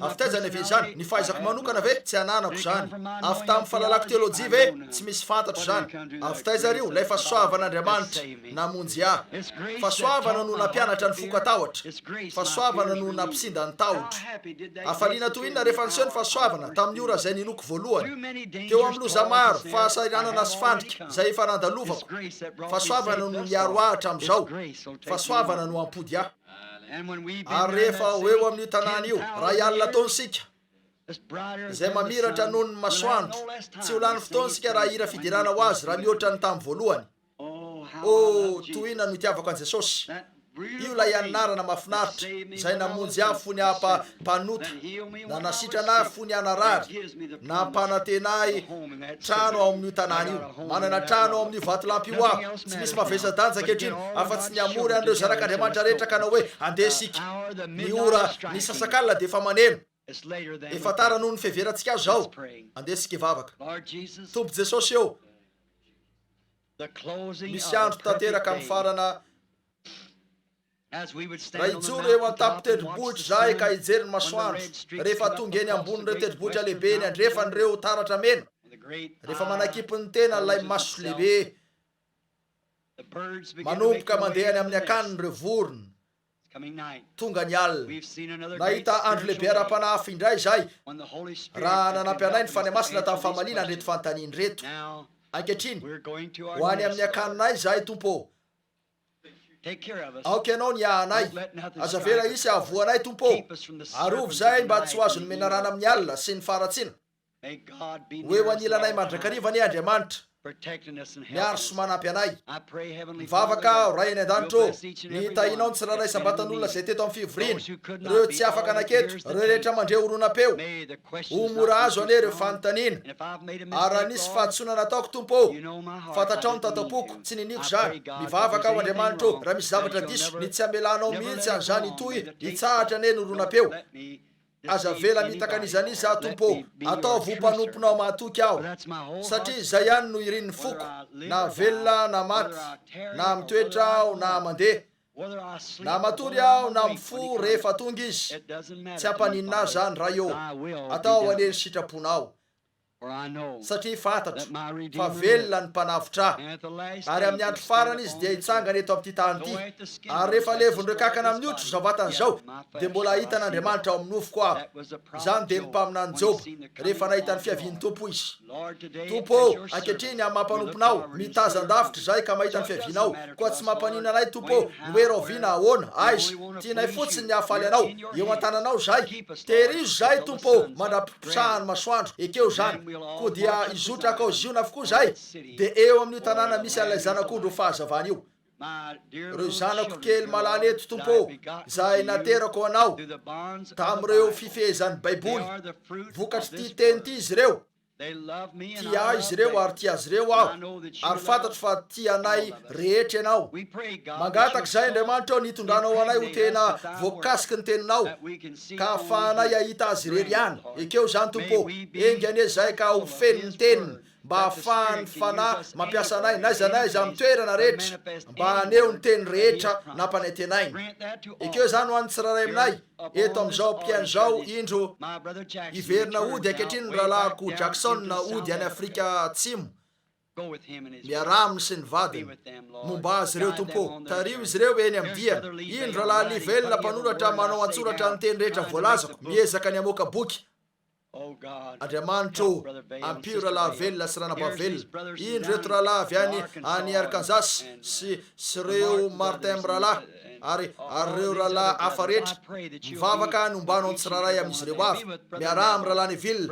Avy taiza no niavian'izany? Ny fahaizako manokana ve? Tsy ananako izany. Avy tamin'ny fahalalako teolojia ve? Tsy misy fantatro izany. Avy taiza ary io? Ilay fahasoavan'Andriamanitra namonjy ahy. Fahasoavana no nampianatra ny foko hatahotra. Fahasoavana no nampisinda ny tahotro. Hafaliana toy inona rehefa niseho ny fahasoavana tamin'ny ora izay ninoako voalohany. Teo amin'ny loza maro, fahasahiranana sy fandrika izay efa nandalovako, fahasoavana no niaro ahy hatramin'izao. Fahasoavana no hampody ahy. Ary rehefa ho eo amin'io tanàna io, raha hialina taona isika, izay mamiratra noho ny masoandro, tsy ho lany fotoana isika raha hihira fiderana ho Azy raha mihoatra ny tamin'ny voalohany. Oh, toy inona no itiavako an'i Jesosy! Io ilay anarana mahafinaritra, izay namonjy ahy fony aho mpa, mpanota, nanasitrana ahy fony aho narary, nampanantena ahy trano ao amin'io tanàna io. Manana trano ao amin'io vatolampy io aho. Tsy misy mavesa-danja ankehitriny afa-tsy ny hamory an'ireo zanak'Andriamanitra rehetra ka hanao hoe, Andeha isika. Ny ora nisasakalina dia efa maneno. Efa tara noho ny fiheverantsika azy izao. Andeha isika hivavaka. Tompo Jesosy ô, misy andro tanteraka mifarana Raha hijoro eo an-tampon-tendrombohitra izahay ka hijery ny masoandro, rehefa tonga eny ambonin'ireo tendrombohitra lehibe eny andrefany ireo taratra mena, rehefa manakimpy ny tena ilay maso lehibe, manomboka mandeha any amin'ny akaniny ireo vorona, tonga ny alina. Nahita andro lehibe ara-panahy hafa indray izahay, raha nanampy anay ny Fanahy Masina tamin'ny famaliana an'ireto fanontaniana ireto. Ankehitriny, ho any amin'ny akaninay izahay, Tompo ô. Aoka Ianao ny hiaha anay. Aza avela hisy hahavoa anay, Tompo ô. Arovy izahay mba tsy ho azon'ny menarana amin'ny alina sy ny faharatsiana. Ho eo anilanay mandrakariva anie Andriamanitra, miaro sy manampy anay. Mivavaka aho, Ray any An-danitra ô, ny hitahianao ny tsirairay isam-batan'olona izay teto amin'ny fivoriana, ireo tsy afaka naketo, ireo rehetra mandre horonam-peo. Ho mora azo anie ireo fanontaniana. Ary raha nisy fahadisoana nataoko, Tompo ô, fantatrao ny tato am-poko, tsy niniako izany. Mivavaka aho, Andriamanitra ô, raha misy zavatra diso, ny tsy hamelanao mihitsy an'izany hitohy, hitsahatra anie ny horonam-peo. Aza avela hamitaka an'iza n'iza aho, Tompo ô. Ataovy ho mpanomponao mahatoky aho, satria izay ihany no irin'ny foko, na velona na maty, na mitoetra aho na mandeha. Na matory aho na mifoha rehefa tonga izy, tsy hampaninona ahy izany, Ray ô. Atao anie ny sitraponao. Satria fantatro fa velona ny Mpanavotra ahy, ary amin'ny andro farany Izy dia hitsangana eto amin'ity tany ity. Ary rehefa levon'ireo kankana amin'ny hoditro izao vatana izao, dia mbola hahita an'Andriamanitra ao amin'ny nofoko aho. Izany dia ny mpaminany Joba, rehefa nahita ny fiavian'ny Tompo izy. Tompo ô, ankehitriny amin'ny maha mpanomponao, mitazan-davitra izahay ka mahita ny fiavianao, koa tsy mampaninona anay, Tompo ô, ny hoe rahoviana, ahoana, aiza. Tianay fotsiny ny hahafaly Anao. Eo an-tananao izahay. Tehirizo izahay, Tompo ô, mandra-piposahan'ny masoandro. Ekeo izany. Koa dia hizotra hankao Ziona avokoa izahay, dia eo amin'io tanàna misy an'ilay Zanak'ondry ho fahazavana io. Ireo zanako kely malala eto, Tompo ô, izay naterako ho Anao, tamin'ireo fifehezan'ny Baiboly, vokatr'ity Teny ity izy ireo. Tia ahy izy ireo ary tia azy ireo aho, ary fantatro fa tia anay rehetra Ianao. Mangataka izahay, Andriamanitra ô, ny hitondranao anay ho tena voakasiky ny Teninao, ka hahafahanay hahita Azy irery ihany. Ekeo izany, Tompo ô. Enga anie izahay ka ho feno ny Teniny, mba hahafahan'ny Fanahy mampiasa anay n'aiza n'aiza amin'ny toerana rehetra, mba haneho ny Teny rehetra nampanantenainy. Ekeo izany ho an'ny tsirairay aminay eto amin'izao mpihaino izao, indro, hiverina hody ankehitriny ny rahalahiko Jackson hody any Afrika Atsimo, miaraha aminy sy ny vadiny. Momba azy ireo, Tompo ô. Tariho izy ireo eny amin'ny diany. Indro Rahalahy Lee Vayle, mpanoratra manao an-tsoratra ny teny rehetra voalazako, miezaka ny hamoaka boky. Andriamanitra ô, ampio Rahalahy Velona sy Ranabavy Velona. Indro ireto rahalahy avy any, any Arkansas, sy, sy ireo Martin mirahalahy. Ary, ary ireo rahalahy hafa rehetra, mivavaka ny hombanao ny tsirairay amin'izy ireo avy. Miaraha amin'ny Rahalahy Neville,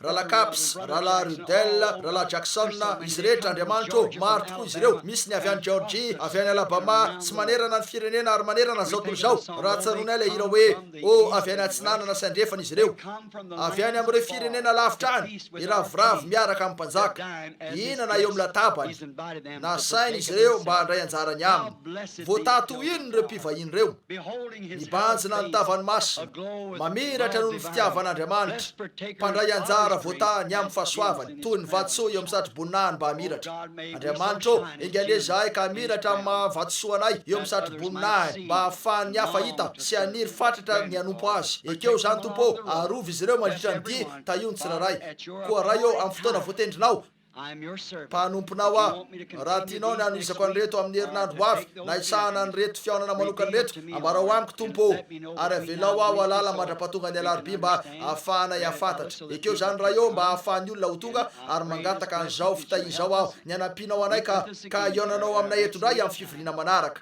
Rahalahy Capps, Rahalahy Ruddell, Rahalahy Jackson, izy rehetra, Andriamanitra ô, maro tokoa izy ireo. Misy ny avy any Georgie, avy any Alabama, sy manerana ny firenena ary manerana an'izao tontolo izao. Raha tsaroanay ilay hira hoe, Oh, avy any atsinanana sy andrefana izy ireo, avy any amin'ireo firenena lavitra any, hiraviravy miaraka amin'ny mpanjaka, hihinana eo amin'ny latabany. Nasainy izy ireo mba handray anjara ny aminy. Voatahy toy inona ireo mpivahiny ireo! Mibanjina ny tavany masina, mamiratra noho ny fitiavan'Andriamanitra, mpandray anjara voatahy ny amin'ny fahasoavany, toy ny vatosoa eo amin'ny satroboninahiny mba hamiratra. Andriamanitra ô, enga anie izahay ka hamiratra amin'ny maha vatosoa anay eo amin'ny satroboninahiny, mba hahafahan'ny hafa hahita sy haniry fatratra ny hanompo Azy. Ekeo izany, Tompo ô, arovy izy ireo mandritra ny dia, tahio ny tsirairay. Koa Ray ô, amin'ny fotoana voatendrinao, Mpanomponao aho. Raha tianao ny hanohizako an'ireto amin'ny herinandro ho avy, na hisahana an'ireto fihaonana manokana ireto, ambarao amiko, Tompo ô, ary avelao aho halala mandra-pahatonga ny alarobia mba hahafahanay hahafantatra. Ekeo izany, Ray ô, mba hahafahan'ny olona ho tonga, ary mangataka an'izao fitahiana izao aho, ny hanampianao anay ka, ka hihaonanao aminay eto indray amin'ny fivoriana manaraka.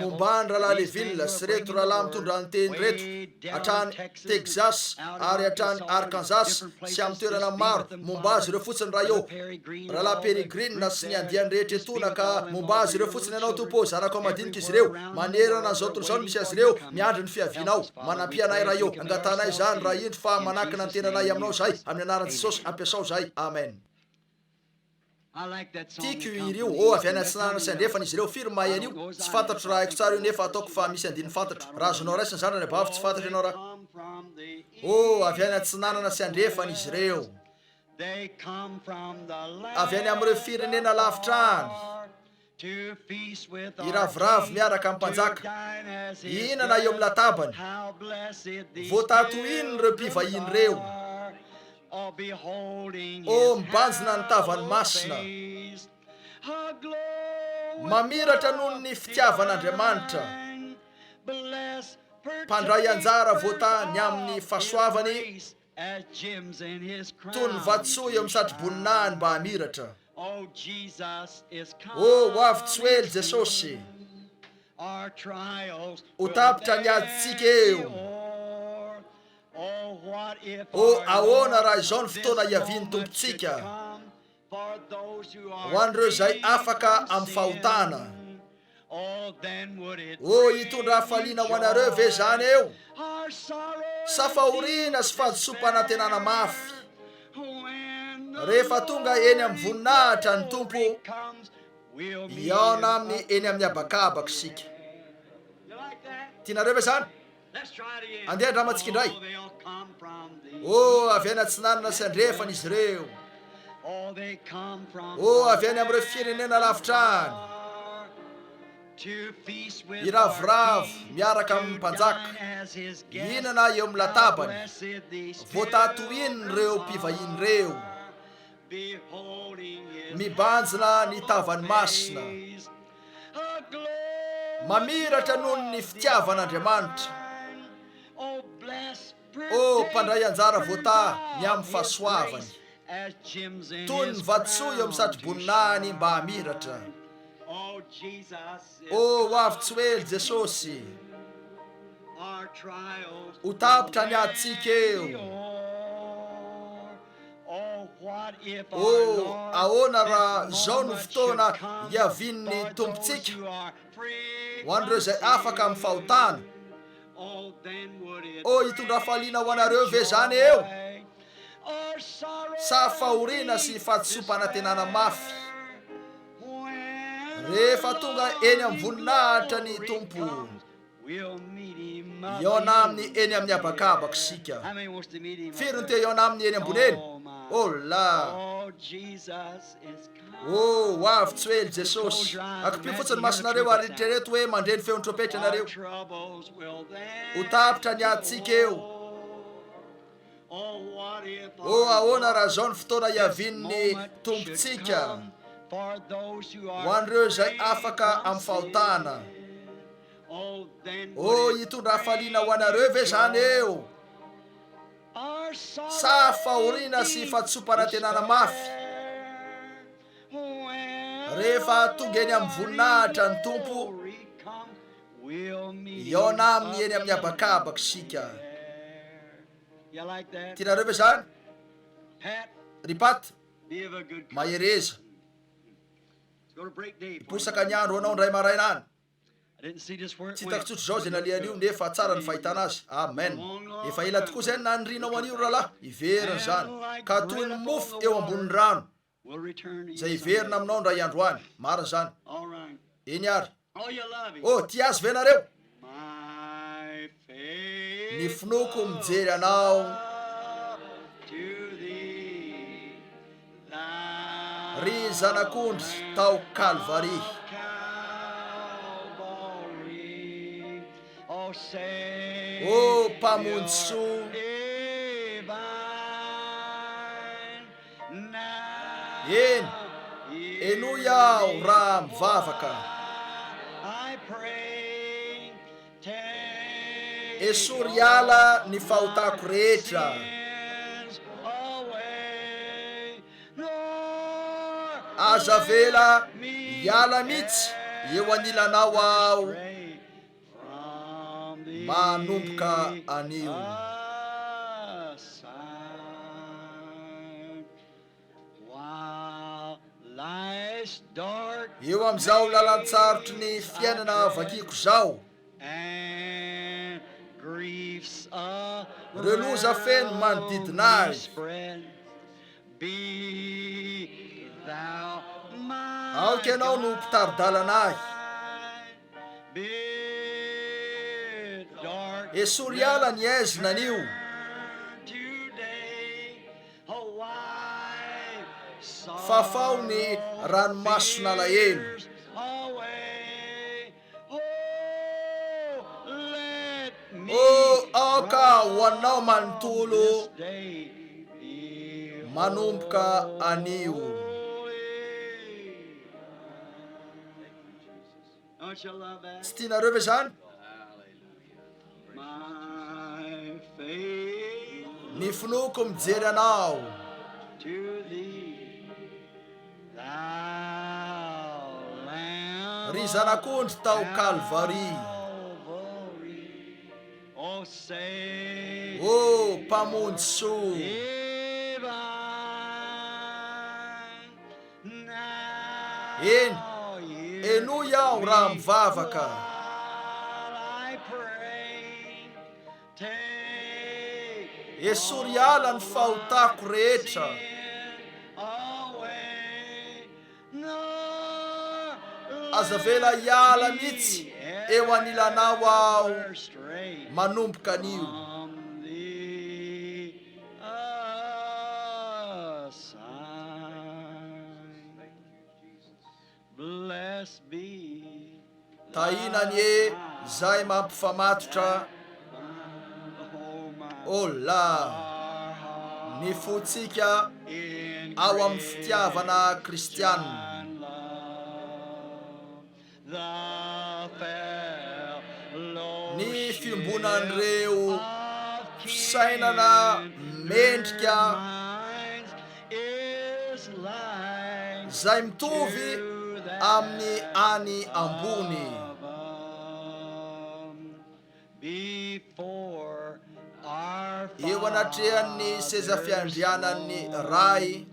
Momba ny Rahalahy Neville sy ireto rahalahy mitondra ny teny ireto, hatrany Texas ary hatrany Arkansas sy amin'ny toerana maro, momba azy ireo fotsiny Ray ô. Rahalahy Pearry Green sy ny andiany rehetra etoana ka momba azy ireo fotsiny Ianao Tompo ô, zanakao madinika izy ireo, manerana an'izao tontolo izao no misy azy ireo, miandry ny fiavianao. Manampia anay Ray ô, angatahanay izany raha indro fa manankina ny tenanay Aminao izahay, amin'ny anaran'i Jesosy, ampiasao izahay. Amen. Tiako io hira io. Oh, avy any atsinanana sy andrefana izy ireo. Firy mahay an'io? Tsy fantatro raha haiko tsara io nefa ataoko fa misy andininy fantatro. Raha azonao raisina izany ranabavy, tsy fantatro ianao raha. Oh, avy any atsinanana sy andrefana izy ireo. Avy any amin'ireo firenena lavitra any. Hiraviravy miaraka amin'ny mpanjaka. Hihinana eo amin'ny latabany. Voatatohiny ireo mpivahiny ireo. Oh, mibanjina ny tavany masina. Mamiratra noho ny fitiavan'Andriamanitra. Mpandray anjara voatahy ny amin'ny fahasoavany, toy ny vatosoa eo amin'ny satroboninahiny mba hamiratra. Oh, ho avy tsy ho ela Jesosy. Ho tapitra ny adintsika eo. Oh, ahoana raha izao ny fotoana hiavian'ny Tompontsika ho an'ireo izay afaka amin'ny fahotana? Oh, hitondra hafaliana ho anareo ve izany eo? Sa fahoriana sy fahadisoam-panantenana mafy? Rehefa tonga eny amin'ny voninahitra ny Tompo, hihaona aminy eny amin'ny habakabaka isika. Tianareo ve izany? Andeha andramantsika indray. Oh, avy any atsinanana sy andrefana izy ireo. Oh, avy any amin'ireo firenena lavitra any. Hiravoravo miaraka amin'ny mpanjaka. Hihinana eo amin'ny latabany. Voatatohin'ireo mpivahiny ireo. Mibanjina ny tavany masina. Mamiratra noho ny fitiavan'Andriamanitra. Ô mpandray anjara voatahy ny amin'ny fahasoavany. Toy ny vatosoa eo amin'ny satroboninahiny mba hamiratra. Ô ho avy tsy ho ela Jesosy. Ho tapitra ny adintsika eo. Oh, ahoana raha izao no fotoana hiavian'ny Tompontsika ho an'ireo izay afaka amin'ny fahotana? Oh, hitondra hafaliana ho anareo ve izany eo? Sa fahoriana sy fahadisoam-panantenana mafy? Rehefa tonga eny amin'ny voninahitra ny Tompo, Hihaona aminy eny amin'ny habakabaka isika. Firy no te hihaona aminy eny ambony eny? Oh la! Oh, ho avy tsy ho ela Jesosy. Akipio fotsiny ny masonareo ary eritrereto hoe mandre ny feon'ny trompetra ianareo. Ho tapitra ny adintsika eo. Oh, ahoana raha izao ny fotoana hiavian'ny Tompontsika ho an'ireo izay afaka amin'ny fahotana? Oh, hitondra hafaliana ho anareo ve izany eo? Sa fahoriana sy fahadisoam-panantenana mafy? Rehefa tonga eny amin'ny voninahitra ny Tompo, Hihaona aminy eny amin'ny habakabaka isika. Tianareo ve izany? Ry Pat, mahereza. Hiposaka ny andro ho anao indray maraina any. Tsy hitako tsotra izao izay nalehan'io, nefa tsara ny fahitana azy. Amen. Efa ela tokoa izay no nanirianao an'io, ry rahalahy. Hiverina izany, ka toy ny mofo eo ambonin'ny rano, izay hiverina aminao indray andro any. Marina izany. Eny àry. Oh, tia Azy ve ianareo? Ny finoako mijery Anao. Ry Zanak'ondry tao Kalvary. Oh, Mpamonjy soa. Eny, henoy aho raha mivavaka. Esory hiala ny fahotako rehetra. Aza avela hiala mihitsy eo anilanao aho manomboka anio. Eo amin'izao lalan-tsarotry ny fiainana vakiako izao, ireo loza feno manodidina ahy, aoka Ianao no mpitari-dalana ahy. Esory hiala ny aizina anio. Fafao ny ranomason'alahelo. O aoka ho anao manontolo manomboka anio. Tsy tianareo ve izany? Ny finoako mijery anao. Ry zanak'ondry tao Kalvary. O Mpamonjy soa. Eny, henoy aho raha mivavaka. Esory hiala ny fahotako rehetra. Aza avela hiala mihitsy eo anilanao aho manomboka anio. Tahina anie zay mampifamatotra Olà ny fontsika ao amin'ny fitiavana kristiana. Ny fiombonan'ireo fisainana mendrika izay mitovy amin'ny any ambony. Eo anatrehan'ny seza fiandrianan'ny Ray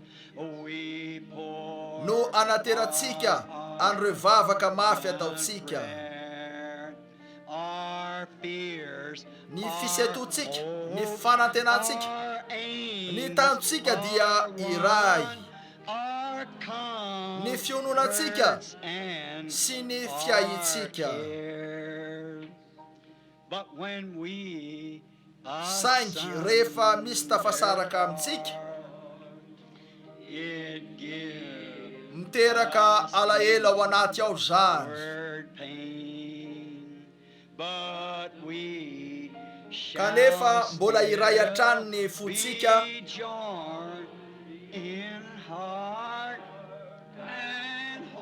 no anaterantsika an'ireo vavaka mafy ataontsika. Ny fisentoantsika, ny fanantenantsika, ny tanjontsika dia iray. Ny fiononantsika sy ny fiahiantsika. Saingy rehefa misy tafasaraka amintsika, miteraka alahelo ao anaty ao izany. Kanefa mbola iray hatrany ny fontsika.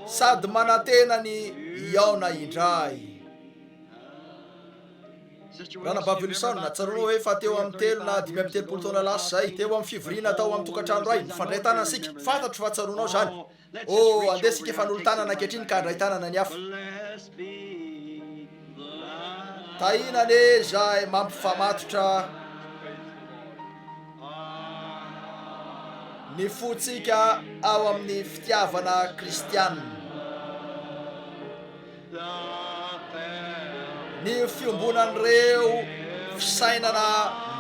Sady manantena ny hihaona indray. Ranabavy Wilson, tsaroanao ve fa teo amin'ny telo na 35 taona lasa izay, teo amin'ny fivoriana tao amin'ny tokantrano iray, nifandray tanana isika? Fantatro fa tsaroanao izany. Oh, andeha isika hifanolo-tanana ankehitriny ka handray tanana ny hafa. Tahiana anie izay mampifamatotra ny fontsika ao amin'ny fitiavana kristiana. Ny fiombonan'ireo fisainana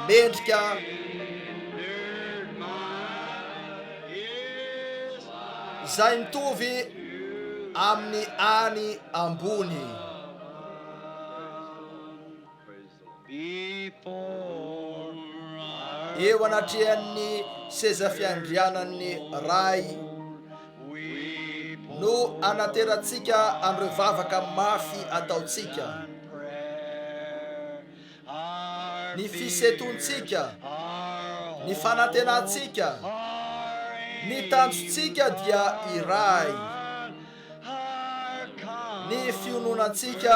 mendrika izay mitovy amin'ny any ambony. Eo anatrehan'ny seza fiandrianan'ny Ray no anaterantsika an'ireo vavaka mafy ataontsika, ny fisentontsika, ny fanantenantsika, ny tanjontsika dia iray. ny fiononantsika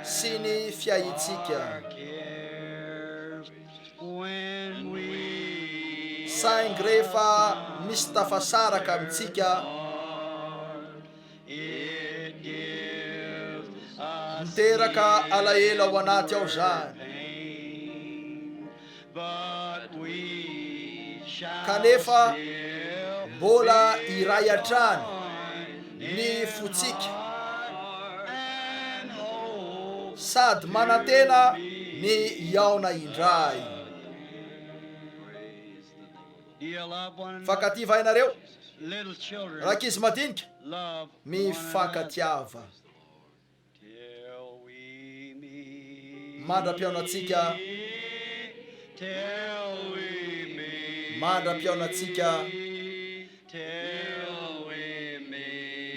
sy ny fiahiantsika. Saingy rehefa misy tafasaraka amintsika, miteraka alahelo ao anaty ao izany. Kanefa mbola iray hatrany ny fontsika, sady manantena ny hihaona indray. Mifankatia va ianareo? Rankizy madinika, mifankatiava. Mandra-pihaonantsika Mandra-pihaonantsika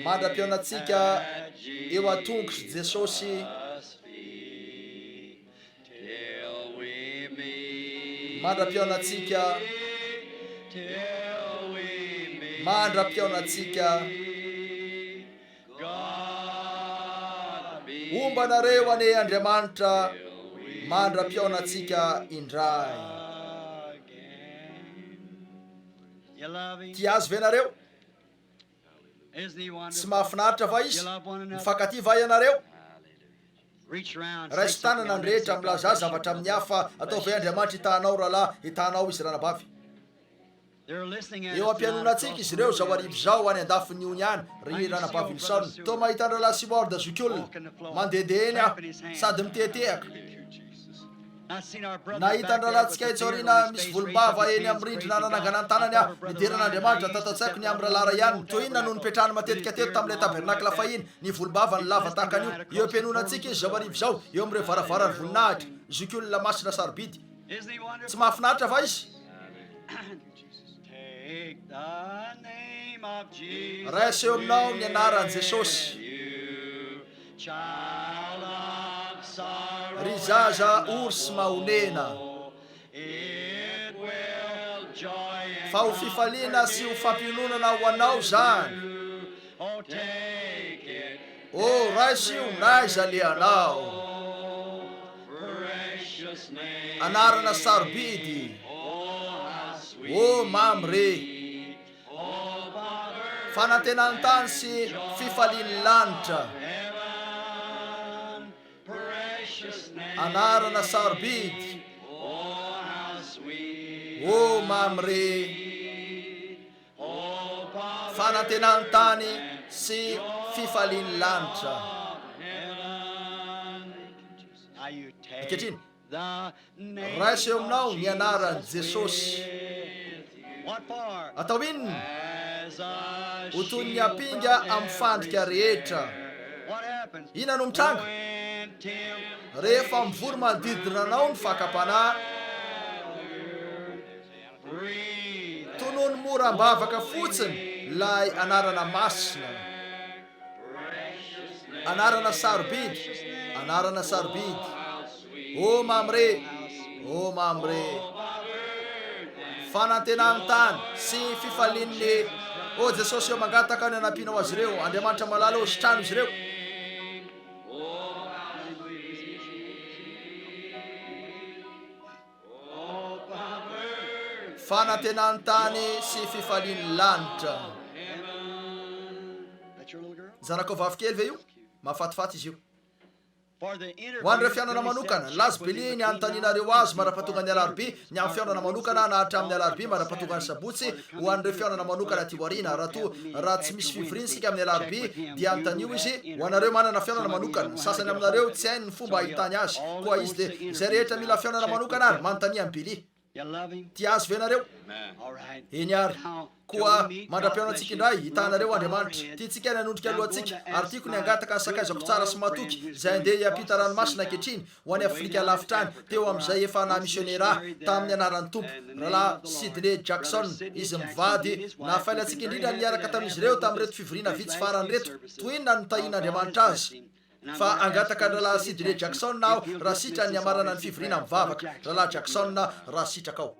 Mandra-pihaonantsika eo an-tongotr'i Jesosy Mandra-pihaonantsika Mandra-pihaonantsika Homba anareo anie Andriamanitra mandra-pihaonantsika indray. Tia Azy ve nareo? Tsy mahafinaritra va Izy? Mifankatia va ianareo? Raiso tanana ny rehetra, milazà zavatra amin'ny hafa, ataovy hoe Andriamanitra hitahanao rahalahy, hitahanao izy ranabavy. Eo am-pihainoana antsika izy ireo izao hariva izao any an-dafin'ny ony any, ry Ranabavy Wilson. Toa mahita an-dRahalahy Seward zokiolona mandehandeha eny aho, sady mitetehaka. Nahita an-drahalahintsika etsy aoriana misy volombava eny amin'ny rindrina nanangana ny tanany aho, nidera an'Andriamanitra. Tato an-tsaiko ny amin'ny Rahalahy Ryan. Toa inona no nipetrahany matetika teto tamin'ilay tabernakla fahiny, ny volombavany lava tahaka an'io. Eo am-pihainoana antsika izy izao hariva izao, eo amin'ireo varavaran'ny voninahitra. Zokiolona masina sarobidy. Tsy mahafinaritra va izy? Raiso eo aminao ny anaran'i Jesosy. Ry zaza ory sy mahonena, fa ho fifaliana sy ho fampiononana ho anao izany. Oh, raiso io n'aiza alehanao. Anarana sarobidy. Oh, mamy re. Fanantenan'ny tany sy fifalian'ny lanitra. Anarana sarobidy. Oh, mamy re. Fanantenan'ny tany sy fifalian'ny lanitra. Ankehitriny, raiso eo aminao ny anaran'i Jesosy. Atao inona? Ho toy ny ampinga amin'ny fandrika rehetra. Inona no mitranga? Rehefa mivory manodidina anao ny fakam-panahy, Tonony mora am-bavaka fotsiny ilay anarana masina. Anarana sarobidy, anarana sarobidy. O mamy re, o mamy re. Fanantenan'ny tany sy fifalian'ny O Jesosy ô, mangataka ny hanampianao azy ireo. Andriamanitra malala ô, sitrano izy ireo. Fanantenan'ny tany sy fifalian'ny lanitra. Zanakao vavikely ve io? Mahafatifaty izy io. Ho an'ireo fihaonana manokana, nilaza Billy ny hanontanianareo azy mandra-pahatongan'ny alarobia, ny amin'ny fihaonana manokana na hatramin'ny alarobia mandra-pahatongan'ny sabotsy ho an'ireo fihaonana manokana aty aoriana. Raha toa, raha tsy misy fivoriana isika amin'ny alarobia, dia anontanio izy. Ho anareo manana fihaonana manokana, ny sasany aminareo tsy hainy ny fomba hahitany azy, koa izy dia, izay rehetra mila fihaonana manokana ary, manontania an'i Billy. Tia azy ve nareo? Eny ary. Koa mandra-pihaonantsika indray, hitahanareo Andriamanitra. Tiantsika ny hanondrika lohantsika, ary tiako ny hangataka ny sakaizako tsara sy mahatoky, izay handeha hiampita ranomasina ankehitriny, ho any Afrika lavitra any, teo amin'izay efa naha-misionera ahy, tamin'ny anaran'ny Tompo. Rahalahy Sidney Jackson, izy mivady, nahafaly antsika indrindra ny niaraka tamin'izy ireo tamin'ireto fivoriana vitsy farany ireto. Toy inona no nitahian'Andriamanitra azy! Fa hangataka an-dRahalahy Sidney Jackson aho raha sitrany ny hamarana ny fivoriana mivavaka. Rahalahy Jackson, raha sitrakao.